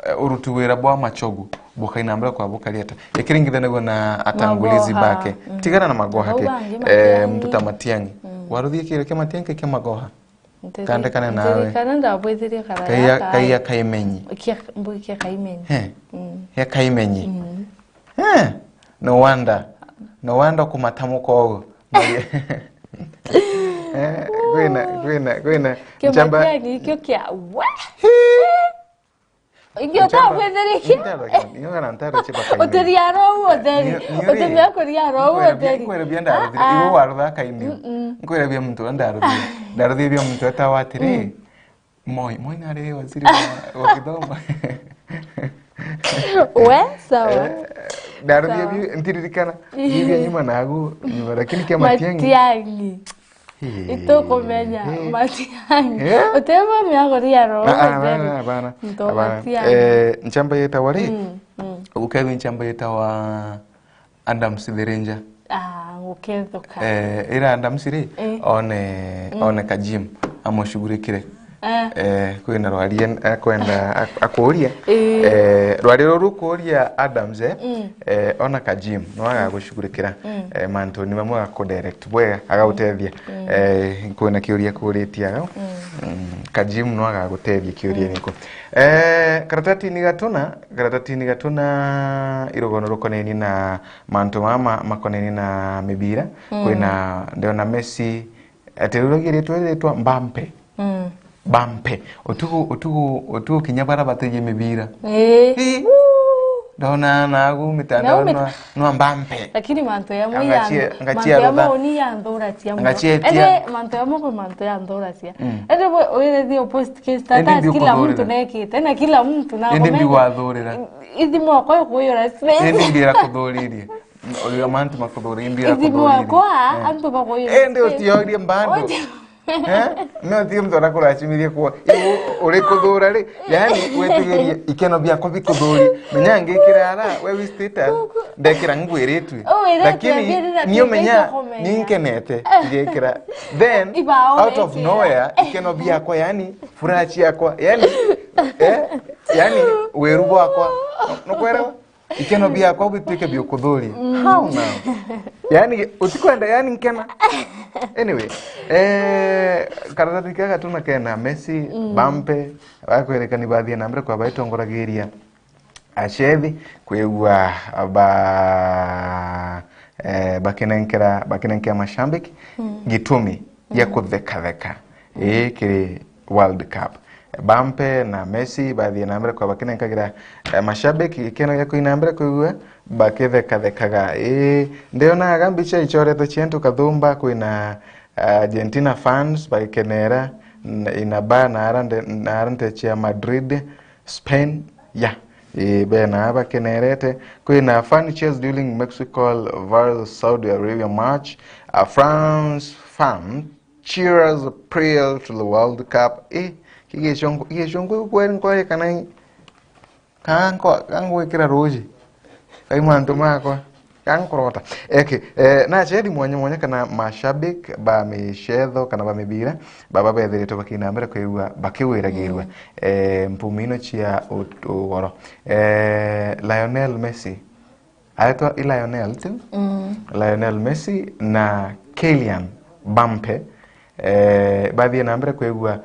eh, uruti wira bwa Machogu bukaina mbere kwa bukari ata. Ikiringithanagua na atangulizi Magoha. Bake. Mm. Tigana na Magoha Bau ke, bangi eh, Matiang'i. Muntu ta Matiang'i. Mm. Waruthie kiro kia Matiang'i kia Magoha. Ntiri-, Kandikane nawe. Ndirikana ndabwithirie karaya Kaia, kae. Kaia Kaimenyi. Kia, mbugi kia Kaimenyi. He. Mm. Ya Kaimenyi. Mm. He. No wonder. No wonder kumatamuka ugu. Eh, kwina, kwina, kwina. Kia nchamba Matiang'i, ikio kia, we? Hi. Ingi utabwithirikia. Utiriaro utheri. Utimia kuriaro utheri. Nkwere bia ndarutire. Ah, ah. Iwe warutha kaini. Mm-mm. Nkwere bia muntu ndarutire. Ndarutire bia muntu etawa atiri. Mm. Moi, Moi nari waziri wa, wa kithomo. We, sawa. Eh, ndarutire. Sawa. Biu, ntiririkana. Biu bia nyuma nagu, nyuma, lakini kia Matiang'i. Matiang'i. Itukumenya, Matiang'i. Eh? Utemamia kuria roho. Ah, ah, utheri. Hapana, hapana. Nto hapana. Matiang'i. Eh, nchamba yetawa ri? Mm, mm. Ukethwa nchamba yetawa Adams Thirinja. Ah, ngukethuka. Eh, ira Adams ri, eh, one, mm, one ka gym, amushughulikire. Eh. Eh, kwina rwari en-, akwenda ak-, akuuria. Ii. Eh, rwari ruru rukuuria Adams, eh, Mm. eh, ona Kajim, no agagucugurikira, Mm. eh, mantuni mamwe agakudirect bwega, agagutethia. Mm. Eh, kwina kiuria akuritie aga. Mm. Mm, Kajim no agagutethia kiuria Mm. niku. Eh, karatatini gatuna, karatatini gatuna irugono rukoneni na mantu mama makoneni na mibira, Mm. kwina ndiona Messi, ati riu raugi ritwa ritwa Mbappe. Mm. Mbappe. Utugu, utugu, utugu kinya bara batiji mibira. Ii. Ii. Wuu. Ndona nagu mitandao Nau mit- nwa, nwa Mbappe. Lakini mantu yamo Ngachie- ya, ngachie mantu yamo rutha- uni ya nthuracia muno. Ngachie tia- Ende mantu yamo kwi mantu ya nthuracia. Mm. Ende we, wire thio post case Ende status kila mtu nekuthurira. Nekite, na kila mtu na Ende comment. Mbigwathurira. Ithimu akwa kuyura space. Ende mbira kuthuririe. Oyo mantu makuthuri mbira Ithimu kuthuririe. Akwa, Eh. Antu bakuyura Ende space. Utiorie bado. Oje- Eh? No ti mtu arakuracimithirie kuo. Iu uri kuthura ri? Yani, witigirie ikeno biakwa bikuthuri. Menya ngikira ara, we wi status, ndekira ngwiritwe. Oh, ira Lakini, tuambie rira nio tuambie menya, kumenya. Ninkenete, ngikira. Then, Ibao out of nowhere, ikeno biakwa, yani, furaha ciakwa, yani, eh? Yani, weru bwakwa. Nukwera? Ikeno biakwa bituike biukuthuria. Mm. How now? Yani, utikwenda, yani, nkena. Anyway, eh, karatathi kega tuna kena Messi, Mm. Mbappe, bakwerekani bathie na mbere kwa baitongoragiria achethi, kwigua ba, eh, bakinenkera, bakinenkera mashabiki, Mm. gitumi. Gia Mm. kuthekatheka, Mm. ii kiri World Cup. Mbappe na Messi bathie na mbere kwa bakinenkagira, eh, mashabiki gikeno gia kuina mbere kwigua bakithekathekaga. Ii, ndionaga mbica ichoretwe cia antu kathumba, kwina, eh, Argentina fans bagikenera, n-, ina ba na ara nde-, na ara nte cia Madrid, Spain, ya. Ii, bena bakenerete. Kwina fan cheers during Mexico versus Saudi Arabia match. A France fan cheers Brazil to the World Cup. Ii, kigicungu, gicungu kweri nkoe kana i-, kana nko-, kana ngwikira ruji. Kai mantu makwa. Kankurota. Eke, eh, na achethi mwanya mwanya kana mashabik ba micetho kana ba mibira, baba bethiritwe bakina mbere kwigua bakiwiragirua, Mm. eh, mpumi ino cia ut-, ugoro. Eh, Lionel Messi. Aretwa i Lionel, tiu? Mm. Lionel Messi na Kylian Mbappe. Eh, bathie na mbere kwigua,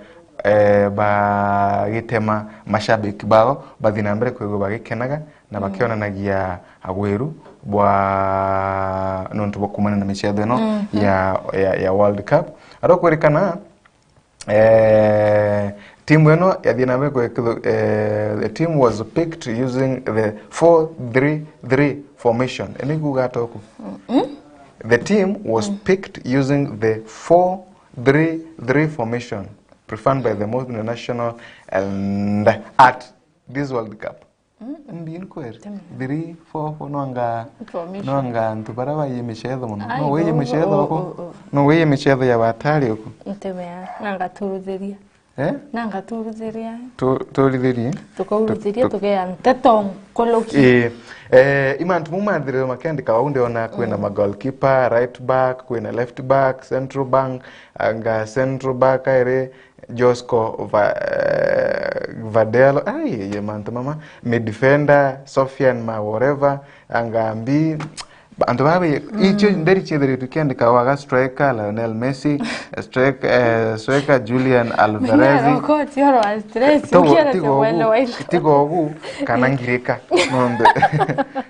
eh, bagitema mashabiki bao, bathie na mbere kwigua bagikenaga na Mm. bakionanagia agwiru bwa nontu bwa kumana na micetho ino Mhm. ya, ya, ya World Cup. Arokwirikana, eh, timu ino yathie na mbere kwikithu-, eh, the team was picked using the four three three formation. Ino ikuuga atoku? Mm-mm. The team was Mm. picked using the four three three formation preferred by the most national and at this World Cup. Mm. Mbi ni kweri. Teme. Three four four, no anga, Information. No anga antu bara baye micetho mono. Ai, no weye no, micetho o, uku. O, o. No weye micetho ya batari uku. Ntemea, na ngaturuthiria. Eh? Na ngaturuthiria. Tu-, turithirie? Tukauruthiria, tu-, tu-, tukea nteto nkoloki. Eh, eh, imantu mau mathiriro makendika wau ndiona kwina Mm. ma goalkeeper, right back, kwina left back, central back, anga central back airi, Josko Va-, eh, Vadelo, ai, ye mantu mama, midfielder, Sofian ma whatever, angambi, antu baba, Mm. icio nderi ciethiritwe kiandika waga striker, Lionel Messi, strike-, eh, striker, Julian Alvarez. Menya roko, ti oro wa stress, Tigo, ukienda tigo ugu, wendo wa indo. Tigo ugu, kana ngirika, nonde.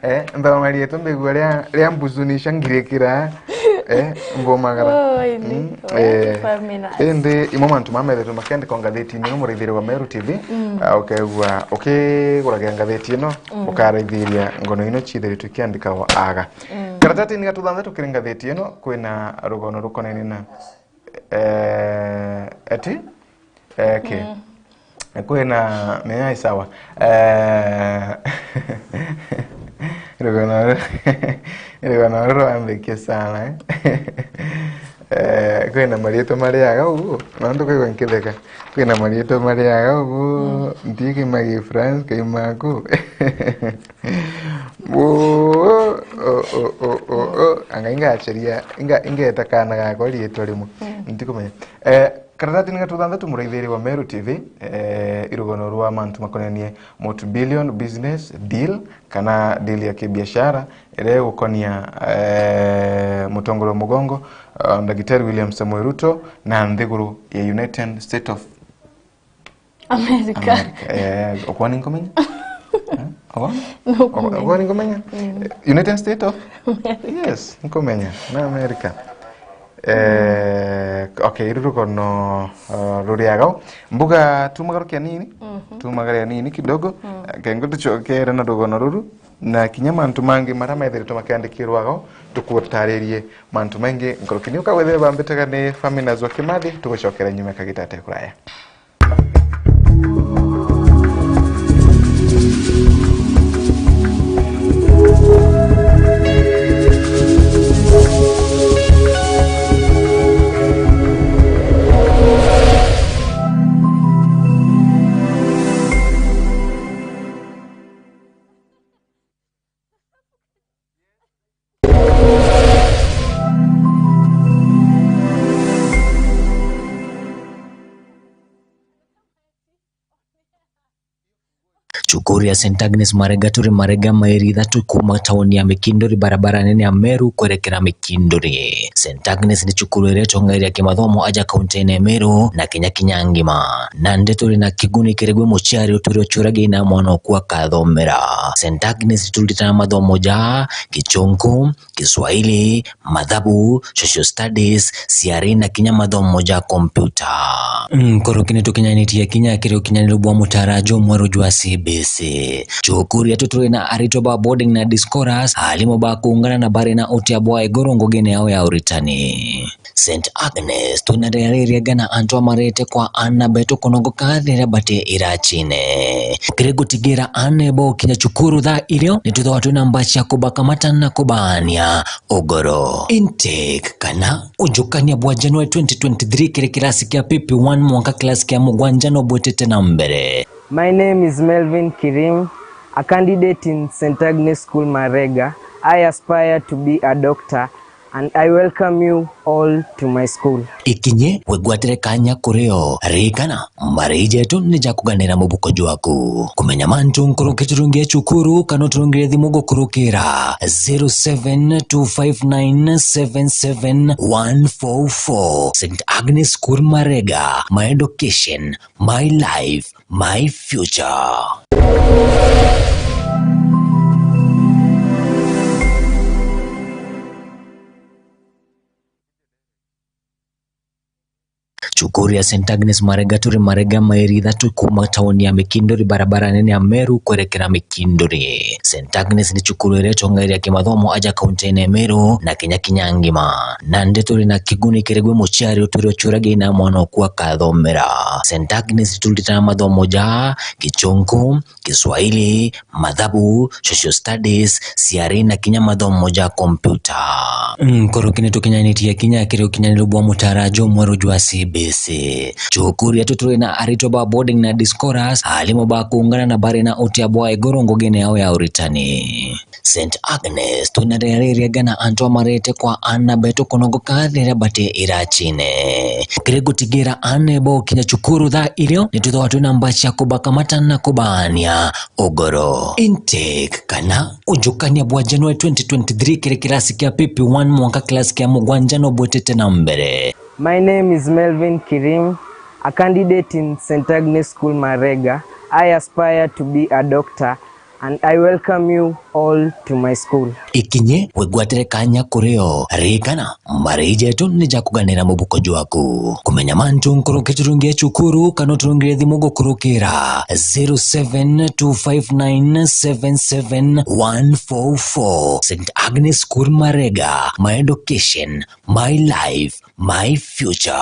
Eh, nthomarie tu mbigua ria, ria mbuzunisha ngirikira. Eh, ngomagara. Oi, ni. Mm, Oi, eh, famina. Indi imo mantu mamethetwe makendekwa ngathitini ino, muraithiria wa Meru T V, Mm. ah, ukegua ukiguragira ngathiti ino, Mm. ukaraithiria ngono ino ciithiritwe ikiandikagwa aga. Mm. Karatatini ga tuthanthatu kiri ngathiti ino, kwina rugono rukoneni na, eh, eti? Eh, okay. Mm. Kwina, menya i sawa. Eh, rugono ru-, rugono ruru rwambikia sana, eh. Eh, kwina mariitwa mariaga ugu, nontu kwigua nkitheka. Kwina mariitwa mariaga ugu, Mm. ntiki magi France, kai maku. Uu, o, o, o, o, o, anga ingacheria, inga-, ingeta kana gakwa riitwa rimwe. Mm. Ntikumenya. Eh, Karatatini ga tuthantatu, muraithiria wa Meru T V, eh, i rugono rwa mantu makonanie multi-billion business deal, kana deal ya kibiashara iria igukonia, eh, mutongoria wa mugongo, eh, Ndagitari William Samoei Ruto na nthiguru ya United States of America. America. Eh, ukwani nkumenya? Eh? Ukwani? Nukumenya. Ukwani nkumenya? Mm. United States of? America. Yes, nkumenya. Na America. Eh, okay, iru rugono, uh, ruriagao. Mbuga tumagarukia nini? Mhm. Tumagaria nini kidogo. Mm. Eh, kengo tucokere na rugono ruru. Na kinya mantu mangi maria methiritwe makiandikirwa agao, tukutaririe mantu maingi nkuruki. Ni ukagwethire bambitaga ni Faminas wa Kimathi, tugucokera nyuma kagita ate kuraya. Cukuru ya Saint Agnes Marega turi Marega, mairi ithatu kuuma tauni ya Mikinduri, barabara nene ya Meru kwerekera Mikinduri. Saint Agnes ni cukuru iria itongairia kimathomo aja kaunti-ini ya Meru na kinya kinya ngima. Nandi turi na kiguni kiri gwi muciari utwire uciuragia ina mwana oku akathomera. Saint Agnes turitana mathomo ja Gichunku, Kiswahili, mathabu, social studies, ciari na kinya mathomo ja kompyuta. Nkuruki ni tukinyanitie kinya kiri ukinyaniru bwa mutaara jumweru jwa C B C. Cukuru yetu turi na aritwa ba boarding na day scholars, aarimu ba kuungana na bari na utia bwa iguru ngugine yao ya uritani. Saint Agnes, twina riria ririega na antu amarete kwa aana betu kunogoka riria bati iracine. Kiri gutigira aana bo gukinya cukuru thaa irio, ni twithagwa twina mbaa cia kubakamata na kubaania ugoro. Intake kana ujukania bwa January twenty twenty-three kiri kirasi kia P P one mwanka kirasi kia mugwanja no bwitite na mbere. My name is Melvin Kirim, a candidate in Saint Agnes School Marega. I aspire to be a doctor and I welcome you all to my school. Ikinye wigwatire kanya kuri o. Ririkana, mbari jetu ni ja kuganira mubuko jwaku. Kumenya mantu nkuruki turungie cukuru kana uturungire thimu gukurukira zero seven two five nine seven seven one four four. Saint Agnes School Marega, my education, my life, my future. Cukuru ya Saint Agnes Marega turi Marega, mairi ithatu kuuma tauni ya Mikinduri, barabara nene ya Meru kwerekera Mikinduri. Saint Agnes ni cukuru iria itongairia kimathomo aja kaunti-ini ya Meru na kinya kinya ngima. Nandi turi na kiguni kiri gwi muciari utwire uciuragia ina mwana oku akathomera. Saint Agnes turitana mathomo ja Gichunku, Kiswahili, mathabu, social studies, ciari na kinya mathomo ja kompyuta. Nkuruki ni tukinyanitie kinya kiri ukinyaniru bwa mutaara jumweru jwa C B C. Cukuru yetu turi na aritwa ba boarding na day scholars, aarimu ba kuungana na bari na utia bwa iguru ngugine yao ya uritani. Saint Agnes, twina riria ririega na antu amarete kwa aana betu kunogoka riria bati iracine. Kiri gutigira aana bo gukinya cukuru thaa irio, ni twithagwa twina mbaa cia kubakamata na kubaania ugoro. Intake kana ujukania bwa January twenty twenty-three kiri kirasi kia P P one mwanka kirasi kia mugwanja no bwitite na mbere. My name is Melvin Kirim, a candidate in Saint Agnes School Marega. I aspire to be a doctor and I welcome you all to my school. Ikinye wigwatire kanya kuri o. Ririkana, mbari jetu ni ja kuganira mubuko jwaku. Kumenya mantu nkuruki turungie cukuru kana uturungire thimu gukurukira zero seven two five nine seven seven one four four. Saint Agnes School Marega, my education, my life, my future.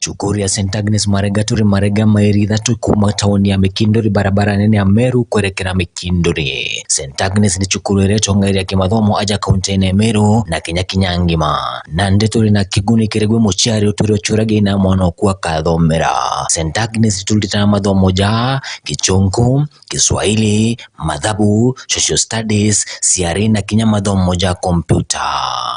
Cukuru ya Saint Agnes Marega turi Marega, mairi ithatu kuuma tauni ya Mikinduri, barabara nene ya Meru kwerekera Mikinduri. Saint Agnes ni cukuru iria itongairia kimathomo aja kaunti-ini ya Meru na Kenya kinya ngima. Nandi turi na kiguni kiri gwi muciari utwire ucuragia ina mwana oku akathomera. Saint Agnes turutaga mathomo ja Gichunku, Kiswahili, mathabu, social studies, C R E na kinya mathomo ja kompyuta.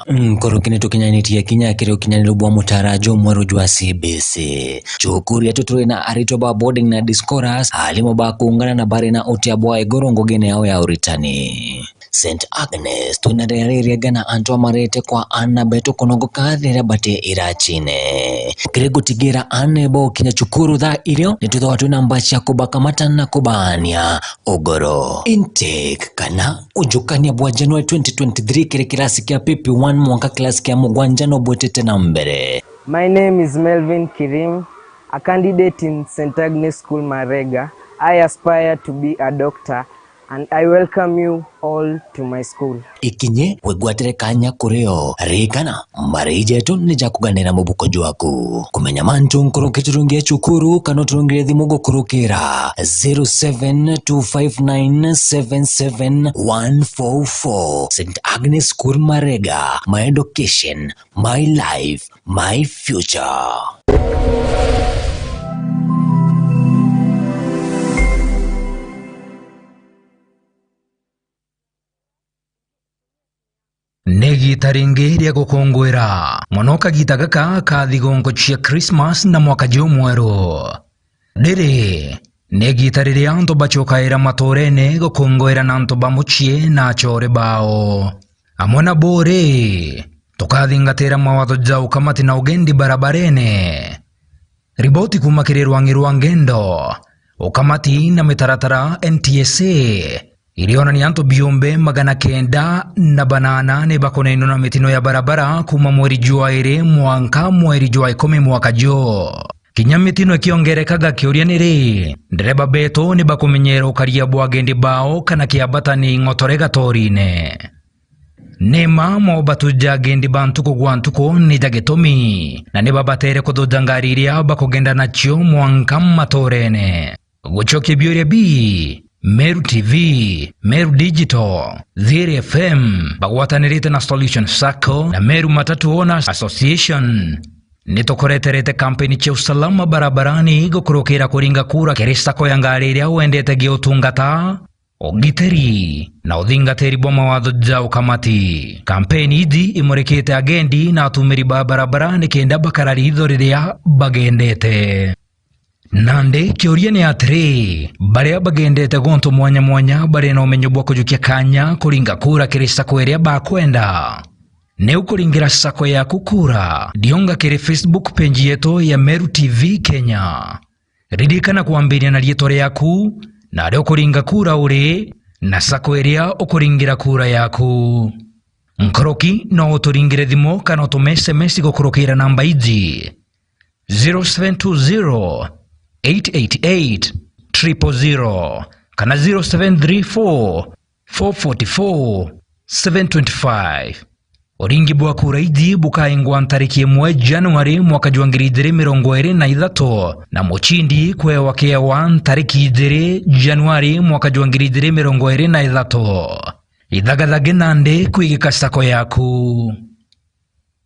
Nkuruki ni tukinyanitie kinya kiri ukinyaniru bwa mutaara jumweru jwa C B C. Cukuru yetu turi na aritwa ba boarding na day scholars, aarimu ba kuungana na bari na utia bwa iguru ngugine yao ya uritani. Saint Agnes, twina riria riega na antu amarete kwa aana betu kunogoka riria bati iracine. Kiri gutigira aana bo kinya cukuru thaa irio, ni twithagwa twina mbaci ya kubakamata na kubaania ugoro. Intake kana ujukania bwa January twenty twenty-three kiri kirasi kia P P one mwanka kirasi kia mugwanja no bwitite na mbere. My name is Melvin Kirim, a candidate in Saint Agnes School Marega. I aspire to be a doctor and I welcome you all to my school. Ikinye wigwatire kanya kuri o. Ririkana, marai jetu ni ja kuganira mubuko jwaku. Kumenya mantu nkuruki turungie cukuru kana uturungire thimu gukurukira zero seven two five nine seven seven one four four. Saint Agnes School Marega, my education, my life, my future. Ni igiita ringi ria gukunguira mono kagiita gaka ka thigunku cia Christmas na mwaka jumweru. Riri ni igiita riria antu bacokaira matuurene gukunguira na antu ba mucii na acoore bao. Amwe na bo ri, tukathingatira mawatho ja ukamati na ugendi barabarene. Riboti kuuma kiri rwang'i rwa ngendo, ukamati na mitaratara N T S A irionania antu biumbe magana kenda na banana ni bakunainwa na mitino ya barabara kuuma mweri jwa iri mwanka mweri jwa ikumi mwaka juu. Kinya mitino ikiongerekaga, kiuria ni ri, ndereba betu ni bakumenyera ukaria bwa agendi bao kana kiambata ni ng'otore gatorine? Ni mma mobatu ja agendi ba ntuku gwa ntuku ni ja gitumi, na ni babatere kuthuja ngari iria bakugenda nacio mwanka matuurene. Gucokia biuria bi, Meru T V, Meru Digital, Thiri F M, bagwatanirite na Solution Sacco na Meru Matatu Owners Association, ni tukureterete kampeni cia usalama barabarani gukurukira kuringa kura kiri sacco ya ngari iria wendete gia utungata, ugitiri na uthingatiri bwa mawatho ja ukamati. Kampeni iji imurikite agendi na atumiri ba barabara nikenda bakara ritho riria bagendete. Nandi kiuria ni atiri, baria bagendete guntu mwanya mwanya bari na umenyo bwa kujukia kanya kuringa kura kiri sacco iria bakwenda? Ni ukuringira sacco yaku kura? Thionga kiri Facebook page yetu ya Meru T V Kenya. Ririkana kwambiria na riitwa riaku, na aria ukuringa kura uri, na sacco iria ukuringira kura yaku. Nkuruki no uturingire thimu kana utume S M S gukurukira namba iji: zero seven two zero, eight eight eight, triple zero kana zero seven three four, four forty-four, seven twenty-five. Uringi bwa kura iji bukaingwa ntariki imwe Januari mwaka jwa ngiri ijiri mirongo iri na ithatu, na mucindi kwewa kewa ntariki ijiri Januari mwaka jwa ngiri ijiri mirongo iri na ithatu. Ithagatha nandi kwigika sacco yaku.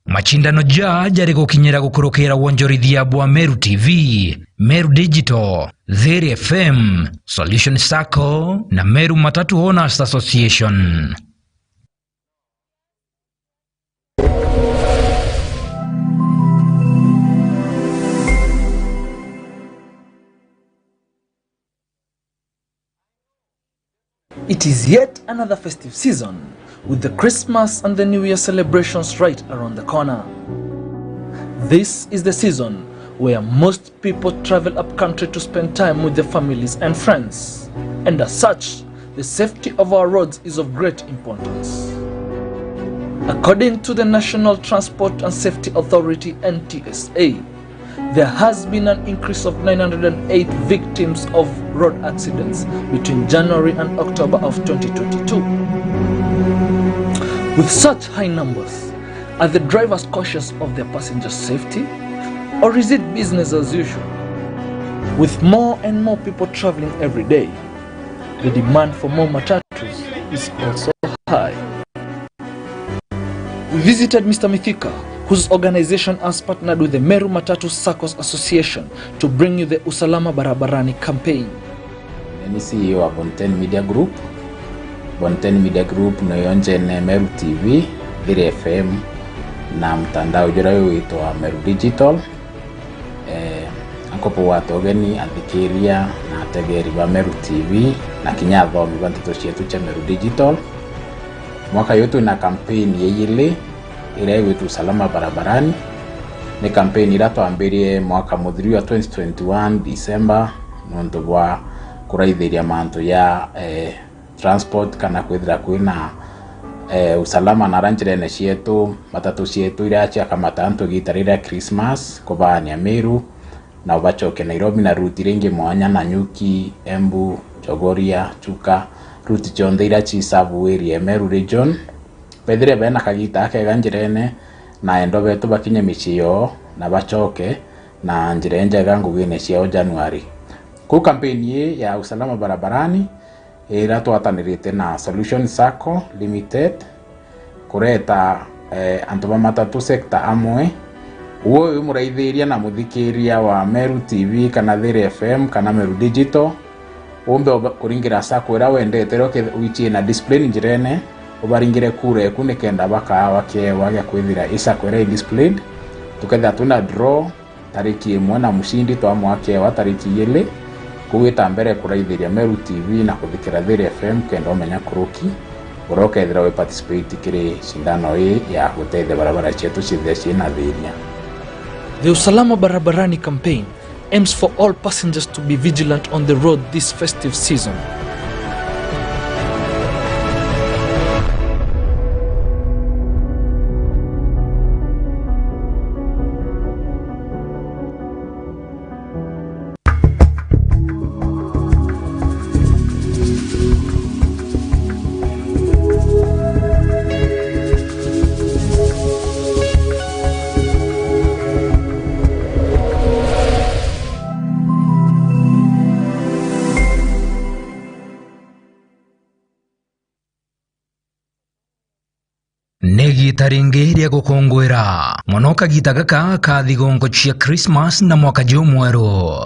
Macindano ja jari gukinyira gukurukira wonjorithia bwa Meru T V, Meru Digital, Thiri F M, Solution Sacco na Meru Matatu Owners Association. It is yet another festive season, with the Christmas and the New Year celebrations right around the corner. This is the season where most people travel up country to spend time with their families and friends, and as such, the safety of our roads is of great importance. According to the National Transport and Safety Authority, N T S A, there has been an increase of nine hundred and eight victims of road accidents between January and October of twenty twenty-two. With such high numbers, are the drivers cautious of their passengers' safety? Or is it business as usual? With more and more people traveling every day, the demand for more matatus is also high. We visited Mister Mithika, whose organization has partnered with the Meru Matatu Saccos Association to bring you the Usalama Barabarani campaign. Ni C E O wa Bonten Media Group. Bonten Media Group niyo njene Meru T V, Thiri F M na mtandao juria witwa Meru Digital. Eh, ankopo gwata ugeni, athikiria na ategeri ba Meru T V na kinya athomi ba nteto cietu cia Meru Digital. Mwaka uyu twina campaign ya ijiri iria igwitwa Usalama Barabarani. Ni campaign iria twambirie mwaka muthiru wa twenty twenty-one December, nontu bwa kuraithiria mantu ya, eh, transport, kana kwithira kwina, eh, usalama nara njirene cietu, matatu cietu iria ciakamata antu igita riria Christmas, kubaania Meru, na ubacoke Nairobi na route iria ingi mwanya, Nanyuki, Embu, Chogoria, Chuka, route cionthe iria ci serve area ya Meru region. Bethire bena kagita akega njirene, na endo betu bakinye micii yoo na bacoke na njira injega ngugine ciao January. Kuu kampeni ii ya Usalama Barabarani, iria twatanirite na Solution Sacco Limited, kureta, eh, antu ba matatu sector amwe. Uwe uyu muraithiria na muthikiria wa Meru T V kana Thiri F M kana Meru Digital, umbe uba-, kuringira sacco iria wendete, iria uke-, wichie na discipline njirene, ubaringire kura eku nikenda bakaa bakiewa gia kwithira i sacco iria i disciplined. Tukethira twina draw tariki imwe na mushindi twamwaa kiewa tariki ijiri. Kuu ita mbere kuraithiria Meru T V na kuthikira Thiri F M kenda umenya kuruki uria ukethira wi participate kiri cindano ii ya gutethia barabara cietu cithire ciina thiria. The Usalama Barabarani campaign aims for all passengers to be vigilant on the road this festive season. Ni igiita ringi ria gukunguira mono kagita gaka ka thigongo cia Christmas na mwaka jumweru.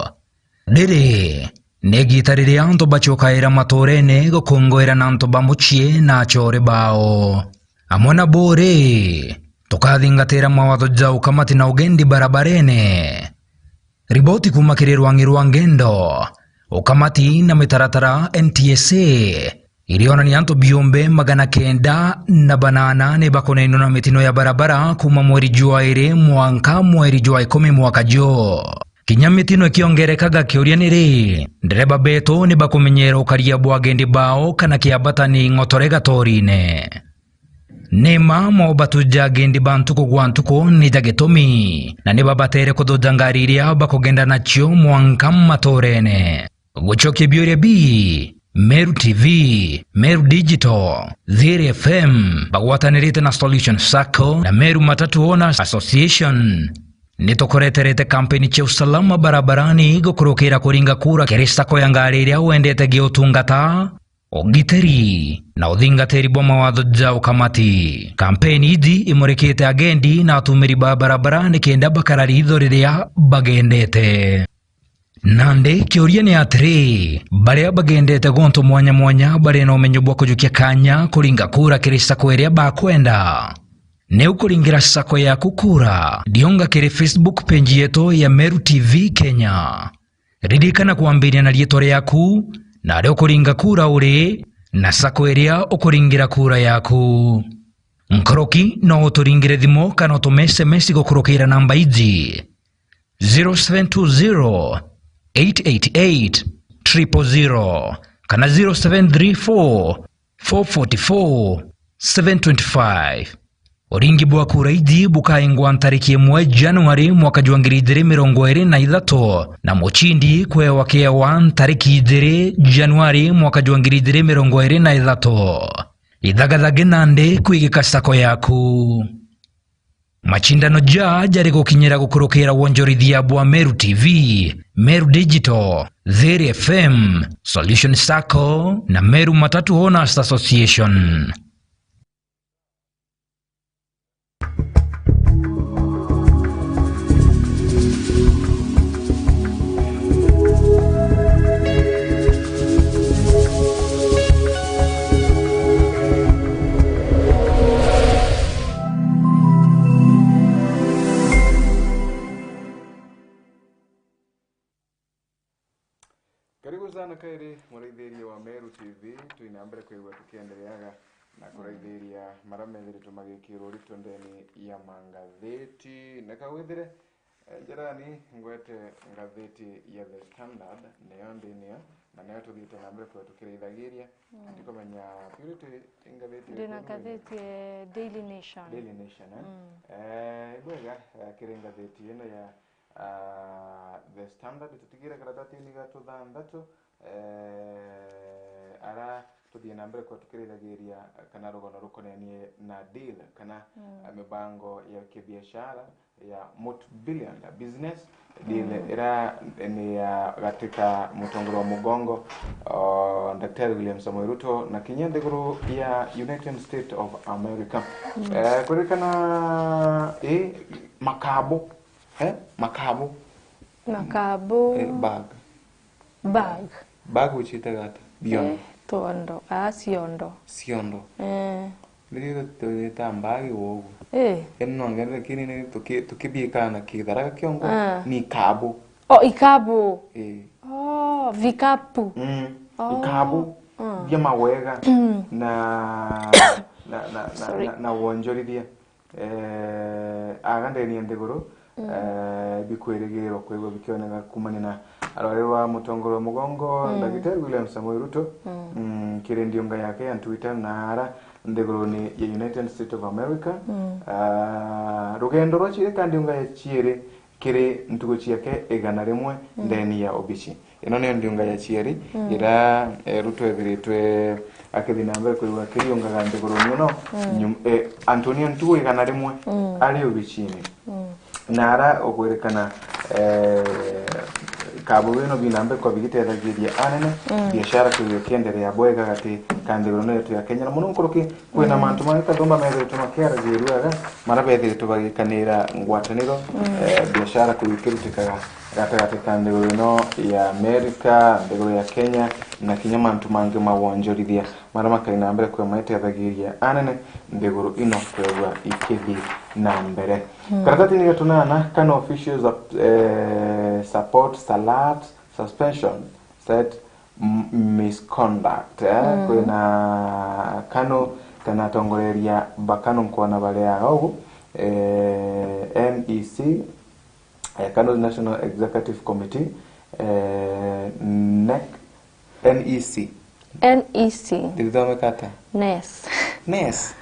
Riri ni igiita riria antu bacokaira matuurene gukunguira na antu ba mucii na acoore bao. Amwe na bo ri, tukathingatira mawatho ja ukamati na ugendi barabarene. Riboti kuuma kiri rwang'i rwa ngendo, ukamati na mitaratara N T S A irionania antu biumbe magana kenda na banana ni bakunainwa na mitino ya barabara kuuma mweri jwa iri mwanka mweri jwa ikumi mwaka juu. Kinya mitino ikiongerekaga, kiuria ni ri, ndereba betu ni bakumenyera ukaria bwa agendi bao kana kiabata ni ng'otore gatorine? Ni mma mobatu ja agendi ba ntuku gwa ntuku ni ja gitumi, na ni babatere kuthuja ngari iria bakugenda nacio mwanka matuurene. Gucokia biuria bi, Meru T V, Meru Digital, Thiri F M bagwatanirite na Solution Sacco na Meru Matatu Owners Association, ni tukureterete kampeni cia usalama barabarani gukurukira kuringa kura kiri sacco ya ngari iria wendete gi utungata, ugitiri na uthingatiri bwa mawatho ja ukamati. Kampeni iji imurikite agendi na atumiri ba barabara nikenda bakara ritho riria bagendete. Nandi kiuria ni atiri, baria bagendete gontu mwanya mwanya bari na umenyo bwa kujukia kanya kuringa kura kiri sacco iria bakwenda? Ni ukuringira sacco yaku kura? Dionga kiri Facebook page yetu ya Meru T V Kenya. Ririkana kwambiria na riitwa riaku, na aria ukuringa kura uri, na sacco iria ukuringira kura yaku. Nkoroki no uturingire thimu kana utume S M S gukurukira namba iji: zero seven two zero, eight eight eight, triple zero kana zero seven three four, four forty-four, seven twenty-five. Uringi bwa kura iji bukaingwa ntariki imwe Januari mwaka jwa ngiri ijiri mirongo iri na ithatu, na muchindi kwewa kiewa ntariki ijiri Januari mwaka jwa ngiri ijiri mirongo iri na ithatu. Ithagathagie nandi kwigika sacco yaku. Machindano ja jari gukinyira gukurukira wonjorithia bwa Meru T V, Meru Digital, Thiri F M, Solution Sacco na Meru Matatu Owners Association. Karibu sana kairi muraithiria wa Meru T V, twina mbere kwigua tukiendereaga na kuraithiria maria methiritwe magikirwo urito ndeni ya mangatheti. Na kawithire, eh, njirani ngwete ngatheti ya The Standard, niyo ndinio, na niyo tuthiite na mbere kwigua tukirithagiria. Mm. Ndikumenya, Purity, ngatheti iriku? Ndina ngatheti, eh, Daily Nation. Daily Nation, eh? Mm. Eh, ibwega, eh, kiri ngatheti ino ya ah, The Standard, tutigire karatatini ga tuthanthatu, eh, ara tuthii na mbere kwa tukirithagiria kana rugano rukonenie na deal kana, mm, eh, mibango ya kibiashara ya multi-billion business deal, mm, ira ni ya gati ka mutongoria wa mugongo, o, Daktari William Samoei Ruto na kinya nthiguru ya United States of America. Mm. Eh, kuririkana, eh, makabu Eh, makabu. Makabu. Eh, bag. Bag. Bag uciitaga ata? Biondo. Eh, tuondo. Ah, ciondo. Ciondo. Eh. Ndio tuita bag wogu. Eh. Ino no ngende, lakini ni tuki-, tukibiikana kitharaga kiongo, ah, ni ikabu. Oh, ikabu. Eh. Oh, vikapu. Mm. Oh. Ikabu. Mm. Bia mawega. Mm. Na, na, na, na, sorry, na, na wonjorithia. Eh, aga ndeni ya nthiguru, mm, eh, bikwirigirwa kwigua bikioneka kumania na rwari rwa mutongoria wa mugongo, mm, Ndagitari William Samoei Ruto, mm, mm, kiri ndiunga yake ya Twitter na ara nthiguruni ya United States of America. Mm. Ah, rugendo rwa ciiri ka ndiunga ya ciiri kiri ntugu ciake igana rimwe, mm, ndeni ya obici. Ino niyo ndiunga ya cieri, mm, ira, eh, Ruto ethiritwe akithi na mbere kwigua akiriungaga nthiguru muno, mm, nyum-, eh, antu niyo ntugu igana rimwe, mm, ari obicini. Mm. Na ara ukwirikana, eh, kabu bino bi na mbere kwa bigitethagiria anene, mm, biashara kwigua ikienderea bwega gati ka nthiguru ino yetu ya Kenya. Na muno nkuruki, kwina, mm, mantu mangi kathumba methiritwe makiaragirua aga, mara bethiritwe bagikanira ngwataniro, mm, eh, biashara kwigua ikirutikaga gatagati ka nthiguru ino ya Amerika, nthiguru ya Kenya, na kinya mantu mangi ma wonjorithia, maria makai na mbere kwigua maetethagiria anene nthiguru ino kwigua ikithi na mbere. Mm. Karatatini ga tunana, Kano officials sup-, eh, support Salat suspension, said m-, misconduct, eh? Mm. Kwina Kano, kana atongoreria ba Kano nkwona bariaga ugu, eh, N E C, eh, Kano National Executive Committee, eh, NEC, N E C. N E C. Ndithomeka ata? Nes. Nes.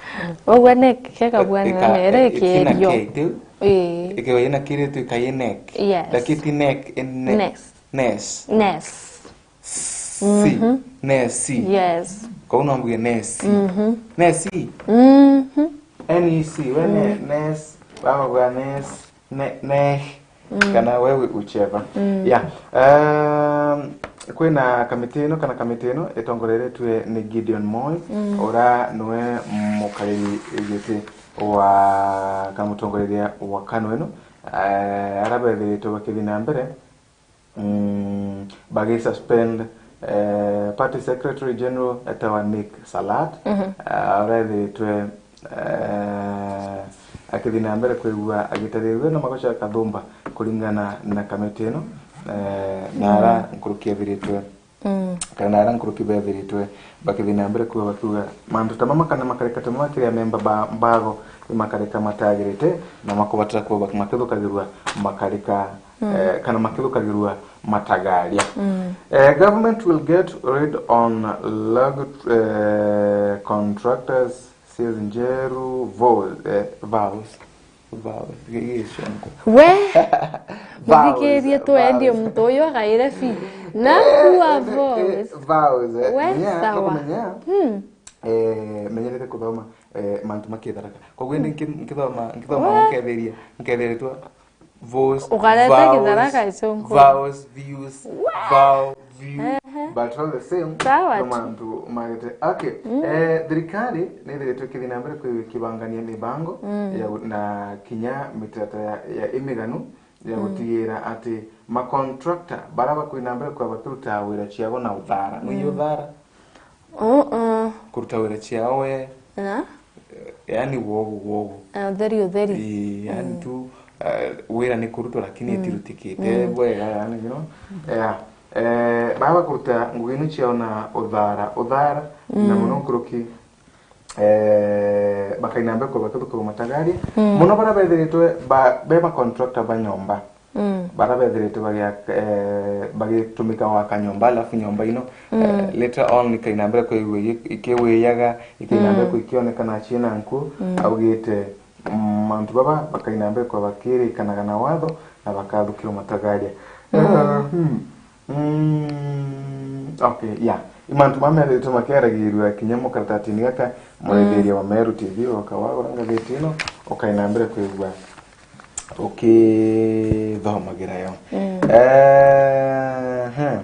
Ugwe NEC, kega bwana, ika-, nere ika-, kina kierio. K tu? Ii. Ikiwa ina kiri tu ikaye NEC. Yes. Lakini ti NEC, ni ne-, Nes. Nes. Nes. Si. Mhm. Nesi. Yes. Kou no mbuge nesi. Mhm. Nesi. Mhm. N E C, we ne-, mm, nes, baba bwa nes, ne-, neh. Mm. Kana wewe ucheva. Mm. Yeah. Um, kwina kamiti ino, kana kamiti ino itongoreretwe ni Gideon Moi, mm, ura niwe mukariri giti wa, kana mutongoreria wa Kano ino, eh, ara bethiritwe bakithi na mbere mm, bagisuspend, eh, party secretary general etawa Nick Salat, mhm, eh, arethiritwe, eh, akithi na mbere kwigua agitarirua na magoca kathumba kuringana na kamiti ino, eh, na, mm, ara nkuruki ethiritwe, mm, kana ara nkuruki bethiritwe bakithi na mbere kwigua bakiuga mantu ta mama kana makarika ta mama kiri amemba ba mbago imakarika matagirite na makubatira kwigua makithukagirua makarika mm, eh, kana makithukagirua matagaria. Mm. Eh, government will get rid on log, eh, contractors, sales njeru, vows, eh, vows. Vows. Gi-, gi-, gicungu. We, vows, githikirie twendie vows. Muntu uyu agaire fi. Na eh, kuwa eh, eh, vows. Vows, eh. We, menya, sawa. Nukumenya? Hmm. eh, menyerete kuthoma, eh, mantu ma Kitharaka. Koguo indi nki-, nkithoma, nkithoma, nketheria, nketheretwa vowels, ukareta vowels, Kitharaka icunku. Vowels, views, vowel, view, but all the same, sawa no tu. Mantu magete. Okay. Eh, thirikari ni ithiritwe ikithi na mbere kwi-, kibangania mibango ya gu-, na kinya mitaratara ya, ya imiganu ya gutigira ati macontractor bara bakwi na mbere kwa bakiruta wira ciao na uthara. Nui uthara? Uh-uh. Kuruta wira ciao we. Na? Eh, yani wogu, wogu. Eh, utheri, utheri. Ii, yani tu, eh, wira ni kurutwa lakini itirutikite bwega, yani, you know. Yeah. Eh, baba kuruta ngugi ino ciao na uthara, uthara, na muno nkuruki, eh, bakaina mbeko bakithukirwa matagaria. Muno bara bethiritwe ba, be macontractor ba nyomba. Bara bethiritwe bagia-, eh, bagitumika gwaka nyomba, alafu nyomba ino, eh, later on ikaina mbere kwigua igi-, ikiwiyaga, ikaina mbere kwikionekana ciina nku, augite, mm, mantu baba bakaina mbere kwa bakirikanaga na watho na bakathukirwa matagaria. Eh, hmm. Mm, okay, yeah. I mantu mama methiritwe makiaragirua kinya mukaratatini gaka, murethiria wa Meru T V, uka wagura ngathiti ino, ukaina mbere kwigua ukithomagira yo. Eh, huh.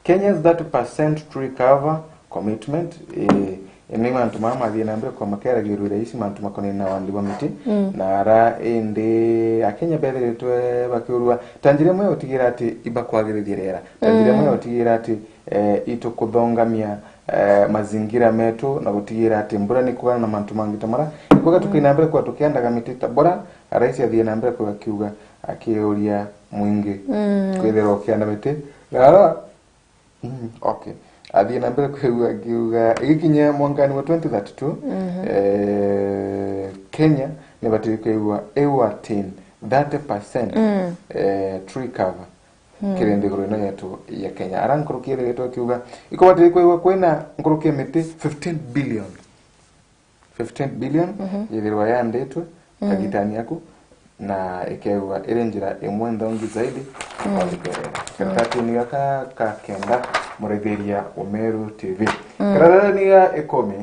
Kenya's thirty percent tree cover commitment, eh, ni mantu mama mathii na mbere kwa makeragirua isi mantu makonainie na wandi bwa miti, na ara indi Akenya bethiritwe bakiurua ta njira imwe ya gutigira ati ibakwagirithia riera, ta njira imwe ya gutigira ati, eh, itukuthongamia, eh, mazingira metu na gutigira ati mbura ni kugana na mantu mangi ta mara. Ikwega tukaina mbere kwa tukiandaga miti ta bora, Rais athii na mbere kwa akiuga, akiuria mwingi kwithirwa ukianda miti. Rara, mm, okay. Athii na mbere kwigua akiuga, igikinya mwankani wa twenty thirty-two, eh, Kenya nibatii kwigua iwatin thirty percent, eh, tree cover kiri nthiguru ino yetu ya Kenya. Ara nkuruki ethiritwe akiuga, ikubatii kwigua kwina nkuruki ya miti fifteen billion. Fifteen billion yithirwa yanditwe kagitani yaku, na ikegwa iri njira imwe nthongi zaidi kwa giterera. Karatatini gaka ka kenda, murithiria wa Meru T V. Karatatini ga ikumi,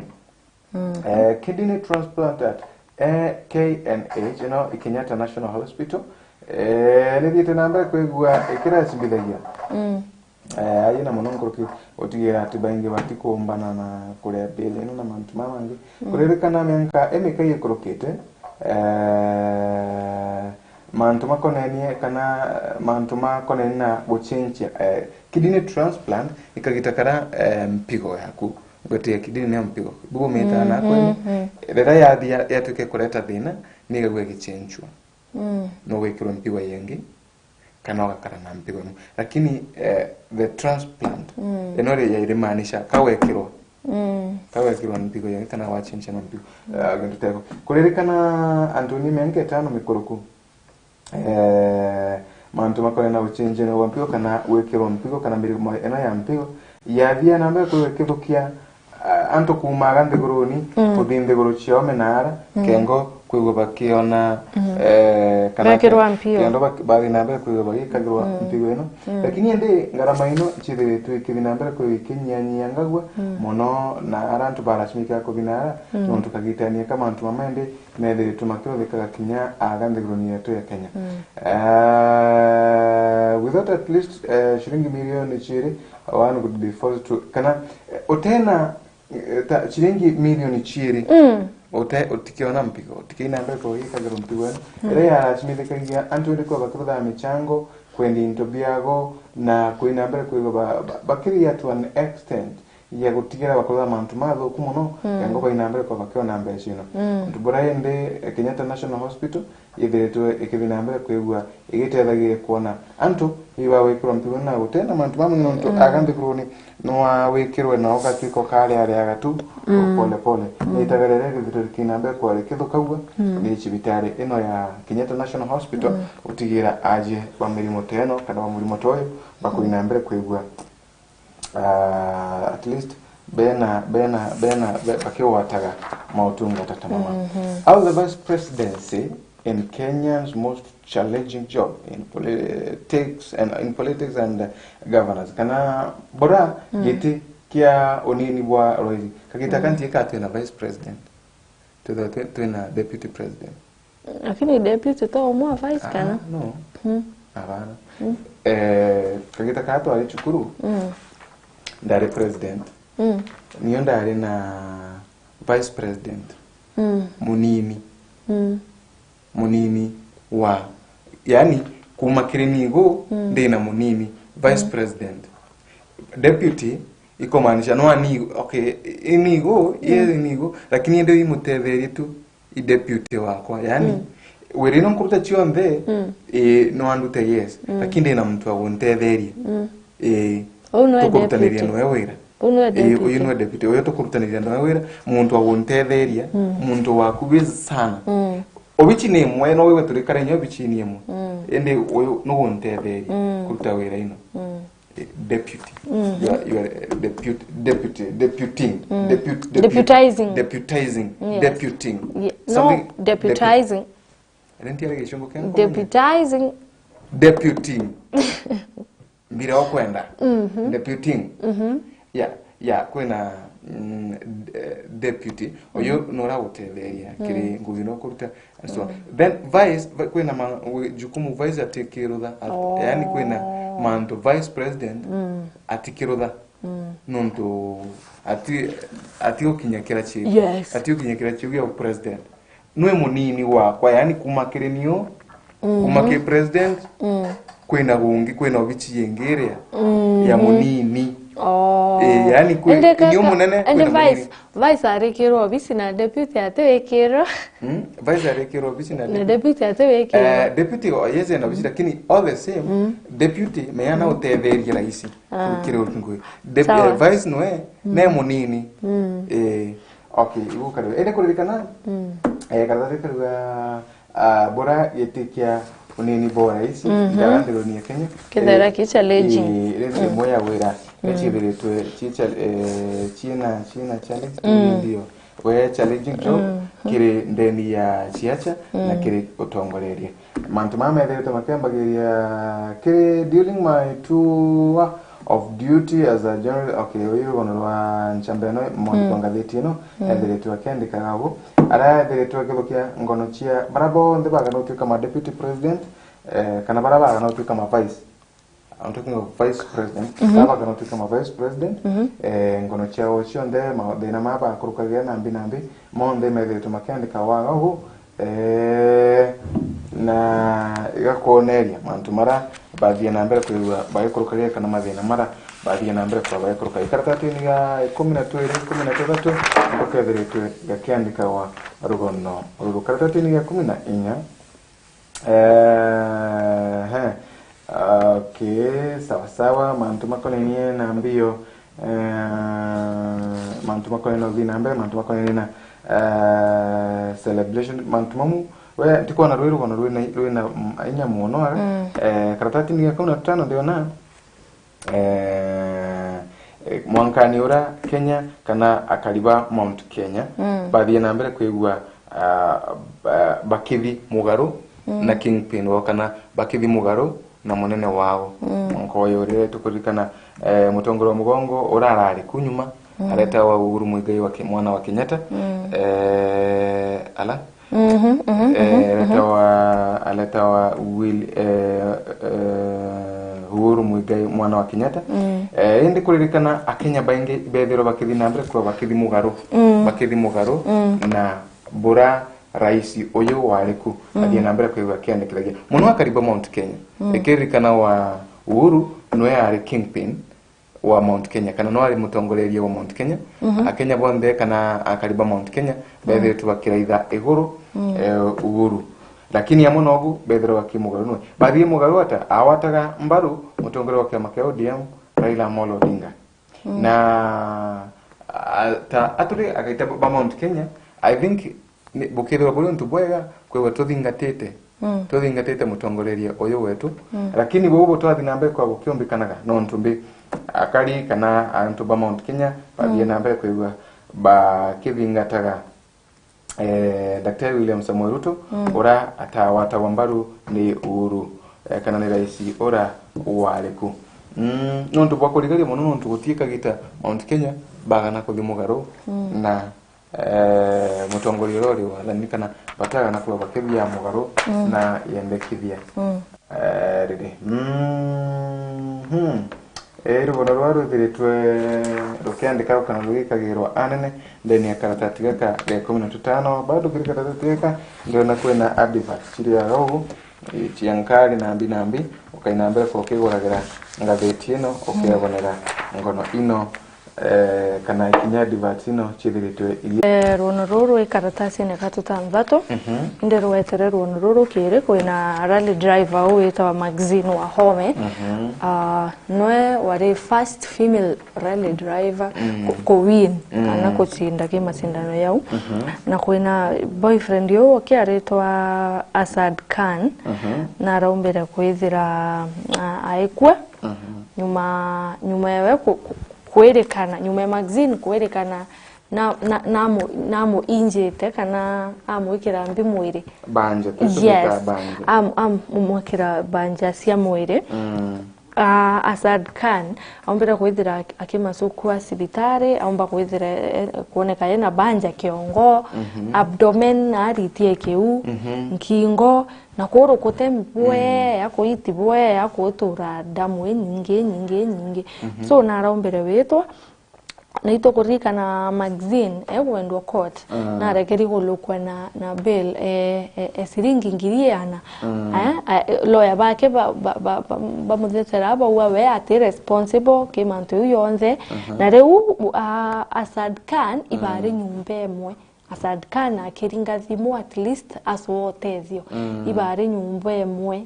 eh, kidney transplant at, eh, K N H, ino i Kenyatta National Hospital, eh, nithiite na mbere kwigua ikiracibithagia. Eh, aina mono nkuruki gutigira ati baingi batikumbana na kuria bill ino na mantu mama mangi. Kuririkana mianka imika ikurukite, eh, mantu makonenie kana, eh, mantu makonenie na gucenjia, eh, kidney transplant ikagita kara, eh, mpigo yaku. Ngwete ya kidney ni ya mpigo. Bubu mita na kwenu. Riria yathia yatuike kureta thina, ni igagua igicenjua. No wikirwe mpigo yengi, kana ugakara na mpigo imwe. Lakini, eh, the transplant, ino ri-, ya irimaanisha ka wekirwa. Ka wekirwa mpigo yengi, kana wachenjia na mpigo. Eh, gintu teko. Kuririkana antu ni mianka itano mikuruku. Eh, mantu makonena uchenjia na mpigo, kana wikirwa mpigo, kana mirimo ino ya mpigo. Yathia na mbere kwigua ikithukia, a-, antu kuuma aga nthiguruni, kuthi nthiguru ciao menaara, kengo kwigua bakiona, eh, kana bekirwa ke-, mpigo. Kendo bak-, bathi na mbere kwigua bagikagirwa mpigo ino. Lakini indi ngarama ino icithiritwe ikithi na mbere kwigua ikinyianyiangagua mono, na ara antu baracimikaga kuthi naara, nontu kagitania ka mantu mama indi methiritwe makiuthikaga kinya aga nthiguruni yetu ya Kenya. Eh, without at least, eh, ciringi milioni ciiri, one would be forced to, kana, eh, utena, eh, ta ciringi milioni ciiri, ute-, utikiona mpigo, utikiina mbere kugikagirwa mpigo ino. Iria yaracimithikagia antu indi kwa bakiruthaga michango, kwendia into biago, na kuina mbere kwigua ba-, ba-, bakiria to an extent ya gutigira bakorwa mantu mathuku mono, kengo baina mbere kwa bakiona mbeca ino. Untu buria indi, eh, Kenyatta National Hospital yithiritwe ikithi na mbere kwigua igitethagiria kuona antu iba wikirwa mpigo na gutena mantu mamaingi nontu aga nthiguruni no wikirwe na ugatwika ukariariaga tu pole pole. Ni itaga riria rithitwe rikina mbere kwa rikithukagua ni cibitari ino ya Kenyatta National Hospital, gutigira aje ba mirimo ta ino kana ba murimo ta uyu bakuina mbere kwigua ah, at least bena, bena, bena, be-, bakiwataga mautungata ta mama. How the vice presidency in Kenya's most challenging job in politics and, in politics and, uh, governance. Kana bora giti kia unini bwa Raisi. Kagita kanti ka twina vice president. Twithagwa twi-, twina deputy president. Lakini deputy to umwe wa vice, ah, kana? No. Mm. Abana. Mm. Eh, kagita kaa twari cukuru, mm, ndari president. Mm. Nio ndari na vice president. Mm. Munini. Mm. Munini wa, yani, kuma kiri nigu, mm, ndina munini, vice, mm, president. Deputy ikumaanisha no ani, okay, i nigu, yes, mm, i nigu, lakini indi imutetherie tu i deputy wakwa, yani, mm, wira ino nkuruta cionthe, mm, i, no andute, yes, mm, lakini ndina muntu wa guntetheria. Mm. Ii. Uu niwe tukurutaniria deputy. Niwe wira. Uu niwe, ii, deputy. Uyu niwe deputy. Uyu tukurutaniria niwe wira. Muntu wa guntetheria, mm, muntu wa kubi sana. Mm. Obici ni imwe, no wigwe turikara inya obici ni imwe. Mm. Indi uyu nuguntetheria, mm, kuruta wira ino. Mm. Eh, deputy. Mm-hmm. You are, you are, eh, deputy, deputy, deputing, mm, deput-, deput-, deputizing. Deputizing. Yes. Deputing. Ye-, no, something, deputizing. Deput-, Ere ntiare gicungu kia nkomenya? Deputizing. Deputing. Mbira ukwenda. Mhm. Deputing. Mhm. Ya, ya, kwina, mm, d-, eh, deputy. Uyu, mhm, nura gutetheria kiri, mm, ngugi no kuruta and so on. Mm. Then vice, vi-, kwina ma-, wi-, jukumu vice atikirutha. At-, oh, yani kwina mantu vice president, mm, atikirutha. Mm. Nontu ati, ati ukinya kira chiu. Yes. Ati ukinya kira chiu ya president. Nwe munini wakwa, yani kuma kiri niu, mm, kuma kiri president, mm, kwina gungi, kwina obici ingi iria, mm, ya munini. Oh. Eh, yani kwi-, indi niu kaka, munene, indi kwina vice, munini. Vice arikirwa obici na deputy ati wikirwa. Mm, vice arikirwa obici na, na deputy. Deputy ati wikirwa. Eh, deputy, oh, yes, ena obici, lakini all the same, mm, deputy meana, mm, utetheria raisi. Ah. Kiri ngui. Dep-, sawa, eh, vice nwe, mm, ne munini. Mm. Eh, okay, igu kariu. Ende kuririkana, mm, eh, karatathi kariuga, ah, bura giti kia unini bwa rais, mhm, ndara nthiruni ya Kenya. Kethira, eh, ki challenging. Eh, iri, mm, imwe ya wira, mm, iciithiritwe ci cha-, eh, ciina, ciina challenge, mm, ndio. We challenging job, mhm, kiri ndeni ya ciacha na, mm, kiri utongoreria. Mantu maya methiritwe makiambagiria kiri during my tour of duty as a general, okay, uyu rugono rwa nchamba ino, mwandiki, mm, wa ngathiti ino, mm, ethiritwe akiandikaga ugu, aria ethiritwe akithukia ngono cia bara bonthe bagana gutuika ma deputy president, eh, kana bara bagana gutuika ma vice. I'm talking of vice president. Mhm. Baba kana tuika ma vice president, mhm, eh, ngono ciao cionthe, mathina maya bakurukagia nambi nambi, monthe methiritwe makiandika waga ugu, eh, na igakwoneria mantu mara bathie na mbere kwigua bagikurukagia kana mathina mara bathie na mbere kwa bagikurukagia. Karatatini ga ikumi na twiri, ikumi na tuthatu, niko kethiritwe gakiandika wa rugono ruru. Karatatini ga ikumi na inya, Ehe. Okay, sawa sawa. Mantu makonenie na mbio, eh, mantu makonenie na uthii na mbere, mantu makonenie na, eh, celebration, mantu mamu. We, ntikwona rwi rugono rwina, rwina, mm, inya muno aga. Mm. Eh, karatatini ga kumi na tutano ndiona, eh, eh, mwankani ura Kenya kana akari ba Mount Kenya, mm, bathie na mbere kwigua, ah, ba-, bakithi mugaru, mm, na kingpin wao, kana bakithi mugaru na munene wao. Mm. Mwanka uyu uri tukuririkana, eh, mutongoria wa mugongo ura arari ku nyuma, mm, aretawa Uhuru Muigai wa Ke-, mwana wa Kenyatta, mm, eh, ala Mhm, mhm, eh, mhm, mhm. Aletawa, aletawa Will-, eh, eh, Uhuru Muigai mwana wa Kenyatta. Mm. Eh, indi kuririkana Akenya baingi bethirwa bakithi na mbere kwa bakithi mugaru, mm, bakithi mugaru, mm, na bura rais uyu wari ku, mm, athie na mbere kwigua akiandikithagia. Muno akari ba Mount Kenya. Mm. Ikiririkana wa Uhuru nwe ari kingpin wa Mount Kenya, kana no ari mutongoreria wa Mount Kenya, mhm, Akenya bonthe kana akari ba Mount Kenya, mm, bethiritwe bakiraitha iguru, mm, eh, Uhuru. Lakini amwe nobu, bethirwa bakimugaru nwe. Bathie mugaru ata? Awataga mbaru mutongoria wa kiama kia O D M, Raila Amolo Odinga. Mm. Na, a, ta aturi akaita ba Mount Kenya, I think, ni, bukethirwa buri untu bwega, kwigua tuthingatite, mm, tuthingatite mutongoreria uyu wetu. Mm. Lakini bubu butwathi na mbere kwa bukiumbikanaga, nontu mbi akari kana antu ba Mount Kenya bathie, mm, na mbere kwigua bakithingataga, eh, Daktari William Samoei Ruto, mm, ura atawatagwa mbaru ni Uhuru, eh, kana ni rais ura wari ku. Mm, nontu bwa kurigaria mono, nontu gutii kagita Mount Kenya bagana kuthi mugaru na, eh, mutongoria uria uri wathani, kana batagana kuba bakithia mugaru na yendekithia. Eh, riri. Mhm. Eh, rugono rwa rwithiritwe rukiandika kana rugikagirwa anene ndeni ya karatati gaka ga ikumi na tutano. Bado kiri karatati gaka, ndiona kwina advert ciria ugu, eh, cia nkari nambi nambi, ukaina mbere kwa ukiguragira ngatheti ino, ukebonera ngono ino, eh, kana ikinya advert ino ciithiritwe iria. Eh, ruono ruru rwi karatasine ga tutanthatu, mhm, indi rwetere ruono ruru kiri, kwina rally driver uu witawa Maxine Wahome. Mhm. Ah, nwe wari first female rally driver, mm, ku-, ku win, mm, kana kucinda ki macindano yau. Mhm. Na kwina boyfriend uu uki aritwa Asad Khan, mhm, na araumbire kwithira, ah, aikua. Mhm. Nyuma, nyuma ewe ku-, ku-, kwirikana, nyuma ya Maxine kwirikana na, na, namu-, namuinjite kana amwikira mbi mwiri. Banja, tu tugita banja. Yes. Am-, amwikira banja cia mwiri. Mm. Ah, Asad Khan aumbire kwithira aki-, akimacukua cibitari, aumba kwithira, eh, kuoneka ena banja kiongo, mhm, abdomen, na aritie kiu, mhm, nkingo, na kuru kutemi bwea, mm, kuiti bwea, kutura damu inyingi, inyingi, inyingi. Mhm. So, naraumbire witwa, na itukuririkana Maxine egwendwa court, mm, narekeri kulukwa na, na bail, eh, eh, eh, ciringi ngiri iana. Mm. Eh, eh, lawyer bake ba, ba, ba, ba, bamuthetera, bauga we ati responsible ki mantu iu yonthe. Mhm. Na riu, a, Asad Khan ibari, mm, nyumba imwe. Asad Khan akiringa thimu, at least acua utethio. Mm. Ibari nyumba imwe.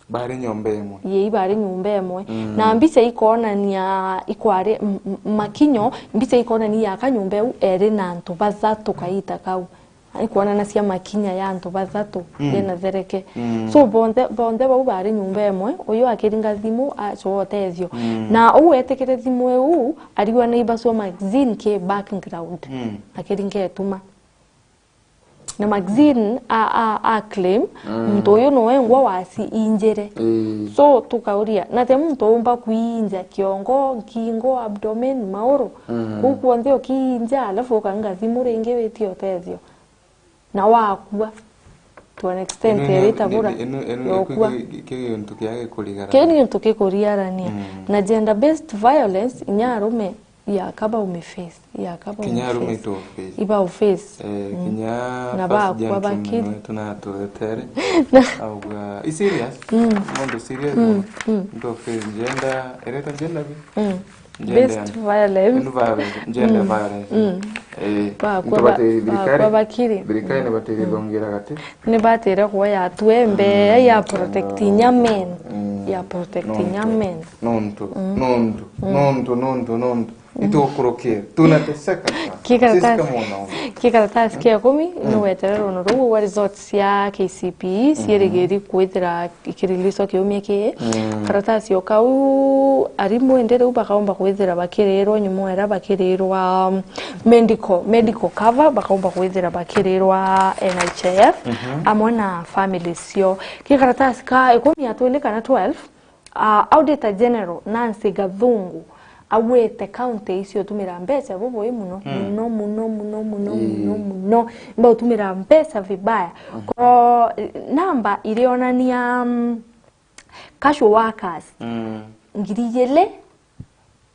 Bari nyumba imwe. Ye, ibari nyumba imwe. Mm. Na mbica ikonania ikwari, m-, m-, makinyo, mbica ikonania yaka nyumba iu eri na antu bathatu kaita kau. Ikwonanacia makinya ya antu bathatu, mm, yena thereke. Mm. So, bonthe, bonthe bau bari nyumba imwe, uyu akiringa thimu, acua utethio. Mm. Na uu etikire thimu iu, ariwa neighbors wa Maxine ki background. Mm. Akiringa etuma. Na Maxine a, a, a claim, mm, muntu uyu nowe ngwa waciinjire. Ii. So, tukauria, nate muntu umba kwiinja kiongo, nkingo, abdomen, mauru? Mm. Kuu kuonthe ukiinja, alafu ukangathi muringi witie utethio. Na wakua. To an extent, ino, ino, iritabura, ino, ino, yokua. Ki, ki, ki gintu kia gikurigara. Kii ni gintu gikuriarania. Mm. Na gender based violence, inya arume, yakaba umiface, yakaba umiface. Kinya arume ito face. Iba uface. Eh, mm, kinya na first bakwa gentleman bakiri wetu naturetere. Na auga, "I serious?" Mm. Mundu serious, mm, muno. Mm. Nto face gender, ereta gender bi? Mm. Gender. Based violence. Enu violence, gender, mm, violence. Mm. Eh, bakwa nto ba-, bate thirikari, bakwa bakiri. Thirikari, mm, ni batiri, mm, thongira gati. Ni batire kuoya hatua mbee, mm, ya protect inya men. Mm. Ya protect inya men. Nontu, mm, nontu, mm, nontu, nontu, nontu. Mm. Itukurukire. Tunateseka sana. Sisi kama wanaume. Ki karatasi kia ikumi, mm, ni wetere ruono ruu wa results cia K C P E, mm, ciirigiri kwithira ikireleaswa kiumia kii. Mm. Karatasi o kau, arimu indi riu bakaumba kwithira bakirirwa nyuma era bakirirwa, um, medical, medical cover, bakaumba kwithira bakirirwa N H I F, mhm, amwe na families cio. Ki karatasi ka ikumi na twili kana twelve, ah, Auditor General Nancy Gathungu augite county icio utumira mbeca bubui muno, mm, muno, muno, muno, muno, ii, muno, muno. Imba utumira mbeca vibaya. Mhm. Koro, eh, namba irionania, mm, casual workers, mm, ngiri igiri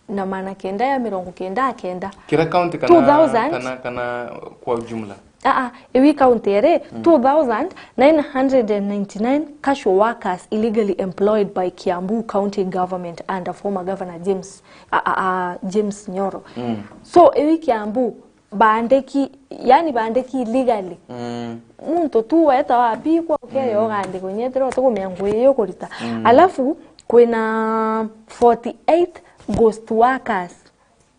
na magana kenda ya mirongo kenda na kenda. Kira county kana, two thousand, kana, kana kwa ujumla? Aa, iwi county iri, mm, two thousand nine hundred and ninety-nine casual workers illegally employed by Kiambu County Government under former Governor James, a, a, a, James Nyoro. Mm. So, iwi Kiambu, baandiki, yani baandiki illegally. Mm. Muntu tu weta wapikwa, ukeya, mm, ugandikwa, inya ethirwa utikumenya ngui iyo ukurita. Mm. Alafu, kwina forty-eight ghost workers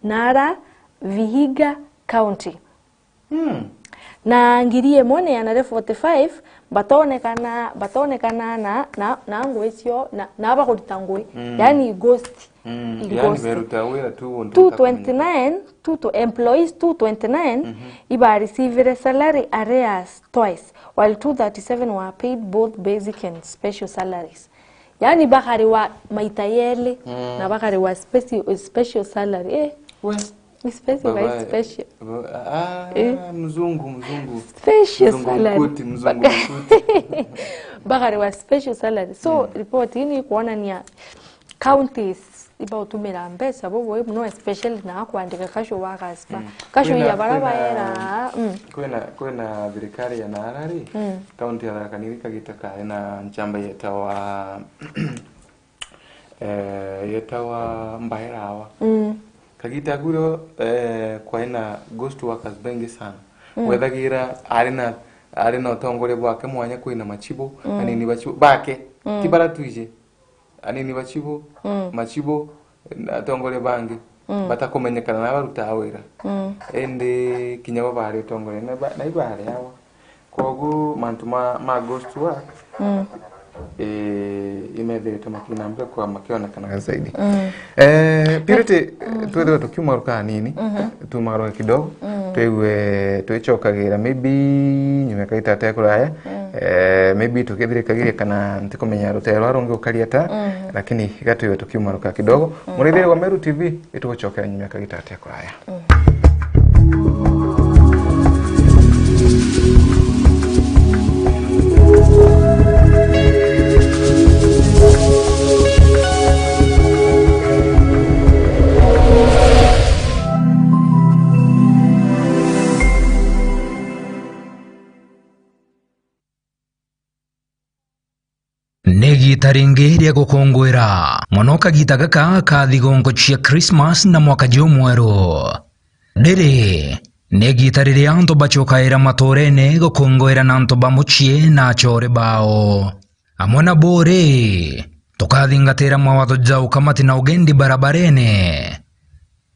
nara Vihiga County. Mm. Na ngiri imwe na igana ria forty-five batonekana, batonekana na, na, na ngui cio, na, na bakurita ngui. Mm. Yani ghost. Mm, yani beruta wira tu untu two twenty-nine, two to, employees two twenty-nine, mhm, iba receivire salary arrears twice, while two thirty-seven were paid both basic and special salaries. Yaani bakariwa maita yeli, mm, na bakariwa special, special salary. Eh, we. Special, baba, special. Ba-, ah, eh, mzungu, mzungu. Special, mzungu salary. Mkuti, mzungu mkuti. Bakariwa special salary. So, mm, report ii ni kuonania counties ibautumira mbeca bubui muno, especially na kwandika cashier workers ba. Mm. Cashier ya bara baera. Mm. Kwina, kwina thirikari ya nara ri, mm, county ya Tharaka Nithi kagita kae na nchamba yetawa, eh, yetawa Mbaerawa. Mm. Kagita gurio, eh, kwaina ghost workers bengi sana. Mm. Wethagira ari na, ari na utongoria bwake mwanya kwina machibu, mm, anini bachibu bake. Mm. Ti bara twiji. Anini bachibu, mm, machibu, na atongoria bangi, mm, batakumenyekana na barutaa wira. Mm. Indi kinya bo bari utongoria na ba-, na ibari awa. Kogu mantu ma, ma ghost work, mm, eh, imethiritwe makina mbekwa makionekanaga zaidi. Mm. Eh, Purity, mm, twethirwe tukiuma ruka nini, mhm, tumaruke kidogo, mm, twigue twicokagira maybe nyuma ya kagita gate kuraya, mm, eh, maybe tukithirikagiria kana ntikumenya rutere rwa rungi ukari ata, mm, lakini iga twigue tukiuma ruka kidogo. Mm. Murithiri wa Meru T V, itugucokera nyuma ya kagita gate kuraya. Ni igiita ringi ria gukunguira mono kagita gaka ka thigongo cia Christmas na mwaka jumweru. Riri ni igiita riria antu bacokaira matuurene gukunguira na antu ba mucii na acore bao. Amwe na bo ri, tukathingatira mawatho ja ukamati na ugendi barabarene.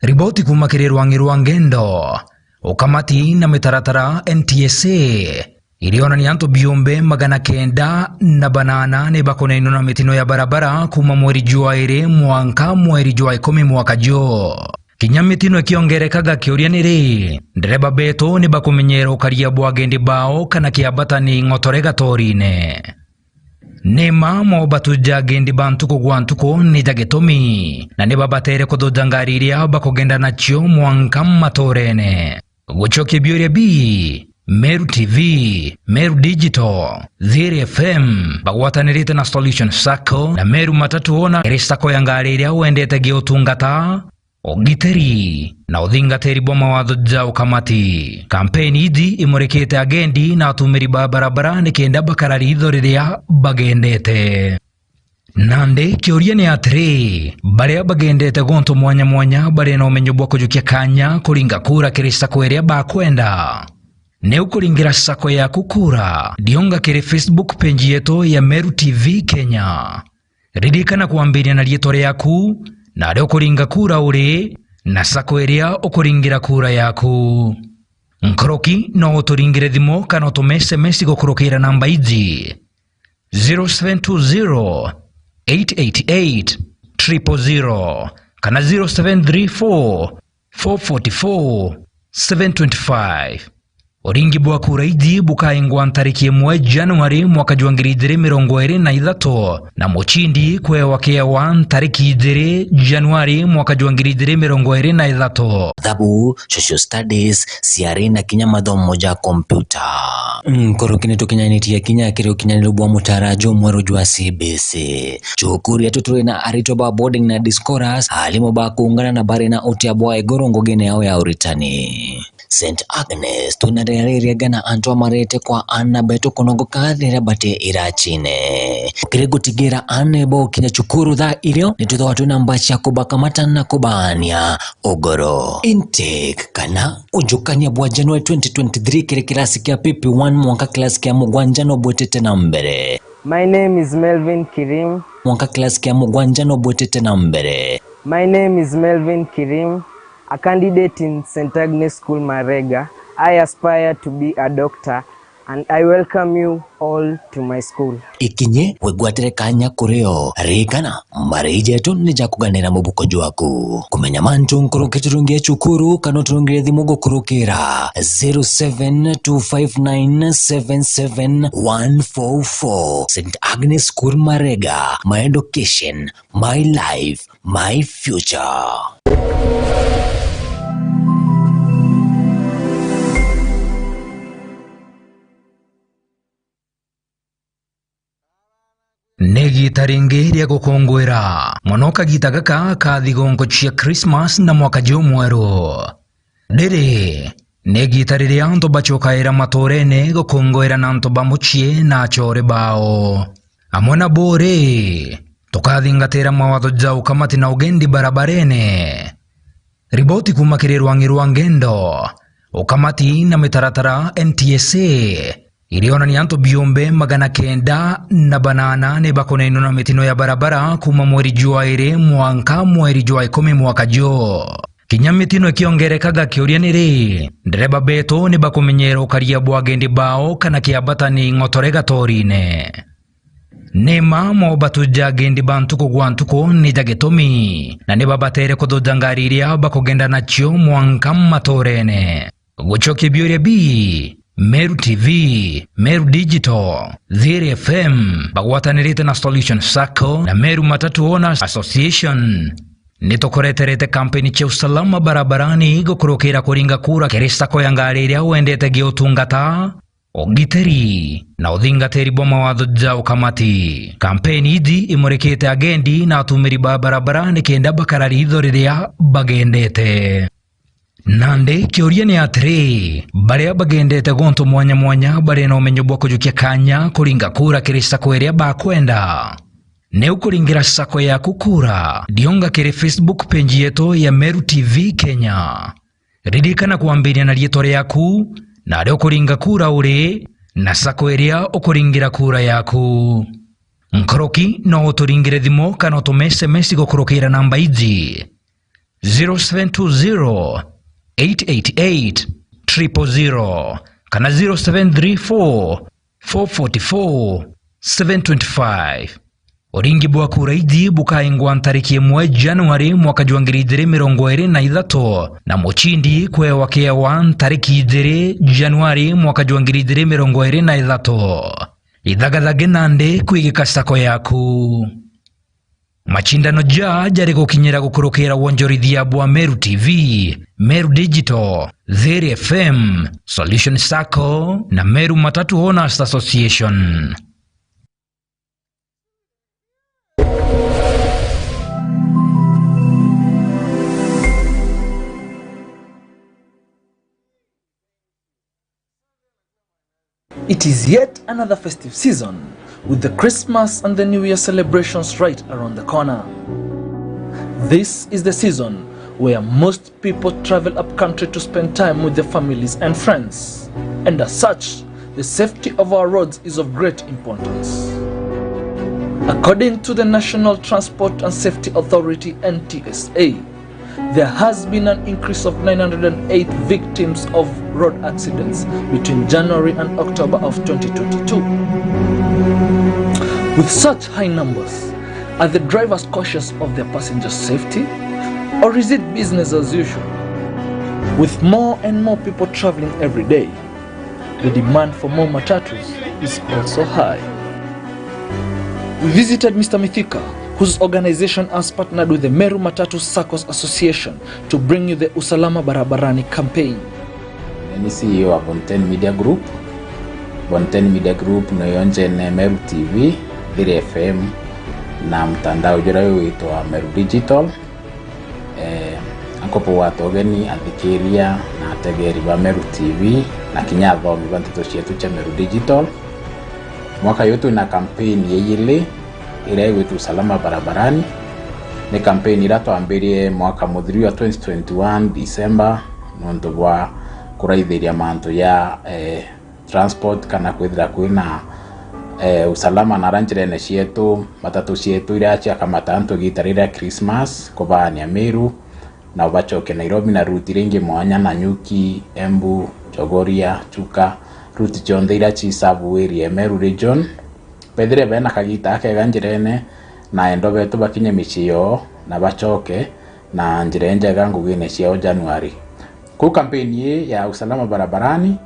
Riboti kuuma kiri rwangi rwa ngendo, ukamati na mitaratara N T S A, irionania antu biumbe magana kenda na banana ni bakunainwa na mitino ya barabara kuuma mweri jwa iri mwanka mweri jwa ikumi mwaka ju. Kinya mitino ikiongerekaga, kiuria ni ri, ndereba betu ni bakumenyera ukaria bwa agendi bao kana kiambata ni ng'otore gatorine? Ni mma mobatu ja agendi ba ntuku gwa ntuku ni ja gitumi, na ni babatere kuthuja ngari iria bakugenda nacio mwanka matuurene. Gucokia biuria bi, Meru T V, Meru Digital, Thiri F M, bagwatanirite na Solution Sacco na Meru Matatu ona iri sacco ya ngari iria wendete gi utungata, ugitiri na uthingatiri bwa mawatho ja ukamati. Kampeni iji imurikite agendi na atumiri ba barabara nikenda bakara riitho riria bagendete. Nandi kiuria ni atiri, baria bagendete guntu mwanya mwanya bari na umenyo bwa kujukia kanya kuringa kura kiri sacco iria bakwenda? Ni ukuringira sacco yaku kura, riunga kiri Facebook page yetu ya Meru T V Kenya. Ririkana kwambiria na riitwa riaku, na aria ukuringa kura uri, na sacco iria ukuringira kura yaku. Nkoroki no uturingire thimu kana utume S M S gukurukira namba iji: zero seven two zero, eight eight eight, triple zero kana zero seven three four, four forty four, seven twenty five. Uringi bwa kura iji bukaingwa ntariki imwe Januari mwaka jwa ngiri ijiri mirongo iri na ithatu, na mucindi kwewa kewa ntariki ijiri Januari mwaka jwa ngiri ijiri mirongo iri na ithatu. Thabu, social studies, ciari na kinya mathomo ja kompyuta. Nkoroki ni tukinyanitie kinya kiri ukinyaniru bwa mutaara jumweru jwa C B C. Cukuria tu turi na aritwa ba boarding na day scholars, alimu ba kuungana na bari na utia bwa iguru ngugine yao ya uritani. Saint Agnes, twina riria riega na antu amarete kwa aana betu kunogoka riria bati iracine. Tukiri gutigira aana bokinya cukuru thaa irio, nitwithagwa twina mbaa cia kubakamata na kubaania ugoro. Intake kana ujukania bwa January twenty twenty-three kiri kirasi kia P P one mwanka kirasi kia mugwanja no bwitite na mbere. My name is Melvin Kirim. Mwanka class kia mugwanja no bwitite na mbere. My name is Melvin Kirim, a candidate in Saint Agnes School Marega. I aspire to be a doctor. And I welcome you all to my school. Ikinye wigwatire kanya kuri o. Ririkana, marii jetu ni ja kuganira mubuko jwaku. Kumenya mantu nkuruki turungie cukuru kana uturungire thimu gukurukira zero seven two five nine seven seven one four four. Saint Agnes School Marega, my education, my life, my future. Ni igiita ringi ria gukunguira mono kagiita gaka ka thigongo cia Christmas na mwaka jumweru. Riri ni igiita riria antu bacokaira matuurene gukunguira na antu ba mucii na acore bao. Amwe nabo ri, tukathingatira mawatho ja ukamati na ugendi barabarene. Riboti kuuma kiri rwang'i rwa ngendo, ukamati na mitaratara N T S A irionania antu biumbe magana kenda na banana ni bakunainwa na mitino ya barabara kuuma mweri jwa iri mwanka mweri jwa ikumi mwaka juu. Kinya mitino ikiongerekaga, kiuria ni ri, ndereba betu ni bakumenyera ukaria bwa agendi bao kana kiambatani ng'otore gatorine? Ni mma mobatu ja agendi ba ntuku gwa ntuku ni ja gitumi, na ni babatere kuthuja ngari iria bakugenda nacio mwanka matuurene. Gucokia biuria bi, Meru T V, Meru Digital, Thiri F M bagwatanirite na Solution Sacco na Meru Matatu Owners Association, ni tukureterete kampeni cia usalama barabarani gukurukira kuringa kura kiri sacco ya ngari iria wendete giutungata, ugitiri na uthingatiri bwa mawatho ja ukamati. Kampeni iji imurikite agendi na atumiri ba barabara nikenda bakara riitho riria bagendete. Nandi kiuria ni atiri, baria bagendete guntu mwanya mwanya bari na umenyo bwa kujukia kanya kuringa kura kiri sacco iria bakwenda? Ni ukuringira sacco yaku kura, thionga kiri Facebook page yetu ya Meru T V Kenya. Ririkana kwambiria na riitwa riaku, na aria ukuringa kura uri, na sacco iria ukuringira kura yaku. Nkoroki no uturingire thimu kana utume S M S gukurukira namba iji, zero seven two zero, eight eight eight, triple zero kana zero seven three four, four forty-four, seven twenty-five. Uringi bwa kura iji bukaingwa ntariki imwe Januari mwaka jwa ngiri ijiri mirongo iri na ithatu, na mucindi kwewa kiewa ntariki ijiri Januari mwaka jwa ngiri ijiri mirongo iri na ithatu. Ithagathage nandi kwigika sacco yaku. Macindano ja jari gukinyira gukurukira wonjorithia bwa Meru T V, Meru Digital, Thiri F M, Solution Sacco na Meru Matatu Owners Association. It is yet another festive season, with the Christmas and the New Year celebrations right around the corner. This is the season where most people travel up country to spend time with their families and friends, and as such, the safety of our roads is of great importance. According to the National Transport and Safety Authority, N T S A, there has been an increase of nine hundred and eight victims of road accidents between January and October of twenty twenty-two. With such high numbers, are the drivers cautious of their passengers' safety, or is it business as usual? With more and more people traveling every day, the demand for more matatus is also high. We visited Mister Mithika, whose organization has partnered with the Meru Matatu Saccos Association to bring you the Usalama Barabarani campaign. Ni C E O wa Bonten Media Group. Bonten Media Group niyo njene Meru T V, Thiri F M na mtandao juria witwa Meru Digital. Eh, ankopo gwata ugeni athikiria na ategeri ba Meru T V na kinya athomi ba nteto cietu cia Meru Digital. Mwaka uyu twina kampeni ya ijiri iria igwitwa Usalama Barabarani. Ni kampeni iria twambirie mwaka muthiru wa twenty twenty-one December, nontu bwa kuraithiria mantu ya, eh, transport kana kwithira kwina, eh, usalama nara njirene cietu, matatu cietu iria ciakamata antu igita riria Christmas kubaania Meru na ubacokia Nairobi na route iria ingi mwanya, Nanyuki, Embu, Chogoria, Chuka, route cionthe iria ci serve area ya Meru region, bethire bena kagita akega njirene, na endo betu bakinye micii yoo na bacoke na njira injega ngugine ciao January. Kuu kampeni ii ya usalama barabarani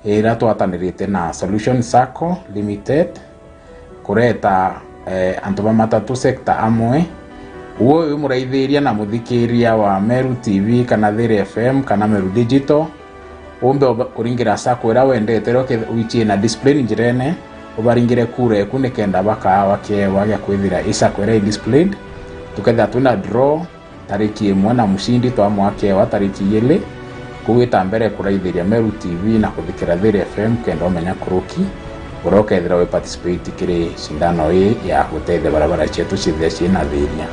iria twatanirite na Solution Sacco Limited, kureta, eh, antu ba matatu sector amwe. Uwe wi muraithiria na muthikiria wa Meru T V kana Thiri F M kana Meru Digital, umbe uba-, kuringira sacco iria wendete, iria uke-, wichie na discipline njirene, ubaringire kura eku nikenda bakaawa kiewa gia kwithira i sacco iria i disciplined. Tukethira twina draw, tariki imwe na mushindi twamwaa kiewa tariki igiri. Kuu wita mbere kuraithiria Meru T V na kuthikira Thiri F M kenda umenya kuruki uria ukethira wi participate kiri cindano ii ya gutethia barabara cietu cithia ciina thiinia.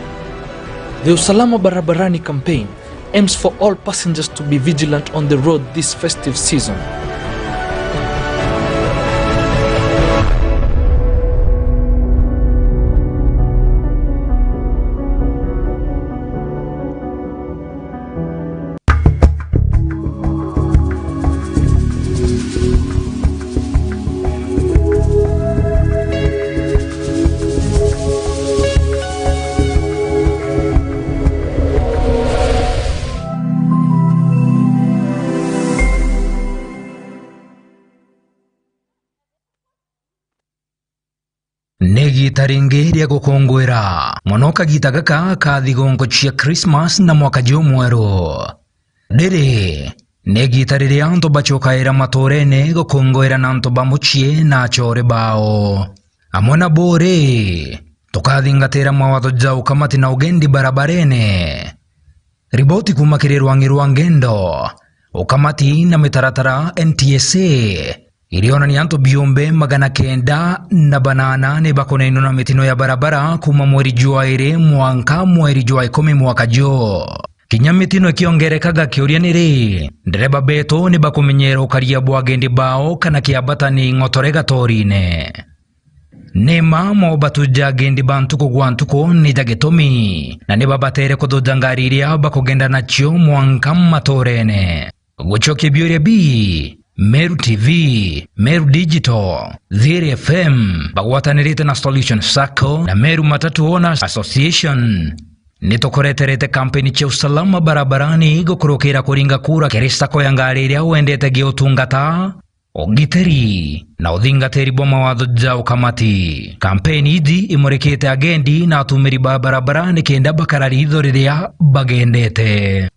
The Usalama Barabarani campaign aims for all passengers to be vigilant on the road this festive season. Ni igiita ringi ria gukunguira mono kagita gaka ka thigongo cia Christmas na mwaka jumweru. Riri ni igiita riria antu bacokaira matuurene gukunguira na antu ba mucii na acore bao. Amwe na bo ri, tukathingatira mawatho ja ukamati na ugendi barabarene. Riboti kuuma kiri rwang'i rwa ngendo, ukamati na mitaratara N T S A irionania antu biumbe magana kenda na banana ni bakunainwa na mitino ya barabara kuuma mweri jwa iri mwanka mweri jwa ikumi mwaka juu. Kinya mitino ikiongerekaga, kiuria ni ri, ndereba betu ni bakumenyera ukaria bwa agendi bao kana kiambata ni ng'otore gatorine? Ni mma mobatu ja agendi ba ntuku gwa ntuku ni ja gitumi, na ni babatere kuthuja ngari iria bakugenda nacio mwanka matuurene. Gucokia biuria bi, Meru T V, Meru Digital, Thiri F M bagwatanirite na Solution Sacco na Meru Matatu Owners Association ni tukureterete kampeni cia usalama barabarani gukurukira kuringa kura kiri sacco ya ngari iria wendete gia utungata, ugitiri na uthingatiri bwa mawatho ja ukamati. Kampeni iji imurikite agendi na atumiri ba barabara nikenda bakara riitho riria bagendete.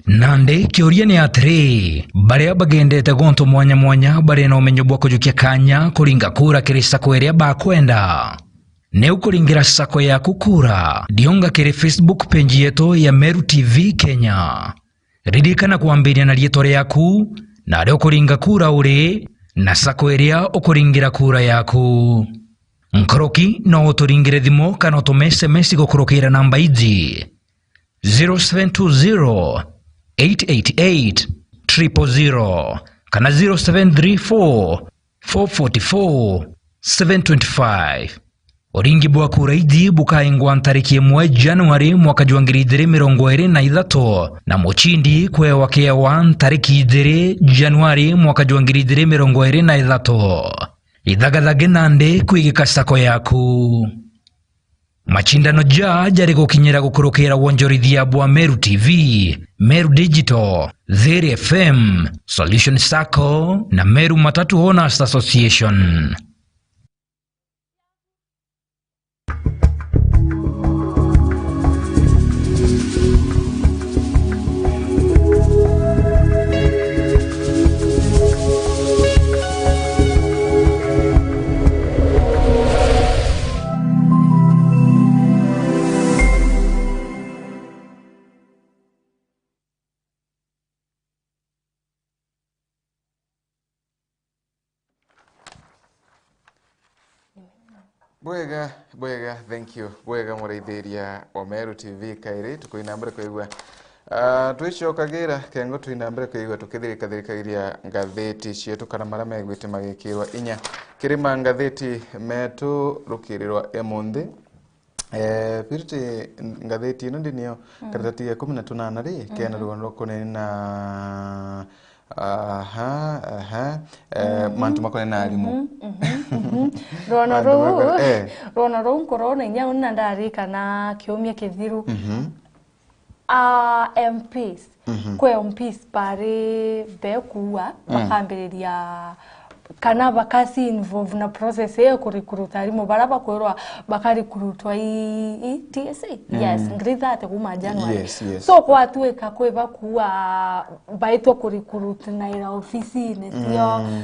Nandi kiuria ni atiri, baria bagendete guntu mwanya mwanya bari na umenyo bwa kujukia kanya kuringa kura kiri sacco iria bakwenda? Ni ukuringira sacco yaku kura, riunga kiri Facebook page yetu ya Meru T V Kenya. Ririkana kwambiria na riitwa riaku, na aria ukuringa kura uri, na sacco iria ukuringira kura yaku. Nkoroki no uturingire thimu kana utume S M S gukurukira namba iji: zero seven two zero, eight eight eight, triple zero kana zero seven three four, four forty-four, seven twenty-five. Uringi bwa kura iji bukaingwa ntariki imwe Januari mwaka jwa ngiri ijiri mirongo iri na ithatu, na muchindi kwewa kiewa ntariki ijiri Januari mwaka jwa ngiri ijiri mirongo iri na ithatu. Ithagathagie nandi kwigika sacco yaku. Machindano ja jari gukinyira gukurukira wonjorithia bwa Meru T V, Meru Digital, Thiri F M, Solution Sacco na Meru Matatu Owners Association. Bwega, bwega, thank you. Bwega, muraithiria wa Meru T V kairi, tukuina mbere kwigua. Ah, twicokagira kengo, twina mbere kwigua tukithirikathirikagiria ngatheti cietu kana maria megwite magikirwa inya kiri mangatheti metu rukiri rwa emunthi. Eh, Purity, ngatheti ino ndi niyo, mm, karatati ga ikumi na tunana ri, kena, mhm, rugano rwa kunene na Aha, aha. Eh, mantu makonainie na arimu. Mhm, mhm, mhm. Rwono Mantu ruu, makone-, eh. Rwono ruu nkorona inya uni na ndarika na kiumia kithiru. Mhm. A M Ps. Mhm. Kwi M Ps bari bekuua, mm, bakambiriria kana bakasi involve na process ya kurecruit arimu bara bakwirwa bakarecruitwa i, i T S C. Mm. Yes, ngiri thirty kuma January. Yes, yes. So kwatuika kwi bakuua baitwa kurecruit na ira ofisine cio. Mm.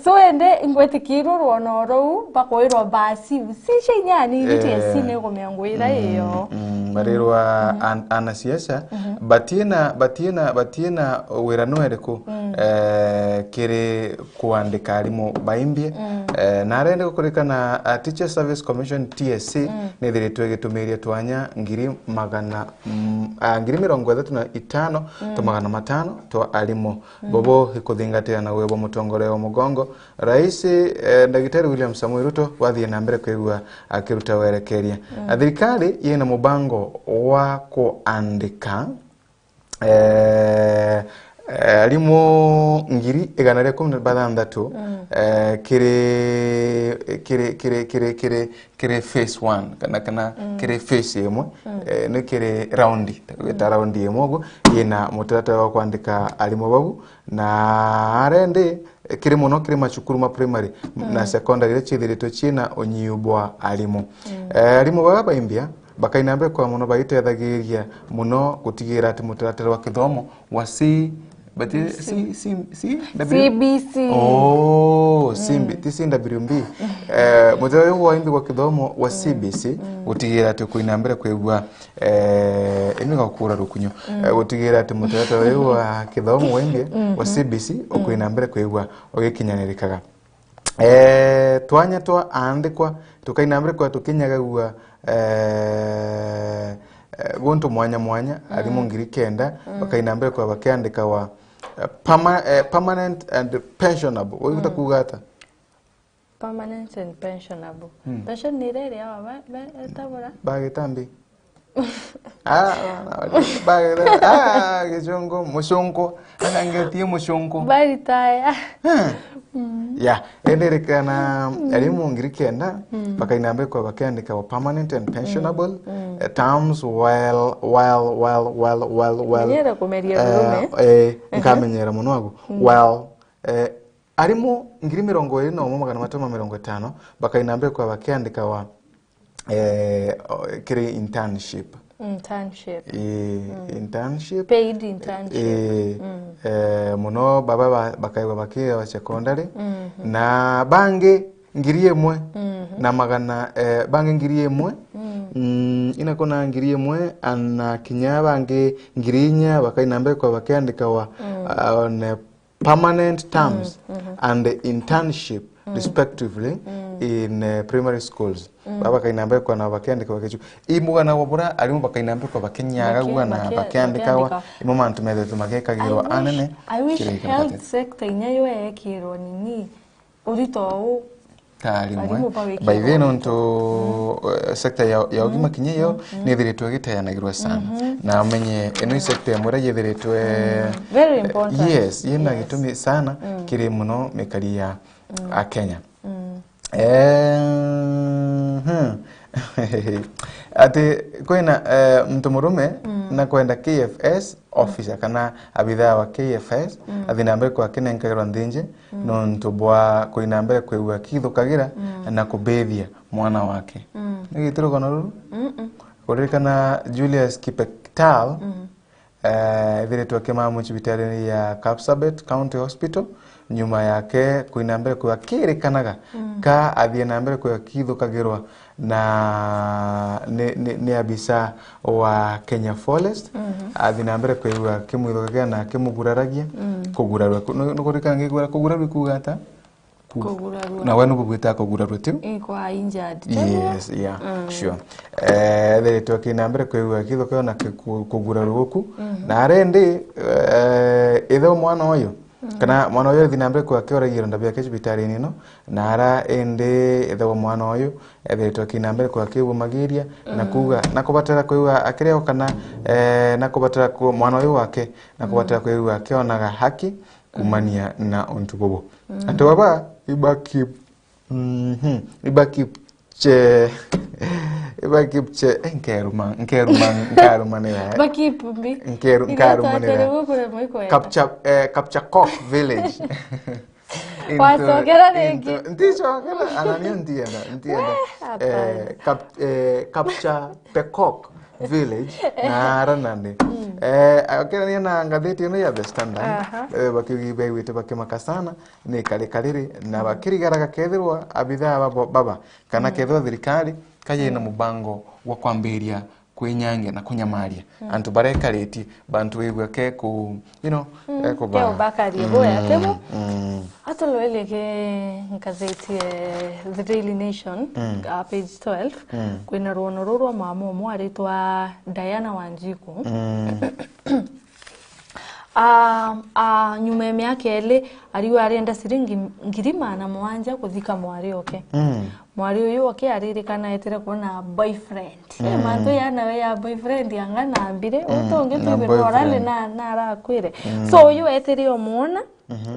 So ende ingwetikirwe rwono ruu bakwirwa basi, si cia inya nini, eh, T S C ni kumea ngwira iyo. Mm, barirwa an-, anasiasa, mhm, batiena, batiena, batiena wira nweriku, mm, eh, kiri kuandika arimu baimbie. Mm. Eh, na arende gukurikana, ah, Teacher Service Commission, T S C, mm, nithiritwe igitumiria twanya ngiri magana, mm, ah, ngiri mirongo ithatu na itano, mm, twa magana matano twa arimu. Mm. Bobo ikuthingatira na guyo bwa mutongoria wa mugongo, Rais, eh, Ndagitari William Samoei Ruto, wathie na mbere kwigua akiruta werekeria. Mm. A, thirikari yina mubango wa kuandika, eh, eh, arimu ngiri igana ria ikumi na bathanthatu, mm, eh, kiri, kiri, kiri, kiri, kiri, kiri phase one, kana, kana, mm, kiri phase imwe, mm, eh, ni kiri raundi, gwita, mm, raundi imwe uguo, yina mutaratara wa kuandika arimu bau, na arendi, eh, kiri muno kiri macukuru ma primary, mm, na secondary iria ciithiritwe ciina unyiu bwa arimu. Mm. Eh, arimu baba baimbia bakaina mbere kwa muno baitethagiria muno gutigira ati mutaratara wa kithomo wa C, but, eh, C, C, C, C W? C B C. Oh, C B, mm, ti C W B. Eh, mutaratara wa imbi kwa kithomo wa, mm, C B C, mm, gutigira ati kuina mbere kwigua, eh, imi gakura rukunyo. Mm. Eh, gutigira ati mutaratara uyu wa kithomo wa imbi, mm, wa, mm, C B C, mm, ukuina mbere kwigua ugikinyanirikaga. Eh, twanya twa aandikwa, tukaina mbere kwa tukinyagagua, eh, eh, guntu mwanya mwanya, mm, arimu ngiri kenda, mm, bakaina mbere kwa bakiandikawa, eh, perma-, eh, permanent and pensionable. Wauguta, mm, kuuga ata? Permanent and pensionable. Mm. Pension ni iria iria wa ba-, ba-, etabura? Bagitambi. Ah, ah, ah, ah, Gicungu, mucunku, akangetie mucunku. Baritaya. Hmm. Mm. Ya, enderekana, mm, arimu ngiri kenda, mm, bakaina mbere kwa bakiandika wa permanent and pensionable, mm, mm, eh, terms while, while, while, while, while, while, menyera kumeria, eh, rurume, eh, mhm, nkamenyera muno agu. Mm. While, eh, arimu ngiri mirongo iri na umwe magana matano ma mirongo itano bakaina mbere kwa bakiandika wa, eh, o, kiri internship. Internship. Ii, mm, internship. Paid internship. Ii, mm, eh, muno baba ba-, bakaigua bakiwa secondary. Mhm. Na bangi ngiri imwe, mhm, na magana, eh, bangi ngiri imwe. Mm. Mm, inakona ngiri imwe, ana kinya bangi ngiri inya bakaina mbere kwa bakiandika wa, mm, ah, on a permanent terms, mm, mhm, and internship, mm, respectively, mm, in, eh, primary schools. Mm. Baba bakaina mbere kwa na bakiandika bakichu. Imugana wa bura, arimu bakaina mbere kwa bakinyagagua na bakiandikawa. Imo mantu methetwe magekagirwa anene. I wish health sector inya yo yekirwa nini. Urito u ka arimu, eh. By the way, nontu, eh, sector ya, ya ugima kinya yo nithiritwe igiteanagirwa sana. Mhm. Na umenye, ino i sector imwe iria yithiritwe, very important. Yes, yina gitumi sana kiri muno mikari ya Akenya. Mm. Eh, hmm. Ati kwina, eh, muntu murume na kwenda K F S officer kana abithaa wa K F S, athi na mbere kwa akinenkagirwa nthinji nontu bwa kuina mbere kwigua akithukagira na kubithia mwana wake. Ni giti rugano ruru? Kuririkana Julius Kipektal, eh, ethiritwe akimamu cibitari ya Kapsabet County Hospital, nyuma yake kuina mbere kwigua akirikanaga ka athie na mbere kwigua akithukagirwa na ni, ni, ni abisa wa Kenya Forest, athi na mbere kwigua akimwithukagira na akimuguraragia, kugurarua. Ku-, nu-, nukuririkana ngigwira kugurarua ikuuga ata? Ku-, kugurarua. Na we nubu bwita kugurarua tiu? Ii, kwa injured. Yes, yeah, sure. Eh, ethiritwe akina mbere kwigua akithukagirwa na ki-, ku-, kugurarua guku. Na arendi, eh, ithe wa mwana uyu, Kana mwana uyu arithi na mbere kwa akioragio ironda biake cibitarini ino, na ara indi ithe wa mwana uyu ethiritwe akina mbere kwa akiugumagiria, na kuuga, na kubatara kwigua akiri o kana, eh, na kubatara ku-, mwana uyu wake, na kubatara kwigua akionaga haki kumania na untu bubu. Antu baba ibaki Mhm. Iba Kipche. Iba Kipche. Eh, nkeruma, nkeruma, nkaruma ni ya. Bakipumbi. Nkeru-, nkaruma ni ya. Capture, eh, Capture Cock Village. Into, Wacokera ringi. Into, nticokera, ana nio ntienda, ntienda. Eh, hapana. Eh, cap-, eh, Capture Peacock Village, na ara nandi. Eh, akirania na ngathiti ino ya The Standard, eh, bakiugi baigwite bakimaka sana, ni kari kariri, na bakirigara gakethirwa abithaa babo, baba, kana kethirwa thirikari kaye na mubango wa kwambiria kwinyangia na kunyamaria antu baria ekaritie, bantu wigua ke ku, you know, ke kuba-, kebakarie boya, kebo. Atuloeleke ngathiti, eh, The Daily Nation, ah, page twelve, kwina rwono ruru rwa mama umwe aritwa Diana Wanjiku. Ah, ah, nyuma ya miaka iri, ariu arenda ciringi ngiri magana mugwanja kuthika mwari oke. Mwari uyu oke aririkana etire kuona boyfriend. Eh, mantu ya nawe ya boyfriend anga na mbire, utonge na twibirwa orale boyfriend na, na arakwire. So uyu etire omwona,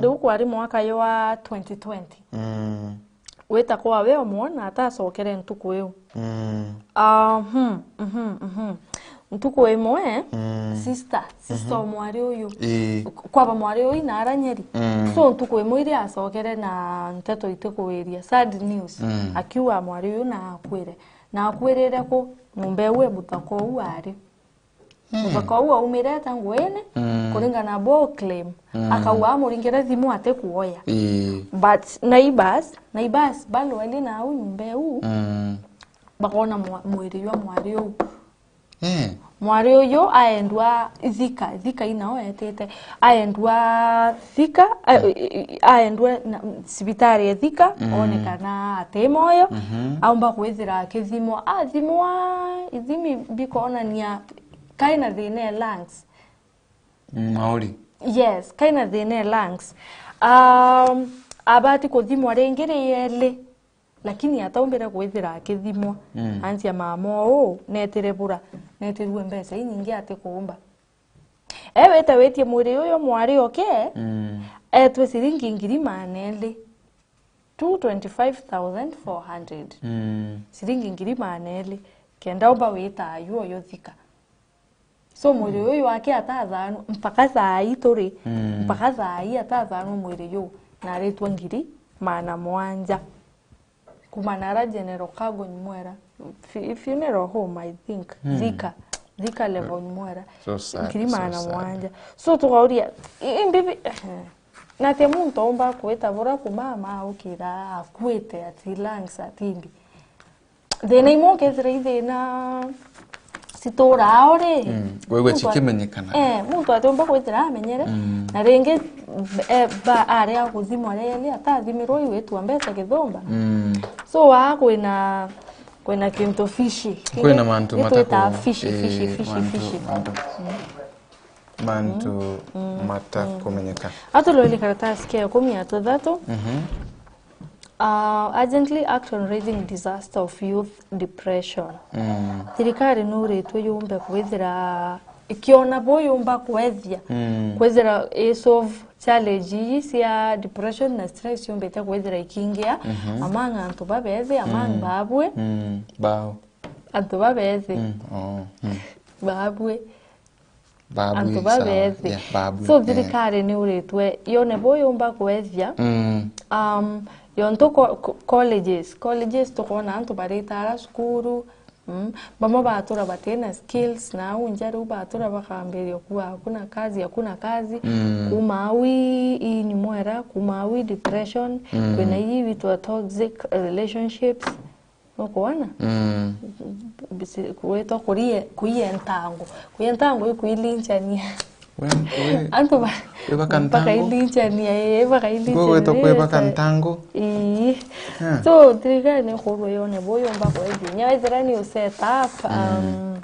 riu kwari mwaka yo wa twenty twenty. Wita kwawe omwona atacokere ntuku iu. Ah, mhm, mhm, mhm. Ntuku imwe, sister, sister o mwari uyu. Ii. Kwaba mwari uyu na ara Nyeri. So ntuku imwe iria acokere na nteto itikuwiria, sad news. Akiuga mwari uyu na akwire. Na akwirire ku? Nyumba iu e muthaka uu ari. Muthaka uu aumire eta nguine, kuringana na bo claim. Akauga amuringire thimu atikuoya. Ii. But neighbors, neighbors balwarie na au nyumba iu, bakona mwa-, mwiri jwa mwari uu. Eh. Mwari uyu aendwa Thika, Thika inao etite. Aendwa Thika, a-, i-, i-, aendwa na, cibitari e Thika, onekana ati moyo, aumba kwithira akithimwa. Athimwa, ithimi bikonania kaina thina e lungs. Mm, mauri. Yes, kaina thina e lungs. Um, abati kuthimwa ringi ri eli, lakini ataumbire kwithira akithimwa. Anjia mama uu, netire bura, netirue mbeca inyingi atikuumba. Ewite witie mwiri uyu mwari oke, etwe ciringi ngiri magana eli. Two twenty-five thousand four hundred. Ciringi ngiri magana eli, kenda umba wita ayu oyo thika. So, mwiri uyu wake atathanwa, mpaka thaa ii turi, mpaka thaa ii atathanwa mwiri yu, na aritwa ngiri magana mugwanja. Kuma nara General Cargo Nyumwera, fu-, funeral home, I think. Thika, Thika level Nyumwera. So sad, ngiri magana mugwanja. So, tukauria, i-, imbibi, na ti muntu aumba kwita bura kuma ama aukira akuite ati lungs ati mbi. Thina imwe ukethira i thina cituraa uri. Mm, wigwe cikimenyekana. Eh, muntu atiumba kwithira amenyere. Na ringi, eh, ba, aria guthimwa riri, atathimirwe iwitwa mbeca githumba. So, aa kwina, kwina kintu fishy. Kwina mantu gitwita matako-, fishy, fishy, eh, fishy, mantu, fishy. Mantu matakumenyeka. Atuloile karatasi ke ikumi na tuthatu. Uh, urgently act on raising disaster of youth depression. Thirikari nuritwe yumbe kwithira ikiona bo yumba kwethia, kwithira i solve challenge ii cia depression na stress yumbite kwithira ikingia among antu babethi, among babwe. Bao. Antu babethi. Babwe. Antu babethi. So, thirikari ni uritwe yone bo yumba kwethia. Um, yontu co-, co-, colleges, colleges tukona antu baritara cukuru, mm, bamwe batura batina skills, na au nja riu batura bakambiria kuga, "Hakuna kazi, hakuna kazi." Kuma au i, i Nyumwera, kuma au i depression, kwina ii bitwa toxic relationships. Nukwona? Bisi-, kwitwa kurie-, kuiye ntango. Kuiye ntango i kuilinchania. We, we, antu ba-, kwibaka mpaka ntango? Ilinchania, eh, mpaka ilinchania. Ngwetwa kwibaka ntango? Ii. So, thirikari ni kurwe yone bo yumba kwethia. Nyawethira ni u set up, um,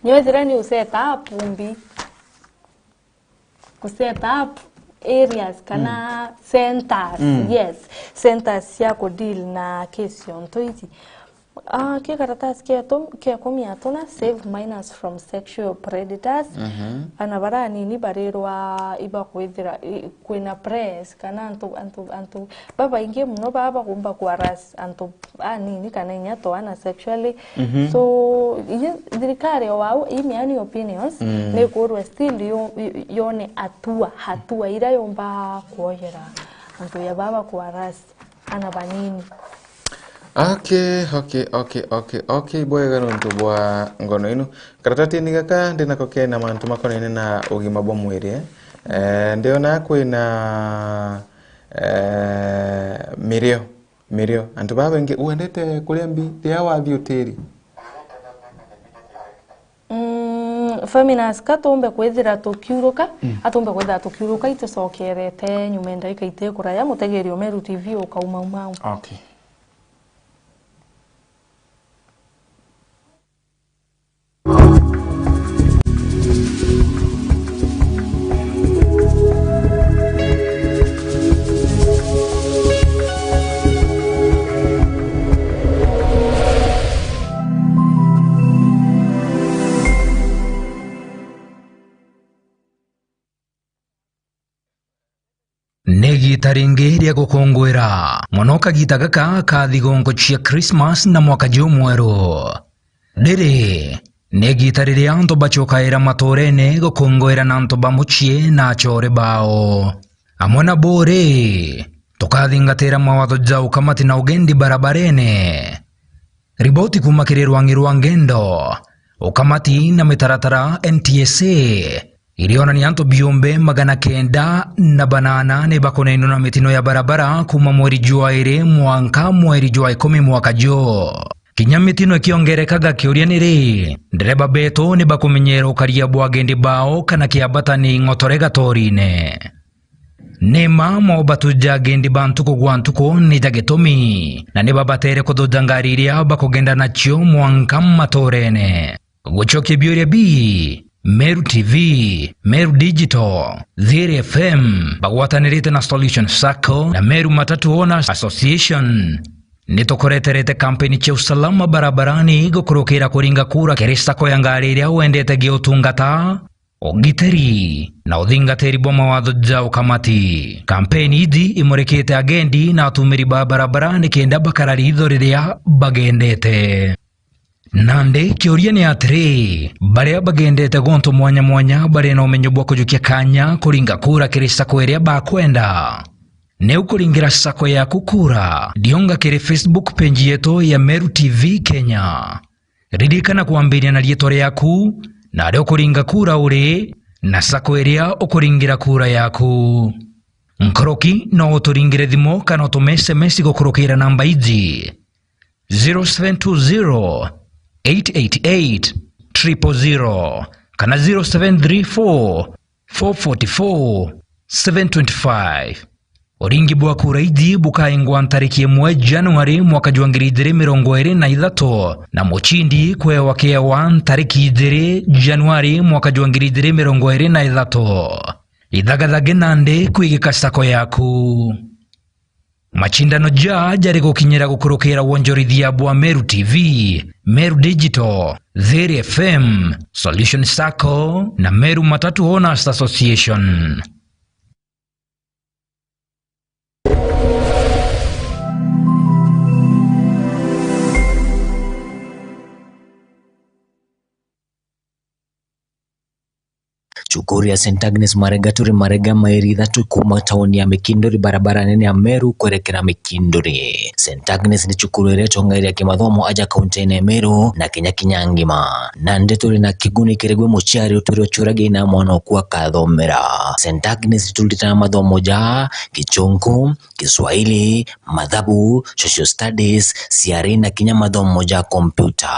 nyawethira ni u set up mbi. Ku set up areas kana centers, yes, centers cia ku deal na case cionto iji. Ah, ki karatasi ketu, kia kumi atuna, Save Minors from Sexual Predators. Ana bara anini barirwa ibakwithira, i-, kwina press, kana antu, antu, antu babaingi muno baba bagomba kuharass antu anini kana inya twana sexually. So, inya thirikari o wau, i miani opinions, ni kurwe still yo-, yone hatua, hatua ira yomba kuoyera antu ya baba kuharass ana banini. Okay, okay, okay, okay, okay, bwega nontu bwa ngono ino. Karatatini gaka ndinako kena mantu makonaine na ugima bwa mwiri, eh? Eh, ndiona kwina, eh, mirio, mirio. Antu baba baingi, wendete kuria mbi, ria wathi utiri? Mm, Feminas, ka tumbe kwithira tukiuruka, mm, atumbe kwithira tukiuruka, itucokerete nyuma ya ndagika itikuraya, mutegeri o Meru T V ukaumaumau. Okay. Ni igiita ringi ria gukunguira mono kagiita gaka ka thigongo cia Christmas na mwaka jumweru. Riri ni igiita riria antu bacokaira matuurene gukunguira na antu ba mucii na acoore bao. Amwe na bo ri, tukathingatira mawatho ja ukamati na ugendi barabarene. Riboti kuuma kiri rwangi rwa ngendo, ukamati na mitaratara N T S A irionania antu biumbe magana kenda na banana ni bakonainwe na mitino ya barabara kuuma mweri jwa iri mwanka mweri jwa ikumi mwaka juu. Kinya mitino ikiongerekaga, kiuria ni ri, ndereba betu ni bakumenyera ukaria bwa agendi bao kana kiabata ni ing'otore gatorine? Ni mma mobatu ja agendi ba ntuku gwa ntuku ni ja gitumi, na ni babatere kuthuja ngari iria bakugenda nacio mwanka matuurene. Gucokia biuria bii, Meru T V, Meru Digital, Thiri F M bagwatanirite na Solution Sacco na Meru Matatu Owners Association, ni tukureterete kampeni cia usalama barabarani gukurukira kuringa kura kiri sacco ya ngari iria wendete gia utungata, ugitiri na uthingatiri bwa mawatho ja ukamati. Kampeni iji imurikite agendi na atumiri ba barabara nikenda bakara riitho riria bagendete. Nandi kiuria ni atiri, baria bagendete gontu mwanya mwanya bari na umenyo bwa kujukia kanya kuringa kura kiri sacco iria bakwenda, ni ukuringira sacco yaku kura? Dionga kiri Facebook page yetu ya Meru T V Kenya. Ririkana kwambiria na riitwa riaku, na aria ukuringa kura uri, na sacco iria ukuringira kura yaku. Nkuruki no uturingire thimu kana utume S M S gukurukira namba iji: zero seven two zero, eight eight eight, triple zero kana zero seven three four, four forty four, seven twenty five. Uringi bwa kura iji bukaingwa ntariki imwe Januari mwaka jwa ngiri ijiri mirongo iri na ithatu, na mucindi kwewa kewa ntariki ijiri Januari mwaka jwa ngiri ijiri mirongo iri na ithatu. Ithagathage nandi kwigika sacco yaku. Macindano ja jari gukinyira gukurukira wonjorithia bwa Meru T V, Meru Digital, Thiri F M, Solution Sacco na Meru Matatu Owners Association. Cukuru ya Saint Agnes Marega turi Marega, mairi ithatu kuma tauni ya Mikinduri, barabara nene ya Meru kwerekera Mikinduri. Saint Agnes ni cukuru iria itongairia kimathomo aja kaunti-ini ya Meru na Kenya kinya ngima. Nandi turi na kiguni kiri gwi muciari utwire uciuragia ina mwana oku akathomera. Saint Agnes ituritana mathomo ja Gichunku, Kiswahili, mathabu, social studies, ciari na kinya mathomo ja kompyuta.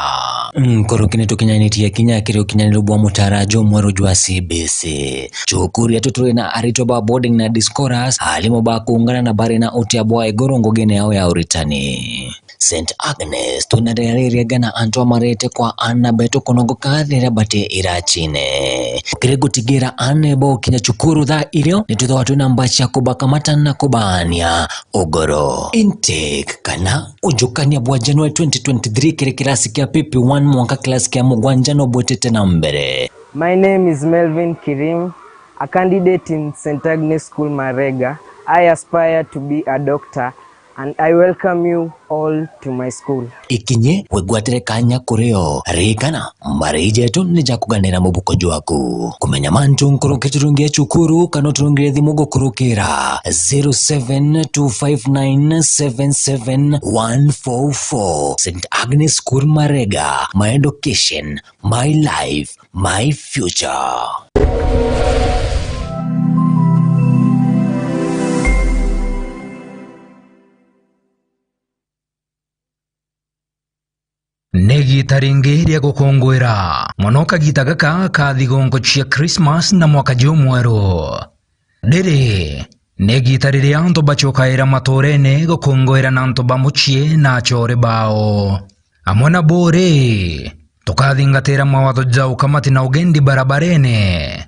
Nkuruki ni tukinyanitie kinya kiri ukinyaniru bwa mutara jumweru jwa C B C. Cukuru yetu turi na aritwa ba boarding na day scholars, alimu ba kuungana na bari na utia bwa iguru ngugine yao ya uritani. Saint Agnes, twina riria ririega na antu amarete kwa aana betu kunogoka riria bati iracine. Kiri gutigira aana baukinya cukuru thaa irio, nitwithagwa twina mbachi ya kubakamata na kubaania ugoro. Intake kana ujukania bwa January twenty twenty-three kiri kirasi kia P P one mwanka kirasi kia mugwanja no bwitite na mbere. My name is Melvin Kirim, a candidate in Saint Agnes School Marega. I aspire to be a doctor and I welcome you all to my school. Ikinye wigwatire kanya kurio. Ririkana, mbari jetu ni ja kuganira mubuko jwaku. Kumenya mantu nkuruki, turungie cukuru kana uturungire thimu gukurukira zero seven two five nine seven seven one four four. Saint Agnes School Marega, my education, my life, my future. Ni igiita ringi ria gukunguira mono kagiita gaka ka thigongo cia Christmas na mwaka jumweru. Riri ni igiita riria antu bacokaira matuurene gukunguira na antu ba mucii na acoore bao. Amwe na buri, tukathingatira mawatho ja ukamati na ugendi barabarene.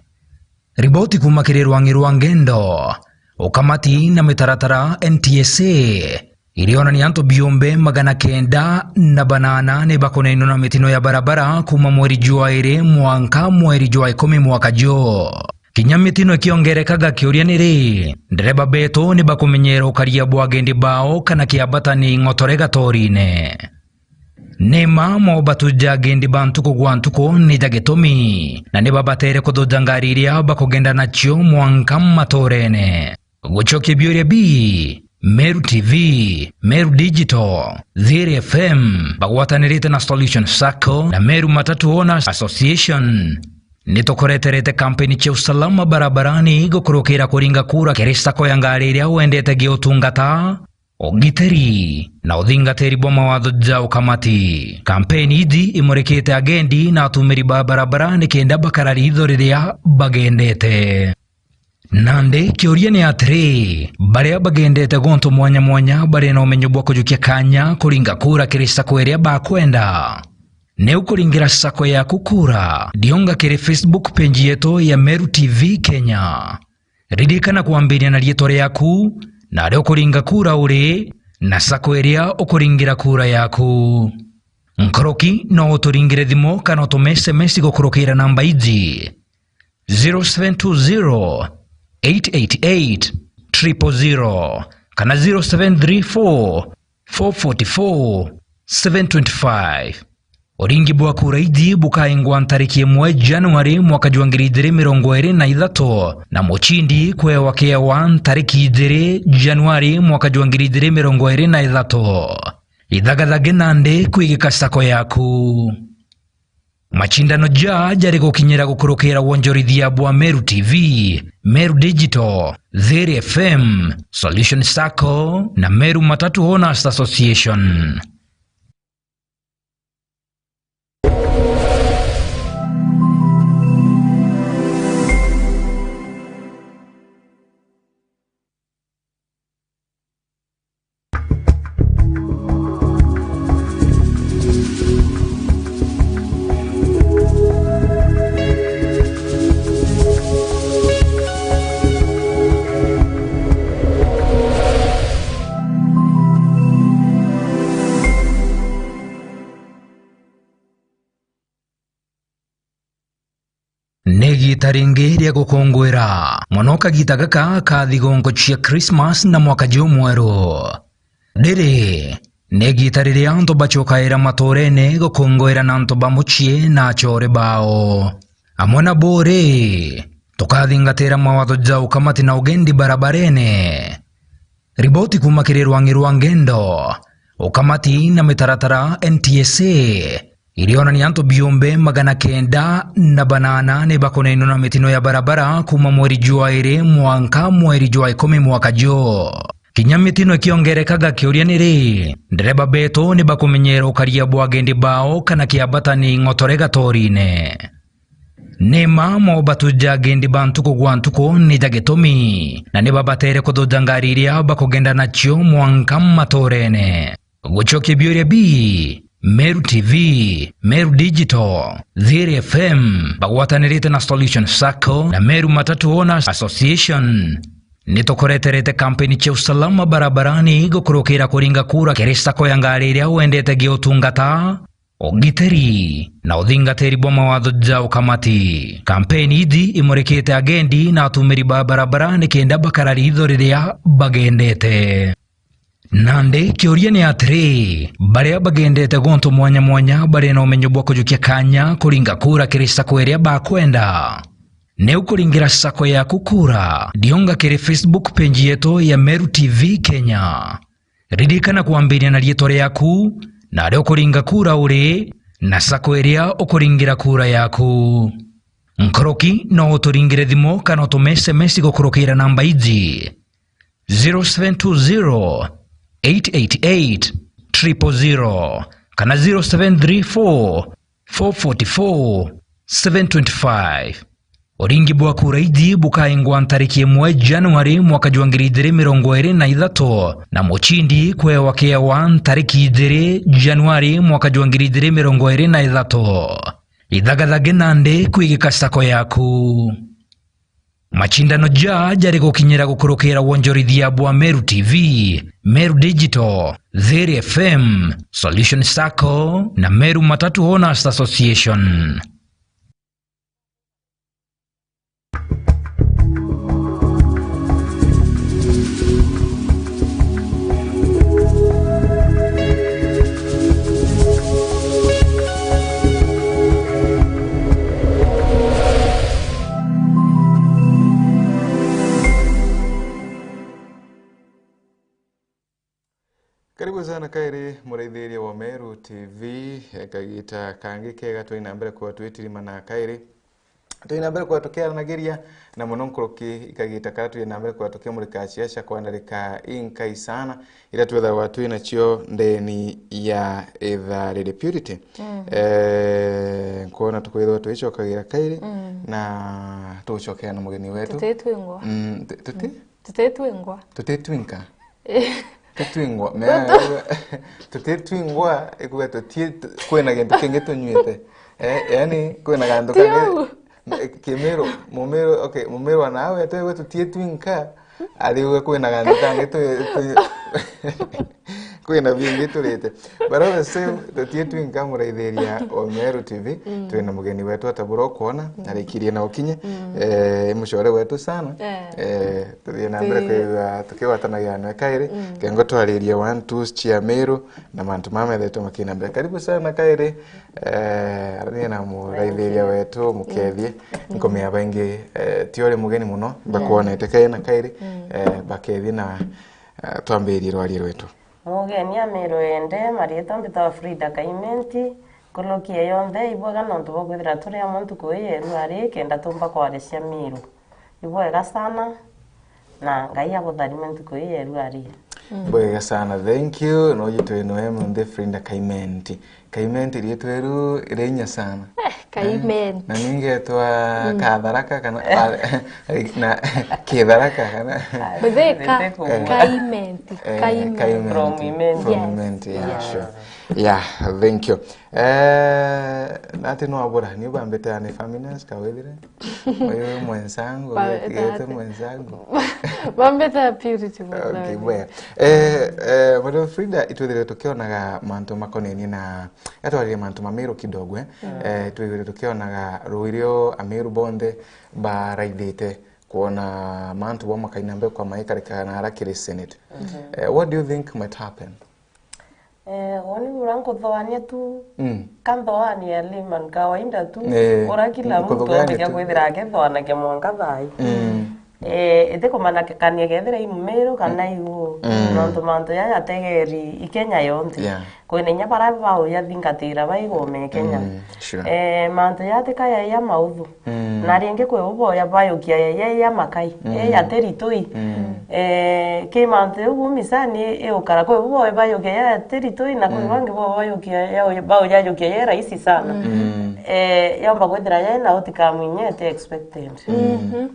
Riboti kuuma kiri rwang'i rwa ngendo, ukamati na mitaratara N T S A irionania antu biumbe magana kenda na banana ni bakunainwa na mitino ya barabara kuuma mweri jwa iri mwanka mweri jwa ikumi mwaka juu. Kinya mitino ikiongerekaga, kiuria ni ri, ndereba betu ni bakumenyera ukaria bwa agendi bao kana kiambatani ng'otore gatorine? Ni mma mobatu ja agendi ba ntuku gwa ntuku ni ja gitumi, na ni babatere kuthuja ngari iria bakugenda nacio mwanka matuurene. Gucokia biuria bi, Meru T V, Meru Digital, Thiri F M bagwatanirite na Solution Sacco na Meru Matatu Owners Association ni tukureterete kampeni cia usalama barabarani gukurukira kuringa kura kiri sacco ya ngari iria wendete giutungata, ugitiri na uthingatiri bwa mawatho ja ukamati. Kampeni iji imurikite agendi na atumiri ba barabara nikenda bakara riitho riria bagendete. Nandi kiuria ni atiri, baria bagendete guntu mwanya mwanya bari na umenyo bwa kujukia kanya kuringa kura kiri sacco iria bakwenda? Ni ukuringira sacco yaku kura, ndionga kiri Facebook page yetu ya Meru T V Kenya. Ririkana kwambiria na riitwa riaku, na aria ukuringa kura uri, na sacco iria ukuringira kura yaku. Nkuruki no uturingire thimu kana utume S M S gukurukira namba iji, zero seven two zero, eight eight eight, triple zero kana zero seven three four, four forty four, seven twenty five. Uringi bwa kura iji bukaingwa ntariki imwe Januari mwaka jwa ngiri ijiri mirongo iri na ithatu, na mucindi kwewa kiewa ntariki ijiri Januari mwaka jwa ngiri ijiri mirongo iri na ithatu. Ithagathage nandi kwigika sacco yaku. Macindano ja jari gukinyira gukurukira wonjorithia bwa Meru T V, Meru Digital, Thiri F M, Solution Sacco na Meru Matatu Owners Association. Ni igiita ringi ria gukunguira mono kagiita gaka ka thigongo cia Christmas na mwaka jumweru. Riri ni igiita riria antu bacokaira matuurene gukunguira na antu ba mucii na acoore bao. Amwe na buri, tukathingatira mawatho ja ukamati na ugendi barabarene. Riboti kuuma kiri rwang'i rwa ngendo, ukamati na mitaratara N T S A irionania antu biumbe magana kenda na banana ni bakunainwa na mitino ya barabara kuuma mweri jwa iri mwanka mweri jwa ikumi mwaka juu. Kinya mitino ikiongerekaga, kiuria ni ri, ndereba betu ni bakumenyera ukaria bwa agendi bao kana kiambatani ng'otore gatorine? Ni mma mobatu ja agendi ba ntuku gwa ntuku ni ja gitumi, na ni babatere kuthuja ngari iria bakugenda nacio mwanka matuurene. Gucokia biuria bi, Meru T V, Meru Digital, Thiri F M bagwatanirite na Solution Sacco na Meru Matatu Owners Association. Nitukureterete kampeni cia usalama barabarani gukurukira kuringa kura kiri sacco ya ngari iria wendete gia utungata, ugitiri na uthingatiri bwa mawatho ja ukamati. Kampeni iji imurikite agendi na atumiri ba barabara nikenda bakara riitho riria bagendete. Nandi kiuria ni atiri, baria bagendete guntu mwanya mwanya bari na umenyo bwa kujukia kanya kuringa kura kiri sacco iria bakwenda? Ni ukuringira sacco yaku kura, dionga kiri Facebook page yetu ya Meru T V Kenya. Ririkana kwambiria na riitwa riaku, na aria ukuringa kura uri, na sacco iria ukuringira kura yaku. Nkuruki no uturingire thimu kana utume S M S gukurukira namba iji: zero seven two zero, eight eight eight, triple zero kana zero seven three four, four forty four, seven twenty five. Uringi bwa kura iji bukaingwa ntariki imwe Januari mwaka jwa ngiri ijiri mirongo iri na ithatu, na mucindi kwewa kiewa ntariki ijiri Januari mwaka jwa ngiri ijiri mirongo iri na ithatu. Ithagathage nandi kwigika sacco yaku. Macindano ja jari gukinyira gukurukira wonjorithia bwa Meru T V, Meru Digital, Thiri F M, Solution Sacco na Meru Matatu Owners Association. Karibu sana kairi muraithiria wa Meru T V, kagita kangi kega twina mbere kwa twitirimana kairi. Twina mbere kwa tukiaranagiria na muno nkuruki ikagita kara twina mbere kwa tukimurika ciaca kwa ndarika inkai sana, iria twithagwa twinacio ndeni ya ithaa riri. Purity, eh, nkwona tukwithirwa twicokagira kairi na tucokea na mugeni wetu. Tutitwingwa. Mm, tu-, tuti? Tutitwingwa. Tutitwinka. Eh. Tutwingwa. Me-, tutitwingwa, ikuga tutie-, tu-, kwina gintu kingi tunywite. Eh, yani, kwina gantu kangi. Kimiru, mumiru, okay, mumiru wa nawe, twigwe tutie twinka, ariuga kwina gantu kangi tu-, tu-, kwina bingi turite. But all the same, tutie twinka muraithiria wa Meru T V, twina mugeni wetu atabura ukwona, arikirie na ukinye. Eh, mucore wetu sana. Eh, tuthie na mbere kwigua tukigwatanagia nawe kairi. Kengo twaririe one, two cia Meru na mantu mama methetwe makina mbere. Karibu sana kairi. Eh, arania na muraithiria wetu, mukethie. Nkumenya baingi, eh, ti uri mugeni muno, bakwonete kairi na kairi, eh, bakethie na, eh, twambirie rwaria rwetu. Mugeni amirwe ende, marietwa mbitwa Frida Kaimenti, nkuruki yonthe ibwega nontu bwa kwithira turi amwe ntuku ii ya iruari, kenda tumba kwaricia Miru. Ibwega sana, na Ngai abutharime ntuku ii ya iruari. Bwega sana, thank you. Noji twinoe munthi Frida Kaimenti. Kaimenti riitwa riu riinya sana. Eh, Kaimenti. Na ningetwa Katharaka kana, na Kitharaka kana. Muthika. Kaimenti. Eh, Kaimenti. Kaimenti. From Imenti. From Imenti, yeah, sure. Yeah, thank you. Eh, nati no abura, ni ubambite ani Famines, kawithire? Uyu mwenzangu, ba-, uyu kigete tate. Mwenzangu. Bambite Purity. Okay, bwega. Eh, eh, Madam Frida, itwithire tukionaga mantu makonenie na, atwaririe mantu ma Meru kidogo, eh. Eh, twithire tukionaga ruirio Ameru bonthe baraithite kwona mantu bo makaina mbe kwa maikarika na ara kiri Senate. Eh, what do you think might happen? Eh, woni bura nkuthoania tu, mm, kanthoani ya layman kawaida tu, eh, ura kila mtu kuthoania otiga tu kwithira akithoanagia mwanka thai. Mm. Eh, itikumanyikania kethira i Mumiru kana i u. Mm. Nontu mantu jaya jategeri i Kenya yonthe. Yeah. Kwina inya bara baujathingatira baigome Kenya. Mm, sure. Eh, mantu jaya tika ya, ya mauthu. Mm. Na ringi kwi uboya bayukia ya, ya, ya makai, mm, ya teritoi. Mm. Eh, ki mantu jau misani iukara, kwi uboya bayukia ya teritoi, na kwi, mm, bangi bo bayukia ya, baujajukia ya rahisi sana. Mm. Eh, yomba kwithira ya na utikamuinye ete expected. Mm. Mhm.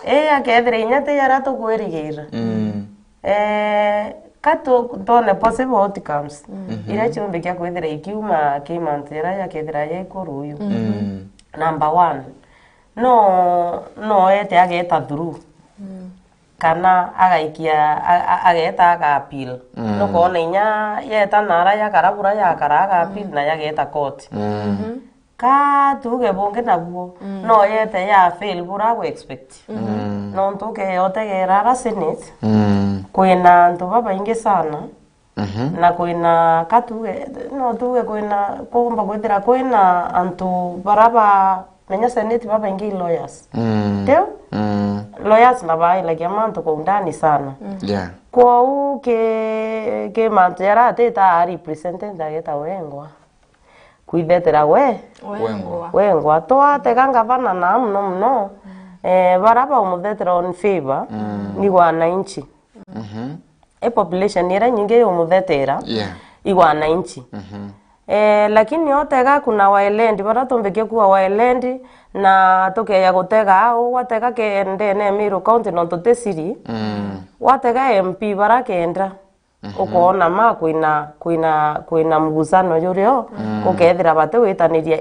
Eh, akethira inya ti yara tukwirigira. Mm. Eh, Ka tu-, twone possible outcomes iria ciumbikia kwithira ikiuma ki mantu jaria jakethira ja ikuru uyu. Mm. Number one, no, no ete ageta through. Kana agaikia, a-, a-, ageta aga appeal. Mm. Nukwona inya yeta nara yakara bura yakara aga appeal na yageta court. Mm. Ka tuge bungi nabuo, no yete ya fail bura gu expect. Mm. Nontu ukeyotegera ara Senate, Mm. kwina antu babaingi sana, Mhm. na kwina, ka tuge, no tuge kwina, kumba kwithira kwina antu bara ba menya Senate babaingi i lawyers. Mm. Tiu? Mm. Lawyers na bailagia mantu kwa undani sana. Yeah. Kwou ki, ki mantu jaria atita a represented ageta wengwa. Kwithetera we. Wengwa. Wengwa. Twatega ngavana na muno muno, eh, bara baumuthetera on favor, ni wananchi. Mhm. I population iria nyingi yumuthetera, Yeah. i wananchi. Mhm. Eh, lakini otega kuna wailendi, bara tumbikie kuwa wailendi, na tukeya gutega au, watega ke ndene Meru County nontu ti city, Mm. watega M P bara kenda. Mhm. Ukoona ma kwina, kwina, kwina mugusano jurio, Mm. ukethira bati witaniria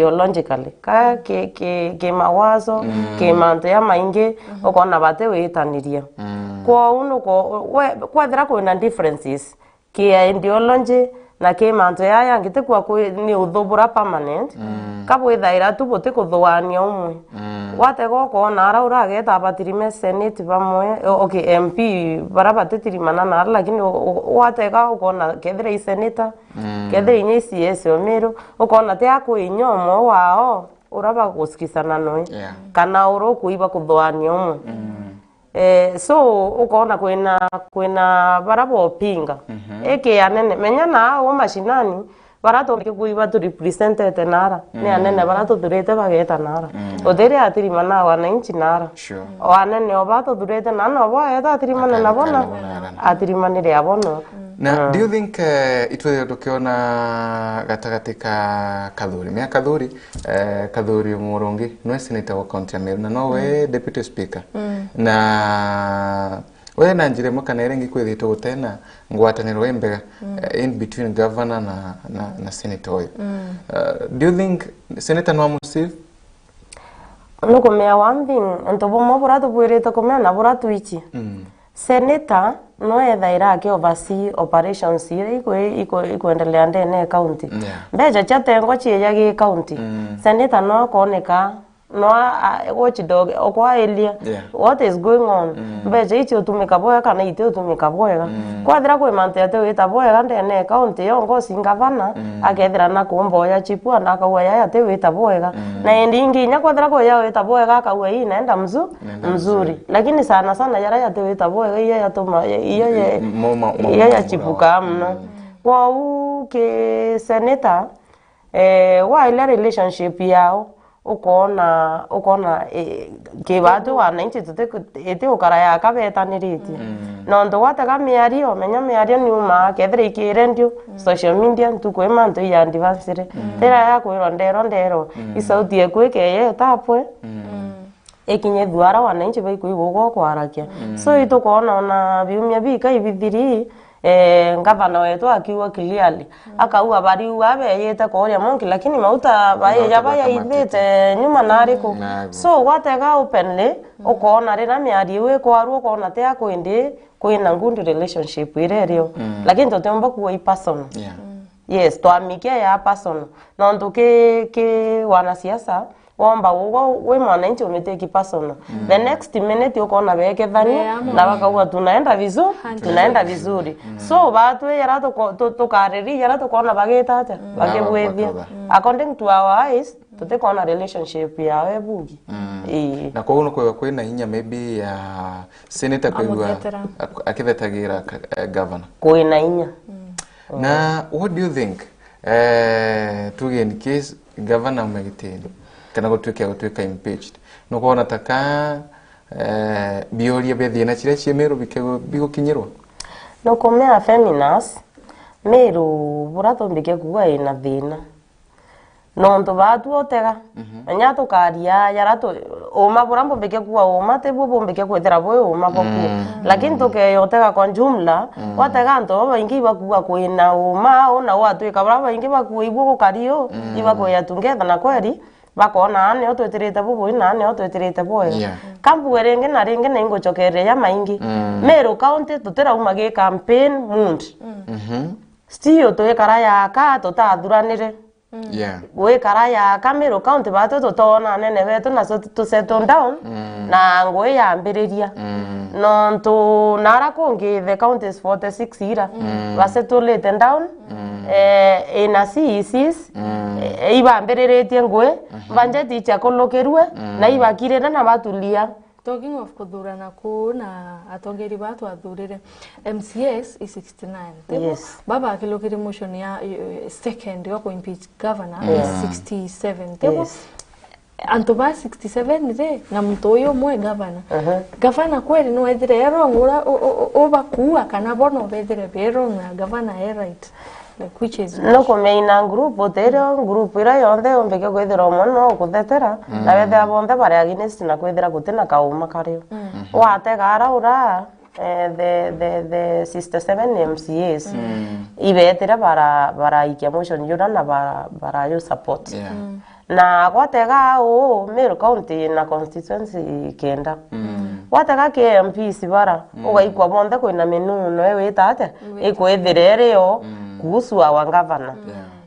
ideologically. Ka ki, ki, ki mawazo, Mm. ki mantu ya maingi, Mhm. ukoona bati witaniria. Mm. Kwou nuko, we, kwethira kwina differences, ki ideology na ki mantu ya yangi, ti kwa kwi, ni uthubura permanent, Mm. ka bwithaira tu buti kuthuania umwe. Mm. Watega ukoona ara urageta abatirime senate bamwe, o-, okay, M P bara batitirimana nara, lakini u-, u-, watega ukoona kethira i senator, Mm. kethira inya i C S o Meru, ukoona ti akwi inya umwe wao ura bagusikisana noe, Yeah. kana ura ukuiba kuthuania umwe. Mm. Eh, so, ukoona kwina, kwina bara bopinga. Mhm. Iki anene, menya na au mashinani, bara tumbike kuiba tu representete nara. Ni Mm. anene bara tuthurite bageta nara. Mm. Utiri atirima na wananchi nara. Sure. O anene o ba tuthurite na no bo eta atirimane na bona. Atirimane na bona. Atirimane na bona. Na Ah. do you think, eh, itwe tukiona gatagati ka Kathuri, mea Kathuri, eh, Kathuri Murungi, nwe senator wa county ya Meru, na nowe Mm. deputy speaker. Mm. Na we na njira imwe kana iria ingi kwithitwe gutena ngwataniro imbega, Mm. eh, in between governor na, na, na senator uyu. Mm. Uh, do you think senator no amusave? Nukumea one thing, untu bumwe bura tubwirite kumea na bura twichi. Mm. Senator no ethaira aki oversee operations iria ikwe-, ikwe-, ikwendelea ndene ya county. Yeah. Mbeca cia tengwa cieja gi county. Mm. Senator no akoneka, no a, a, watchdog, okwa area. Yeah. What is going on? Mm. Mbeca ici utumika bwega kana iti utumika bwega? Mm. Kwethira kwi mantu ati wita bwega ndene ya county, yo ngosi ngavana, Mm. akethira na kumboya chipu, na akauga yaya ati wita bwega. Mm. Na indi ingi inya kwethira kwi ya wita bwega, akauga hii inaenda mzu-, Inaenda mzuri. mzuri. Lakini sana sana yara yati wita bwega, iyo yatuma, iyo ye-, Mo-, ma-, ma-, iyo ma-, yachipuka ma-, muno. Mm. Kwou ki senator, eh, wa ile relationship yao, ukoona, ukoona, eh, kibatu wananchi tuti-, iti ukara yaka betaniritie. Mm. Nontu gwatega miario, menya miario niumaa, kethira ikire ndio, Mm. social media, ntuku i mantu i advanced. Mm. Tira ya kwirwa ndero ndero, Mm. i sauti yeku ikeye itapwe, Mm. ikinye thuara wananchi baikuigua ugo kwarakia. Mm. So itukoona ona biumia bika ibithiri, eh, ngavana wetu akiuga clearly. Mm. Akauga bariuga beyite kuria monki, lakini mauta bayeja bayaithite nyuma nariku. Nabu. So gwatega openly, Mm. ukoona rira miario iu ikwarua, ukoona ti akwindi kwina good relationship iria irio. Mm. Lakini tutiumba kuwa i personal. Yeah. Mm. Yes, twamikia ya personal. Nontu ki, ki wanasiasa, womba ugwa wi mwananchi umiteki personal. Mm. The next minute ukoona bekethania, Be amwe. na bakauga, "Tunaenda vizu-, Hundred. tunaenda vizuri." Mm. So, batwi yara tuko-, tu-, tukariri yara tukoona bagita atia? Mm. Bakibwithia. Bakuthuga. Mm. According to our eyes, tutikoona relationship yao ebugi. Mm. Ii. Na koguo nukwigua kwina inya maybe ya senator kwigua Amuthetera. ak-, akithetagira ka-, eh, governor. Kwina inya. Mm. Na what do you think? Eh, tuge in case governor aume gitini, kana gutuike agutwika impeached, nukwona ta ka, eh, bioria bia thina ciria cie Meru bike-, bigukinyirwa? Nukumea Feminas, Meru bura tumbike kuuga ina thina. Nontu baatu utega. Mhm. Nya tukaria, yara tu, uma bura mbumbikia kuuga uma, tibu bumbikia kwithira bwi uma bwa kuo. Mm. Lakini tukeya utega kwa jumla, mm, watega antu babaingi ibakuuga kwina uma, au na gwatwika bara babaingi bakuuga ibu gukari u, mm, ibakuuga together na kweri, bakona, "Aa nio twitirite bubui, na aa nio twitirite bwega." Yeah. Ka mbuge ringi na ringi na ingucokeria ja maingi. Mm. Meru County tutirauma gi campaign mood. Mhm. Still twikara yaka tutathuranire. Yeah. Gwikara yaka Meru County batu tutona anene betu na tu settle down, mm, na ngui yambiriria. Mm. Nontu nara kungi the counties forty six ira, mm, basettlite down, mm, eh, ina C E Cs, mm, eh, ibambiriritie ngui, mhm, budget ichakulukirue, mm, na ibakirire na batulia. Talking of kuthurana kuu na atongeri baa twathurire, M C As i sixty-nine. Tibu? Yes. Baba akilukire motion ya, eh, second wa ku impeach governor, yeah, sixty-seven. Tibu? Yes. Antu ba sixty-seven ri, na muntu uyu umwe governor. Uh-huh. Governor kweli nwethire e wrong ura u-, u-, u-, ubakuua, kana bo no bethire be wrong na governor e right? Like, which is which? No kumeina group, utirio group ira yonthe umbike kwithira umwe no ukuthetera, mm, na wethira bonthe bari against na kwithira gutina kauma kario. Mm. Watega ara ura, eh, the, the, the sixty-seven M C As, mm, ibetire bara, baraikia motion jura na bara, bara yo support. Yeah. Mm. Na gwatega uu, Meru County na constituency kenda. Mm. Gwatega ki M Ps bara, mm, ugaikua bonthe kwina minuno iwita atia? Iwita. Ikwithira irio, mm, kuhusu our governor.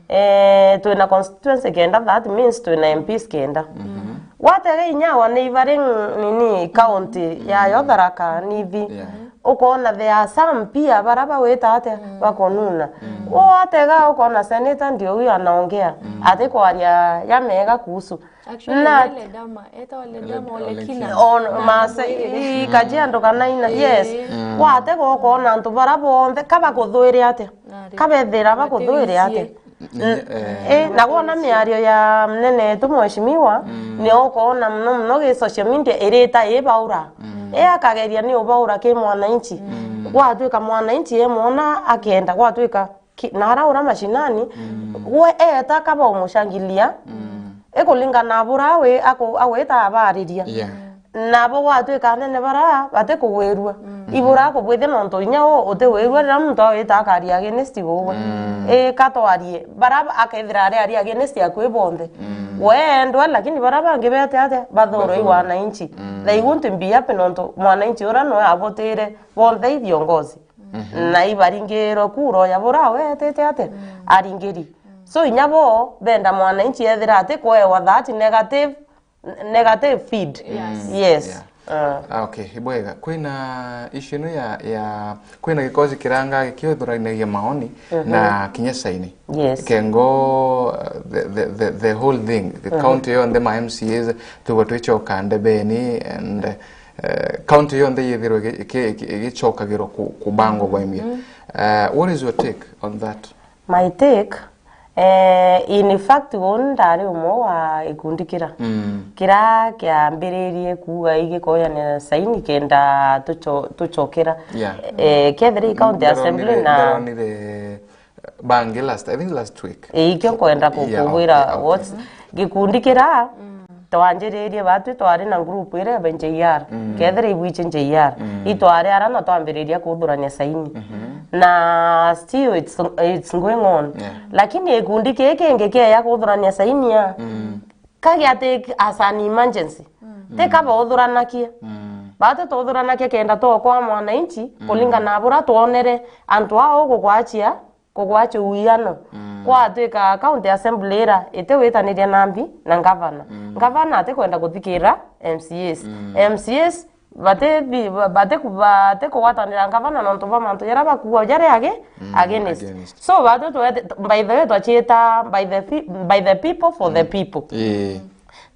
Yeah. Eh, twina constituency kenda, that means twina M Ps kenda. Mhm. Gwatega inya our neighboring nini county ya, mm, yo Tharaka Nithi. Yeah. Ukoona there are some pia bara bawita atia, mm, bakonuna. Mm. Watega ukoona senator ndio huyo anaongea. Mm. Ati kwaria ya mega kuhusu. Actually, na Ledama, eta Ledama Ole-, Olekina. Olekina. On, na Maasai, Kajiado kana ina, eh, yes. Mm. Watega ukoona antu bara bonthe kabakuthuire atia. Kabethira bakuthuire atia. Ni-, eh. Eh, na wona miario ya mnene wetu mheshimiwa, mm, nio ukoona muno muno gi social media irita ibaura. Mm. E akageria ni ubaura ki mwananchi. Mm. Gwatwika mwananchi e mwona akenda, gwatwika ki-, na araura mashinani, mm, we eta kaba umushangilia. Mm. Ikulingana na bura we aku-, agwita abariria. Yeah. Nabo gwatwika anene bara batikugwirua. Mm. Ibura kubwithia nontu inya u-, utiwirua riria muntu awita akaria against gugwe. Mm. Ii, ka twarie. Bara akethira ari, ari against akui bonthe. Mm. We endwe, lakini bara bangi bete atia? Bathurwe i wananchi. Mm. They won't be happy nontu mwananchi ura nwe abutire bonthe i viongozi. Mhm. Na ibaringirwe kura ya bura we etite atia? Mm. Aringiri. So inya bo benda mwananchi ethira atikwewa that negative negative feed. Yes. Yes. Yeah. Uh. Ah, okay, ibwega. Kwina issue ino ya, ya, kwina gikosi kiranga gikithuranagia maoni, mhm, na kinya saini. Yes. Kengo, uh, the, the, the, the whole thing, the, mhm, county yonthe ma M C As, tugo twichoka ndebeni and, uh, county yonthe yithirwe igi-, igi-, igi-, igichokagirwa ku-, kubangwa bwa imwe. Mhm. Uh, what is your take on that? My take, eh, in fact, uu ndari umwe wa gikundi kira, mm, kira kiambiririe kuuga igikoyania saini kenda tucho-, tuchokera. Yeah. Eh, kethira i county assembly na nderonire bangi last, I think last week. Eh, ikio nkwenda ku-, yeah, kugwira, okay, okay, what gikundi kira, mm, twanjiririe batwi twari na group ira ya J R. Mm. Kethira ibwiche J R. Mm. Itwari ara na twambiriria kuthurania saini. Mhm. Na still it's, it's going on. Yeah. Lakini gikundi kii kingi kieya kuthurania saini ya. Mm. Kagi ati as an emergency. Mm. Ti kaba uthuranakia. Mm. Batu tuthuranakia kenda tuokoa mwananchi, mm, kulingana na bura twonere antu ao gukwacia kugwachia uwiano. Mm. Kwatwika county assembly ira itiwitaniria na mbi na ngavana. Mm. Ngavana atikwenda kuthikira M C As. Mm. M C As bati bi-, ba-, bati ku-, bati kugwatanira ngavana nontu bwa mantu jaria bakuuga jari agi-, mm, against. Against. So, batu twete-, by the way, twachiita by the pe-, by the people for the, mm, people. Ii.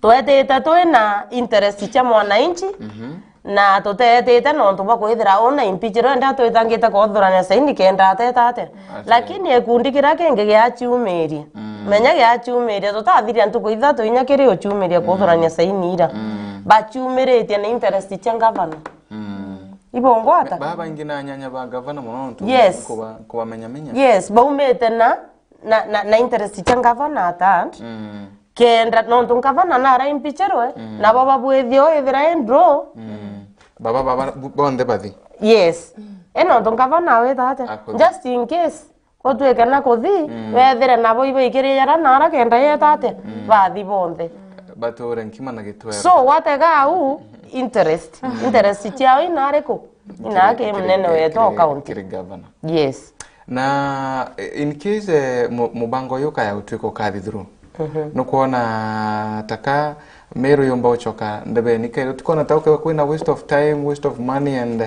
Twetite twina interest cia mwananchi, mhm, na tutetite nontu bwa kwithira una impeach ro enda twitangite kuthurania saini kenda ateta atia. Atia. Lakini gikundi kiria kingi giachiumiria. Mm. Menya giachiumiria, tutathiria ntuku ithatu inya kiri uchiumiria, mm, kuthurania saini ira. Mm. Bachiumiritie na interest cia ngavana. Mm. Ibongwata? Ba-, babaingi na anyanya ba ngavana mono nontu, yes, nkuba-, nkubamenyamenya. Yes, baumite na na, na, na interest cia ngavana at hand. Mm. Kenda nontu ngavana nara impichirwe, mm, nabo babwithio ithira indro. Mm. Baba, baba, bu-, bonthe bathi. Yes. E nontu ngavana awita atia? Akuthi. Just in case, gutwike na kuthi, mm, wethire nabo ibaikiriara nara kenda yeta atia? Mm. Bathi bonthe. Bature nkima na gitwero. So, watega au, interest. Interest ciao inari ku? Inaki munene wetu wa county. Kiri governor. Yes. Na, eh, in case, eh, mu-, mubango uyu ukaya gutwika ukathi through, mhm, nukwona taka Meru yumba uchoka ndebeni kairi? Utikona ta uke kwina waste of time, waste of money and,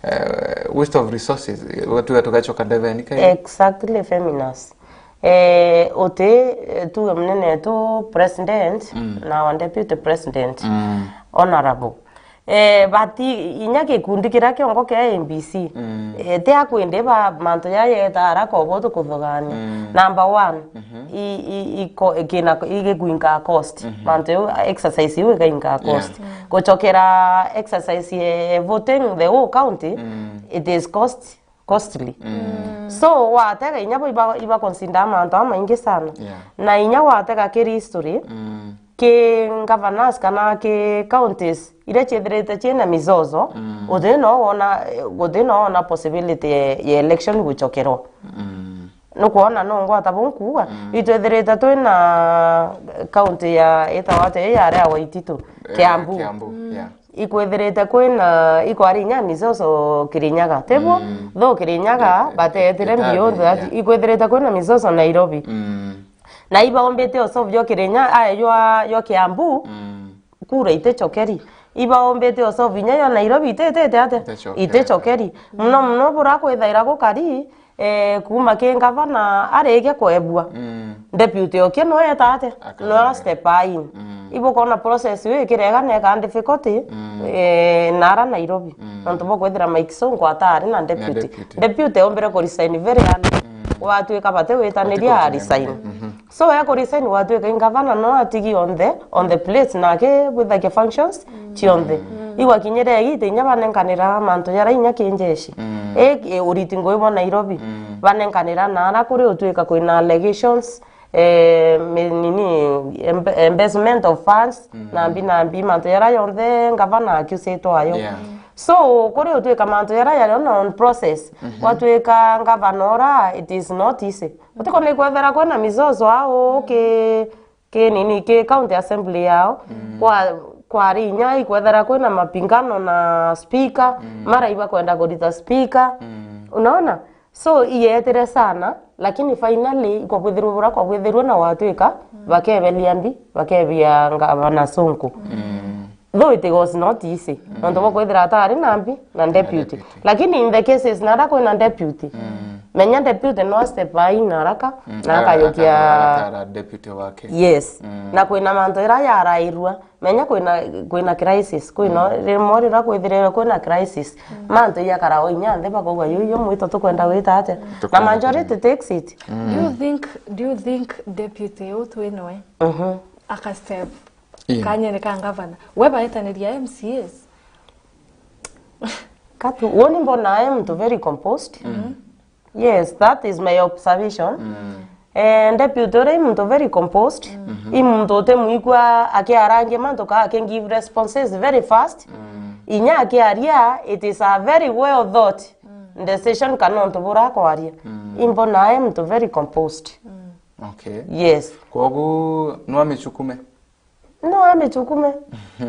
eh, waste of resources. Tuga tugachoka ndebeni kairi? Exactly, Feminas. Eh, uti, eh, tuge munene wetu president, mm, na our deputy president, mm, honorable. Eh, but inya gikundi kiria kiongo kia A M B C, mm, eh, ti akwindi ba mantu jaja yeta haraka obo tukuthugania. Mm. Number one, mhm, i, i, i ko-, kina, igikuinga cost. Mhm. Mantu jau, exercise iu ikainga cost. Yeah. Mm. Guchokera exercise ya voting the whole county, mm, it is cost costly. Mm. So, watega inya bo iba, iba consider mantu jamaingi sana. Yeah. Na inya watega kiri history, mm, ki governors kana ki counties iria ciethirite ciina mizozo, mm, guti no wona, guti no wona possibility ya, ya election guchokerwa. Mm. Nukwona no ngwata bu nkuuga, mm, itwethirite twina county ya, itawa atia, ya aria Waititu, eh, Kiambu. Kiambu, mm, yeah. Ikwithirite kwina, ikwari inya mizozo Kirinyaga, tibu? Mm. Though Kirinyaga, eh, bateetire mbio, yeah, ikwithirite kwina mizozo Nairobi. Mm. Na ibaumbite usolve jwa Kirinyaga, aya, jwa, jwa Kiambu, mm, kura itichokeri. Ibaumbite usolve inya jwa Nairobi, ititite atia? Itichokeri. Itichokeri. Muno muno bura kwithaira gukari, eh, kuuma ki ngavana arikia kwebua, mm, deputy okie no eta atia? Akabwega. No step in. Mm. Ibukona process iu ikirega na ika difficult, mm, eh, nara Nairobi. Mm. Nontu bukwithira Mike Sonko atari na deputy. Na deputy. Deputy ombire ku resign very early. Mm. Gwatuika bati witaniria a resign. Mhm. So, ya ku resign gwatuika i ngavana no atigi on the, on the place, nake bwithagia functions cionthe. Mm. Igwakinyira igita inya banenkanira mantu jaria inya ki njeshi. Mm. I, i, uriti ngui bwa Nairobi. Mm. Banenkanira na ara kuri utwika kwina allegations, eh, mi-, nini, embe-, embezzlement of funds, mm, na mbi na mbi, mantu jaria jonthe ngavana accused ayo. Yeah. So, kuri utwika mantu jaria jari on, on process, mhm, gwatwika ngavana ura, it is not easy. Utiko ni kwethera kwina mizozo au ki, ki nini, ki county assembly yao, mm, kwa, kwari inya ikwethera kwina mapingano na speaker, mm, mara ibakwenda kurita speaker. Mm. Unaona? So, iyetire sana, lakini finally, ikwabwithirwe bura kwabwithirwe na gwatwika, mm, bakebelia mbi, bakebia ngavana Sonko. Mm. Though it was not easy. Mm. Nontu bwa kwithira atari na mbi na deputy. Na deputy. Lakini in the cases nara kwina deputy, mm, menya deputy no step in haraka, mm, na ara-, akayukia ara-, ara deputy wake. Yes. Mm. Na kwina mantu ira yarairua, menya kwina, kwina crisis, kwina, mm, rimwe rira kwithirire kwina crisis, mm, mantu ijakara o inya nthi bakauga, "Yu, yu mwito tukwenda gwita atia?" Mm. Na tukwenda majority takes it. Mm. Do you think, do you think deputy uyu twinawe, mhm, aka step, ii, kanyene ka ngavana? We baetaniria M C As? Katu, woni mbona I am very composed. Mm. Yes, that is my observation. Mm. Eh, deputy uria i muntu very composed, mm-hmm, i muntu utimwigua akiarangia mantu ka aki give responses very fast. Mm. Inya akiaria, it is a very well thought, mm, decision kana untu burakwaria. Mm. Imbona I am muntu very composed. Mm. Okay. Yes. Kwogu no amichukume? No amichukume.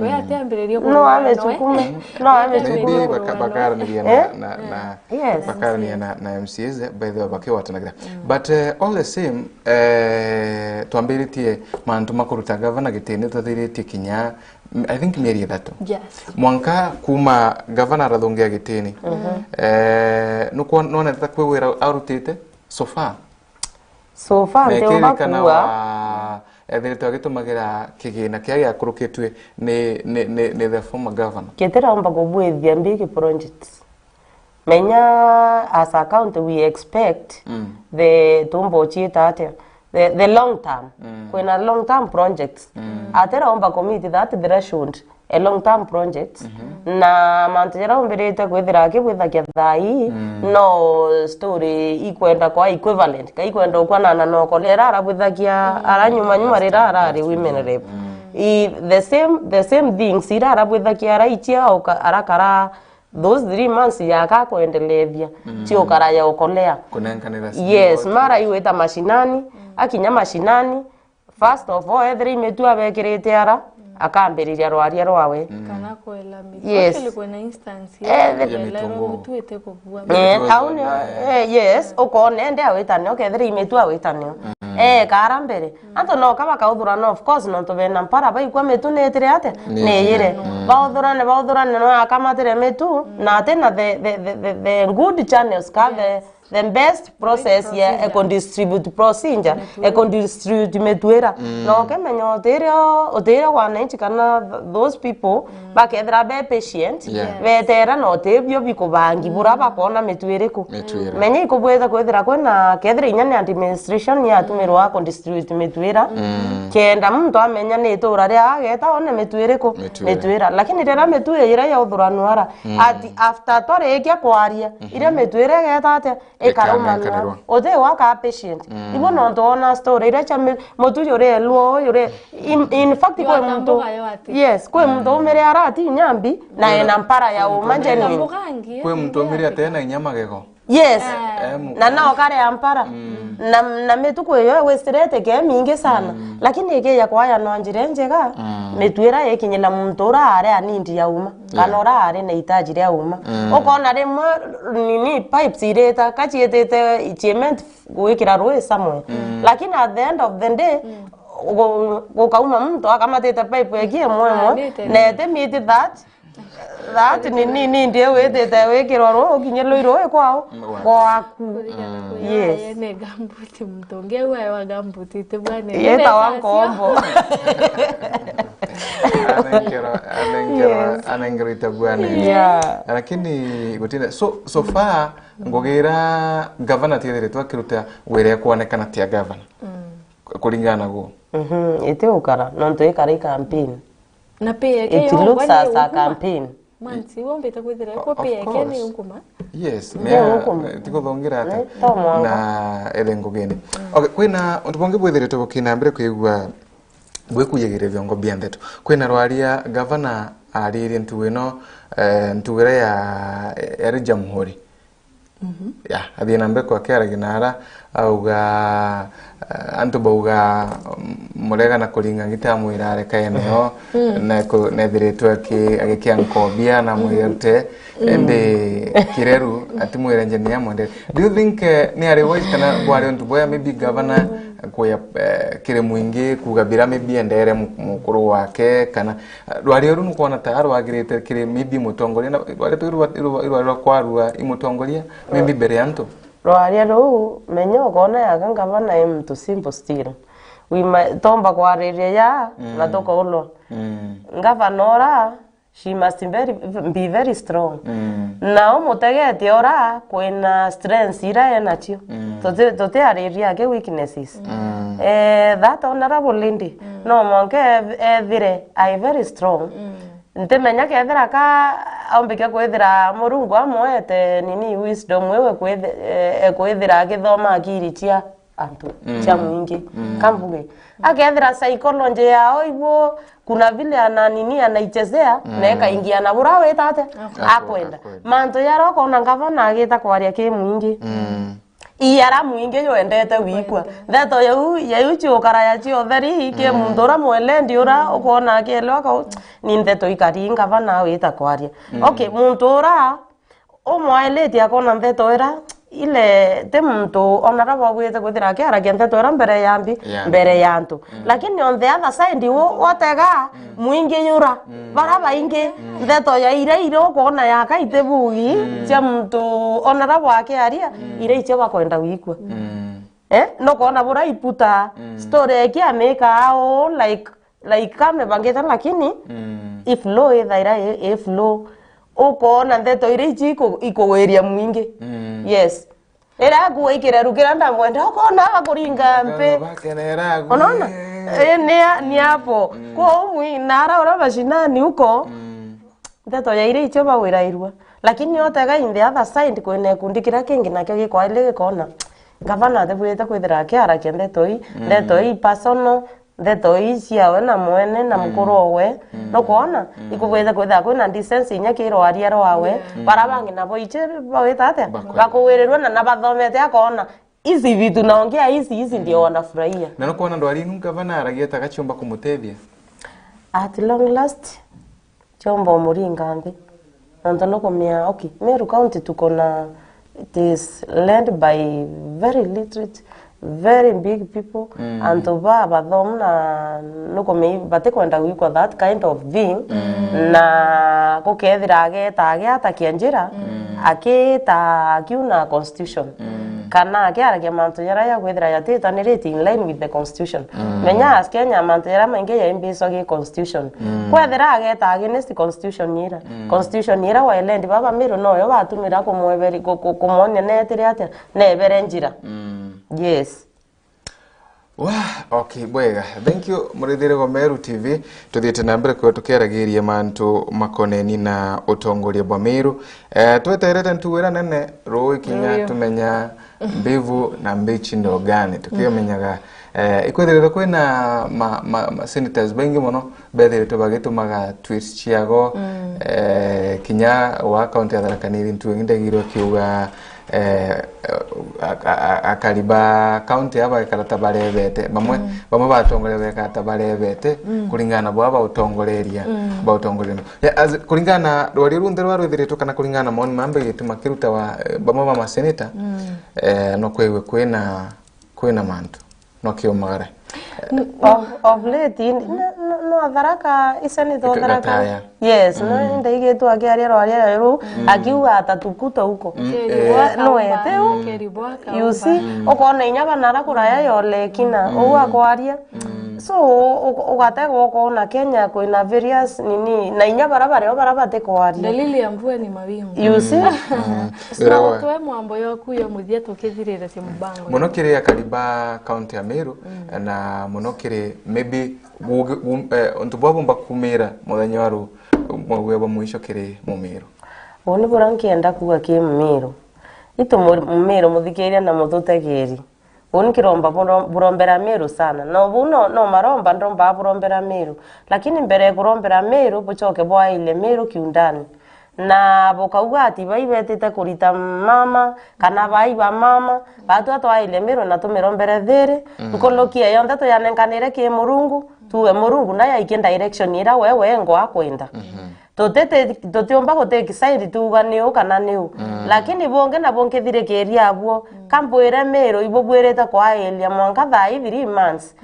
We atiambiririe. No kurwana nawe. Amichukume. No amichukume. Maybe baka-, bakaraniria na, eh? Na, na, yes, bakaraniria na, na M C As, by the way, bakiwatanagira. Mm. But, eh, all the same, eh, twambiritie mantu ma kuruta gavana gitini, twathiritie kinya, I think, mieri ithatu. Yes. Mwanka kuma gavana arathungia gitini. Mhm. Eh, nukwon-, nonete ta kwi wira arutite so far? So far, ntiumba kuuga. Wa-, ethiritwe agitumagira kigina kiria giakurukitue ni, ni, ni, ni the former governor. Kitiraumba kubwithia big projects. Menya, as a county, we expect, mm, the, tumba uchiita atia? The, the long term. Mm. Kwina long term projects. Mm. Atiraumba commit that threshold a long term project. Na mantu jaria umbirite kwithira akibwithagia thaa ii, no story ikwenda kwa equivalent, ka ikwenda ukwanana na Okolea ira arabwithagia ara nyuma nyuma rira arari women rep. I, the same, the same things ira arabwithagia ara ichia uka-, arakara those three months yaka kwendelethia, ciukara ya Okolea. Kunenkanira. Yes, mara iwita mashinani, akinya mashinani, first of all, ethira i mitu abekirite ara, akambiriria rwaria rwawe. Kana kwela mitu. Yes. Actually, kwina instance ya kwela mitu ite kubua. Eh, au nio, eh, yes, ukona ende awita nio, kethira i mitu awita nio. Eh, kara mbere. Antu no kaba kauthurana, of course, nontu bena mpara, baikwa mitu nitire ate? Niyire. Bauthurane, bauthurane, no akamatire mitu, na atina the, the, the, the, the good channels, ka the, the best process ya eco distribute procedure, eco distribute mituira. No ukimenya utire, utire wananchi kana th-, those people, bakethira be patient, betera na utibio bikubangi, bura bakona mitu iriku. Menya ikubwita kwithira kwina, kethira inya ni administration yatumirwa ku distribute mituira, kenda muntu amenya ni itura ria ageta one mitu iriku. Mituira. Lakini riria mitu ira yauthuranwa ara, ati after twarikia kwaria, iria mitu ira igeta atia? Ikarumanwa. Uti waka patient. Ibo nontu wona story iria cia mi-, mutu juri elwo, juri, in, in fact, kwi muntu, yes, kwi muntu umire arati nyambi, na ena mpara ya uma genuine. Kwi muntu umire atena inya magego. Yes. Na no kare ampara. Na, na mituku iyo egwistirite ke mingi sana. Lakini ikiya kwaya no njira njega, mitu ira ikinyila muntu ura ari anindi ya uma. Kana ura ari na itaji ria uma. Ukona rimwe nini pipes irita, kachiitite, chie meant gwikira rui somewhere. Lakini at the end of the day, gu-, gukauma muntu akamatite pipe eki imwe imwe, na iti meet that, that nini, nindi witite wikirwa rui, ukinyilwe rui kwao, gwaku. Yes. Ni gambuti muntu ungi au aewa gambuti iti bwana. Yetawa nkombo. Anengerwa, anengerwa, anengerwa ite bwana. Yeah. Lakini gutine, so, so far, ngugira gavana tiethiritwe akiruta wira ekwonekana tia gavana. Kuringana na gu. Mhm, iti ukara, nontu ikara i campaign. Na pay yake it looks as a campaign. Manzi, iwe umbite kwithira ikwo pay yake ni unkuma? Yes, ni unkuma. Tikuthongira ata? Na ethe ngugini. Okay, kwina untu bungi bwithiritwe bukina mbere kwigua bwikuyagiria biongo bia ndeto. Kwina rwaria gavana aririe ntugu ino, eh, ntugu iria ya, ya Jamhuri. Ya, athie na mbere kwa kiaragia na ara, auga, eh, antu bauga, mm, Murega na kuringa ngita amwira areka eneo, na ku-, nethiritwe aki-, agikia nkobia na mwirute, indi kireru atimwire njeni ya mwendere. Do you think, eh, ni ari wise kana bwari untu bwega maybe governor kuya, eh, kiri mwingi kuga bira maybe endere mu-, mukuru wake kana Rwaria uru nukwona ta rwagirite kiri maybe mutongoria, na rwaria tu irwa-, irwa-, irwa-, rwa kwarua i mutongoria, maybe mbere ya antu? Rwaria ruu, menya ukona yaga ngavana i muntu simple still. We might, tomba kwariria ya, na tukaulwa. Ngavana ura, she must very, be very strong. Na umutegetie ura, kwina strengths ira enacio. Tuti-, tutiariria ake weaknesses. Eh, that honorable lady, no mwanka eth-, ethire ai very strong. Ntimenya kethira ka aumbike kwithira Murungu amwete nini wisdom iwe kwithi-, eh, ekwithira akithoma akiri cia antu, cia mwingi. Kambuge. Akethira psychology yao ibo, kuna vile ana nini anaichezea, na ekaingia na bura wita atia? Akwenda. Akwenda. Mantu yara ukona ngavana agita kwaria ki mwingi. Iyara mwingi jwendete wikwa. Ndeto yau, yau ciukara ya cio theri, ki muntu ura mwelendi ura ukona akielewa ka, ni ndeto ikari ngavana wita kwaria. Okay, muntu ura umwailitie akona ndeto ira, ile ti muntu ona raba bwite kwithira akiaragia ndeto ira mbere ya mbi, mbere ya antu. Lakini on the other side, wo-, wotega mwingi yura, bara baingi, ndeto ya ira ira ukona yaka iti bugi, cia muntu ona raba akiaria, ira icio bakwenda wikua. Eh? Nukona bura iputa, story eki amika au, like, like, kamebangite, lakini i flow ithaira i, i flow. Ukona ndeto ira ici iku-, ikuwiria mwingi. Yes. Ira akuwa ikireru kira ndamwenda, ukona agakuringa mpi. Unaona? Eh, ni a-, ni apo. Kwa umwi, na ara uria mashinani uko, nteto ya iria icio bawirairua. Lakini otega in the other side, kwina ikundi kiria kingi nakio gikwaile gikona, gavana atibwirite kwithira akiarakia nteto ii, nteto ii personal, nteto ii ciawe na mwene na mukuru owe. Nukwona? Ikubwirite kwithira kwina decency inya kiri rwaria rwawe. Bara bangi nabo ici bawita atia? Bakuwirirua na nabathomete akona, hizi vitu naongea hizi, hizi ndio wanafurahia. Na nukwona ndwari inu gavana aragia ta gaciumba kumutethia? At long last, ciomba umuringa nthi. Nontu nukumia, okay, Meru County tuko na, it is led by very literate, very big people, antu ba bathomu na nukumia batikwenda gwikwa that kind of thing, na gukethira ageta agiatakia njira, akita akiuna constitution. Kana akiaragia mantu jaria jakwithira jatitanirite in line with the constitution. Menya as Kenya mantu jaria maingi jaimbicwa gi constitution. Kwethira ageta against constitution ira. Constitution ira wa elendi baba Meru noyo batumira kumweberi-, ku-, ku-, kumwonia netire atia, nebere njira. Yes. Wah, okay, bwega. Thank you, murithire gwa Meru T V. Tuthiite na mbere kwithirwa tukiaragiria mantu makoneni na utongoria bwa Meru. Eh, tweterete ntugu iria nene, ruu ikinya tumenya mbivu na mbichi ndogani. Tukimenyaga, eh, ikwithirwa kwina ma, ma, ma senators baingi mono bethiritwe bagitumaga tweets ciago, eh, kinya wa county ya Tharaka Nithi ntugu ingi ndegirwe akiuga, eh, a-, a-, a-, akari ba county aba baikara ta barebete, bamwe, bamwe batongoria baikara ta barebete, kuringana na bwa bautongoreria, bautongoreria. Ya, as, kuringana na rwari runthe rwa rwithiritwe kana kuringana na moni mambe gituma kirutawa, eh, bamwe ba maseneta, eh, no kwigwe kwina, kwina mantu. No kiumagare. Of, of late, in-, no, no, no, Tharaka, iseneta Tharaka. Yes, no, ndaigitwe akiaria rwaria ruru, akiuga atatukuta huko. Keri bwaka no, umba, ete u. Keri bwaka umba. You see, ukona inya banara kuraya yolekina, ou akwaria. So, u-, ugatega ukona Kenya kwina various nini, na inya bara bario bara batikwaria. Dalili ya mvua ni mawingu. You see? So, twe mwambo yoku ya muthia tukithiriritie mubango. Muno kiri akari ba county ya Meru, na muno kiri maybe gu-, gu-, eh, untu bwa bumba kumira muthenya wa ru-, mwaguya bwa mwisho kiri Mumiru. Uni bura nkienda kuga ki Mumiru. Itu mu-, Mumiru muthikiria na mututegeri. Uni kiromba buro-, burombera Meru sana. No bu no, no maromba ndomba burombera Meru. Lakini mbere ya kurombera Meru, bucoke bwaile Meru kiundani. Na bukauga ati bai betite kurita mama, kana bai ba mama, batwa twaile Meru na tumirombere thiri, nkuruki eyo yonthe tuyanenkanire ki Murungu, tuwe Murungu naye aikie direction ira we wengwa akwenda. Tutiti-, tutiumba gutake side tuuga ni u kana ni u. Lakini bungi na bunkithirikiria buo, kambwire Meru ibubwirite kwailia mwanka thaa ii three months.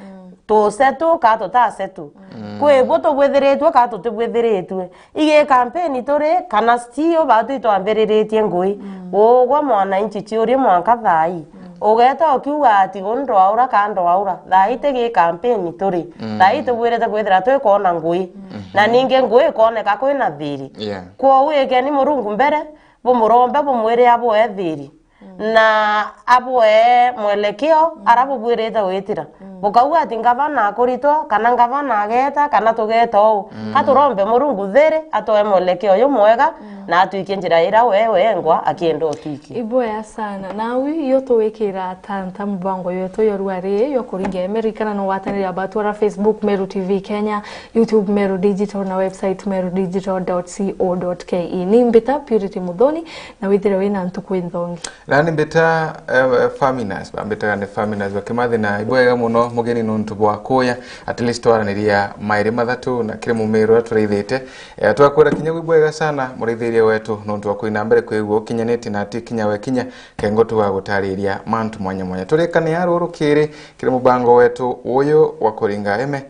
Tusetu ka tutasetu. Kwi bu tubwithiritue ka tutibwithiritue. Igi kampeni turi, kana still batu itwambiriritie ngui. Ugwa mwananchi ciurie mwanka thaa ii. Ugeta ukiuga ati gu ndwaura ka ndwaura. Thaa ii ti gi kampeni turi. Thaa ii tubwirite kwithira twikwona ngui. Na ningi ngui ikoneka kwina thiri. Yeah. Kwou ikeni Murungu mbere, bumurombe bumwire abwe thiri. Na abwe mwelekeo ara bubwirite gwitira. Bukauga ati ngavana akuritwa, kana ngavana ageta, kana tugeta uu. Ka turombe Murungu thiri, atoe mwelekeo uyu mwega, na atwikie njira ira we wengwa akienda utwikie. Ibwea sana. Na au iyo tuwikira tanta mubango yetu yo rwari yo kuringa Amerika na no watanira batu ara Facebook Meru T V Kenya, YouTube Meru Digital na website meru digital dot co dot ke. Ni mbita Purity Muthoni, na withire wina ntuku inthongi. Nani mbita, eh, Faminas, bambitaga ni Faminas wa Kimathi, na ibwega muno mugeni nontu bwa kuya, at least twaraniria mairi mathatu na kiri Mumiru uria turaithite. Eh, twakwira kinya wi bwega sana, muraithiria wetu, nontu wa kwina mbere kwigua ukinyanitie na ati kinya we kinya, kengo tugagutariria mantu mwanya mwanya. Turikane ya ruru kiri, kiri mubango wetu uyu wa kuringa eme.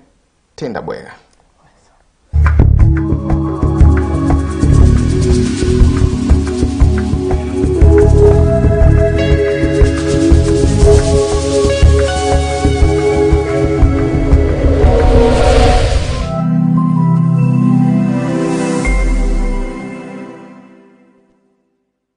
Tinda bwega.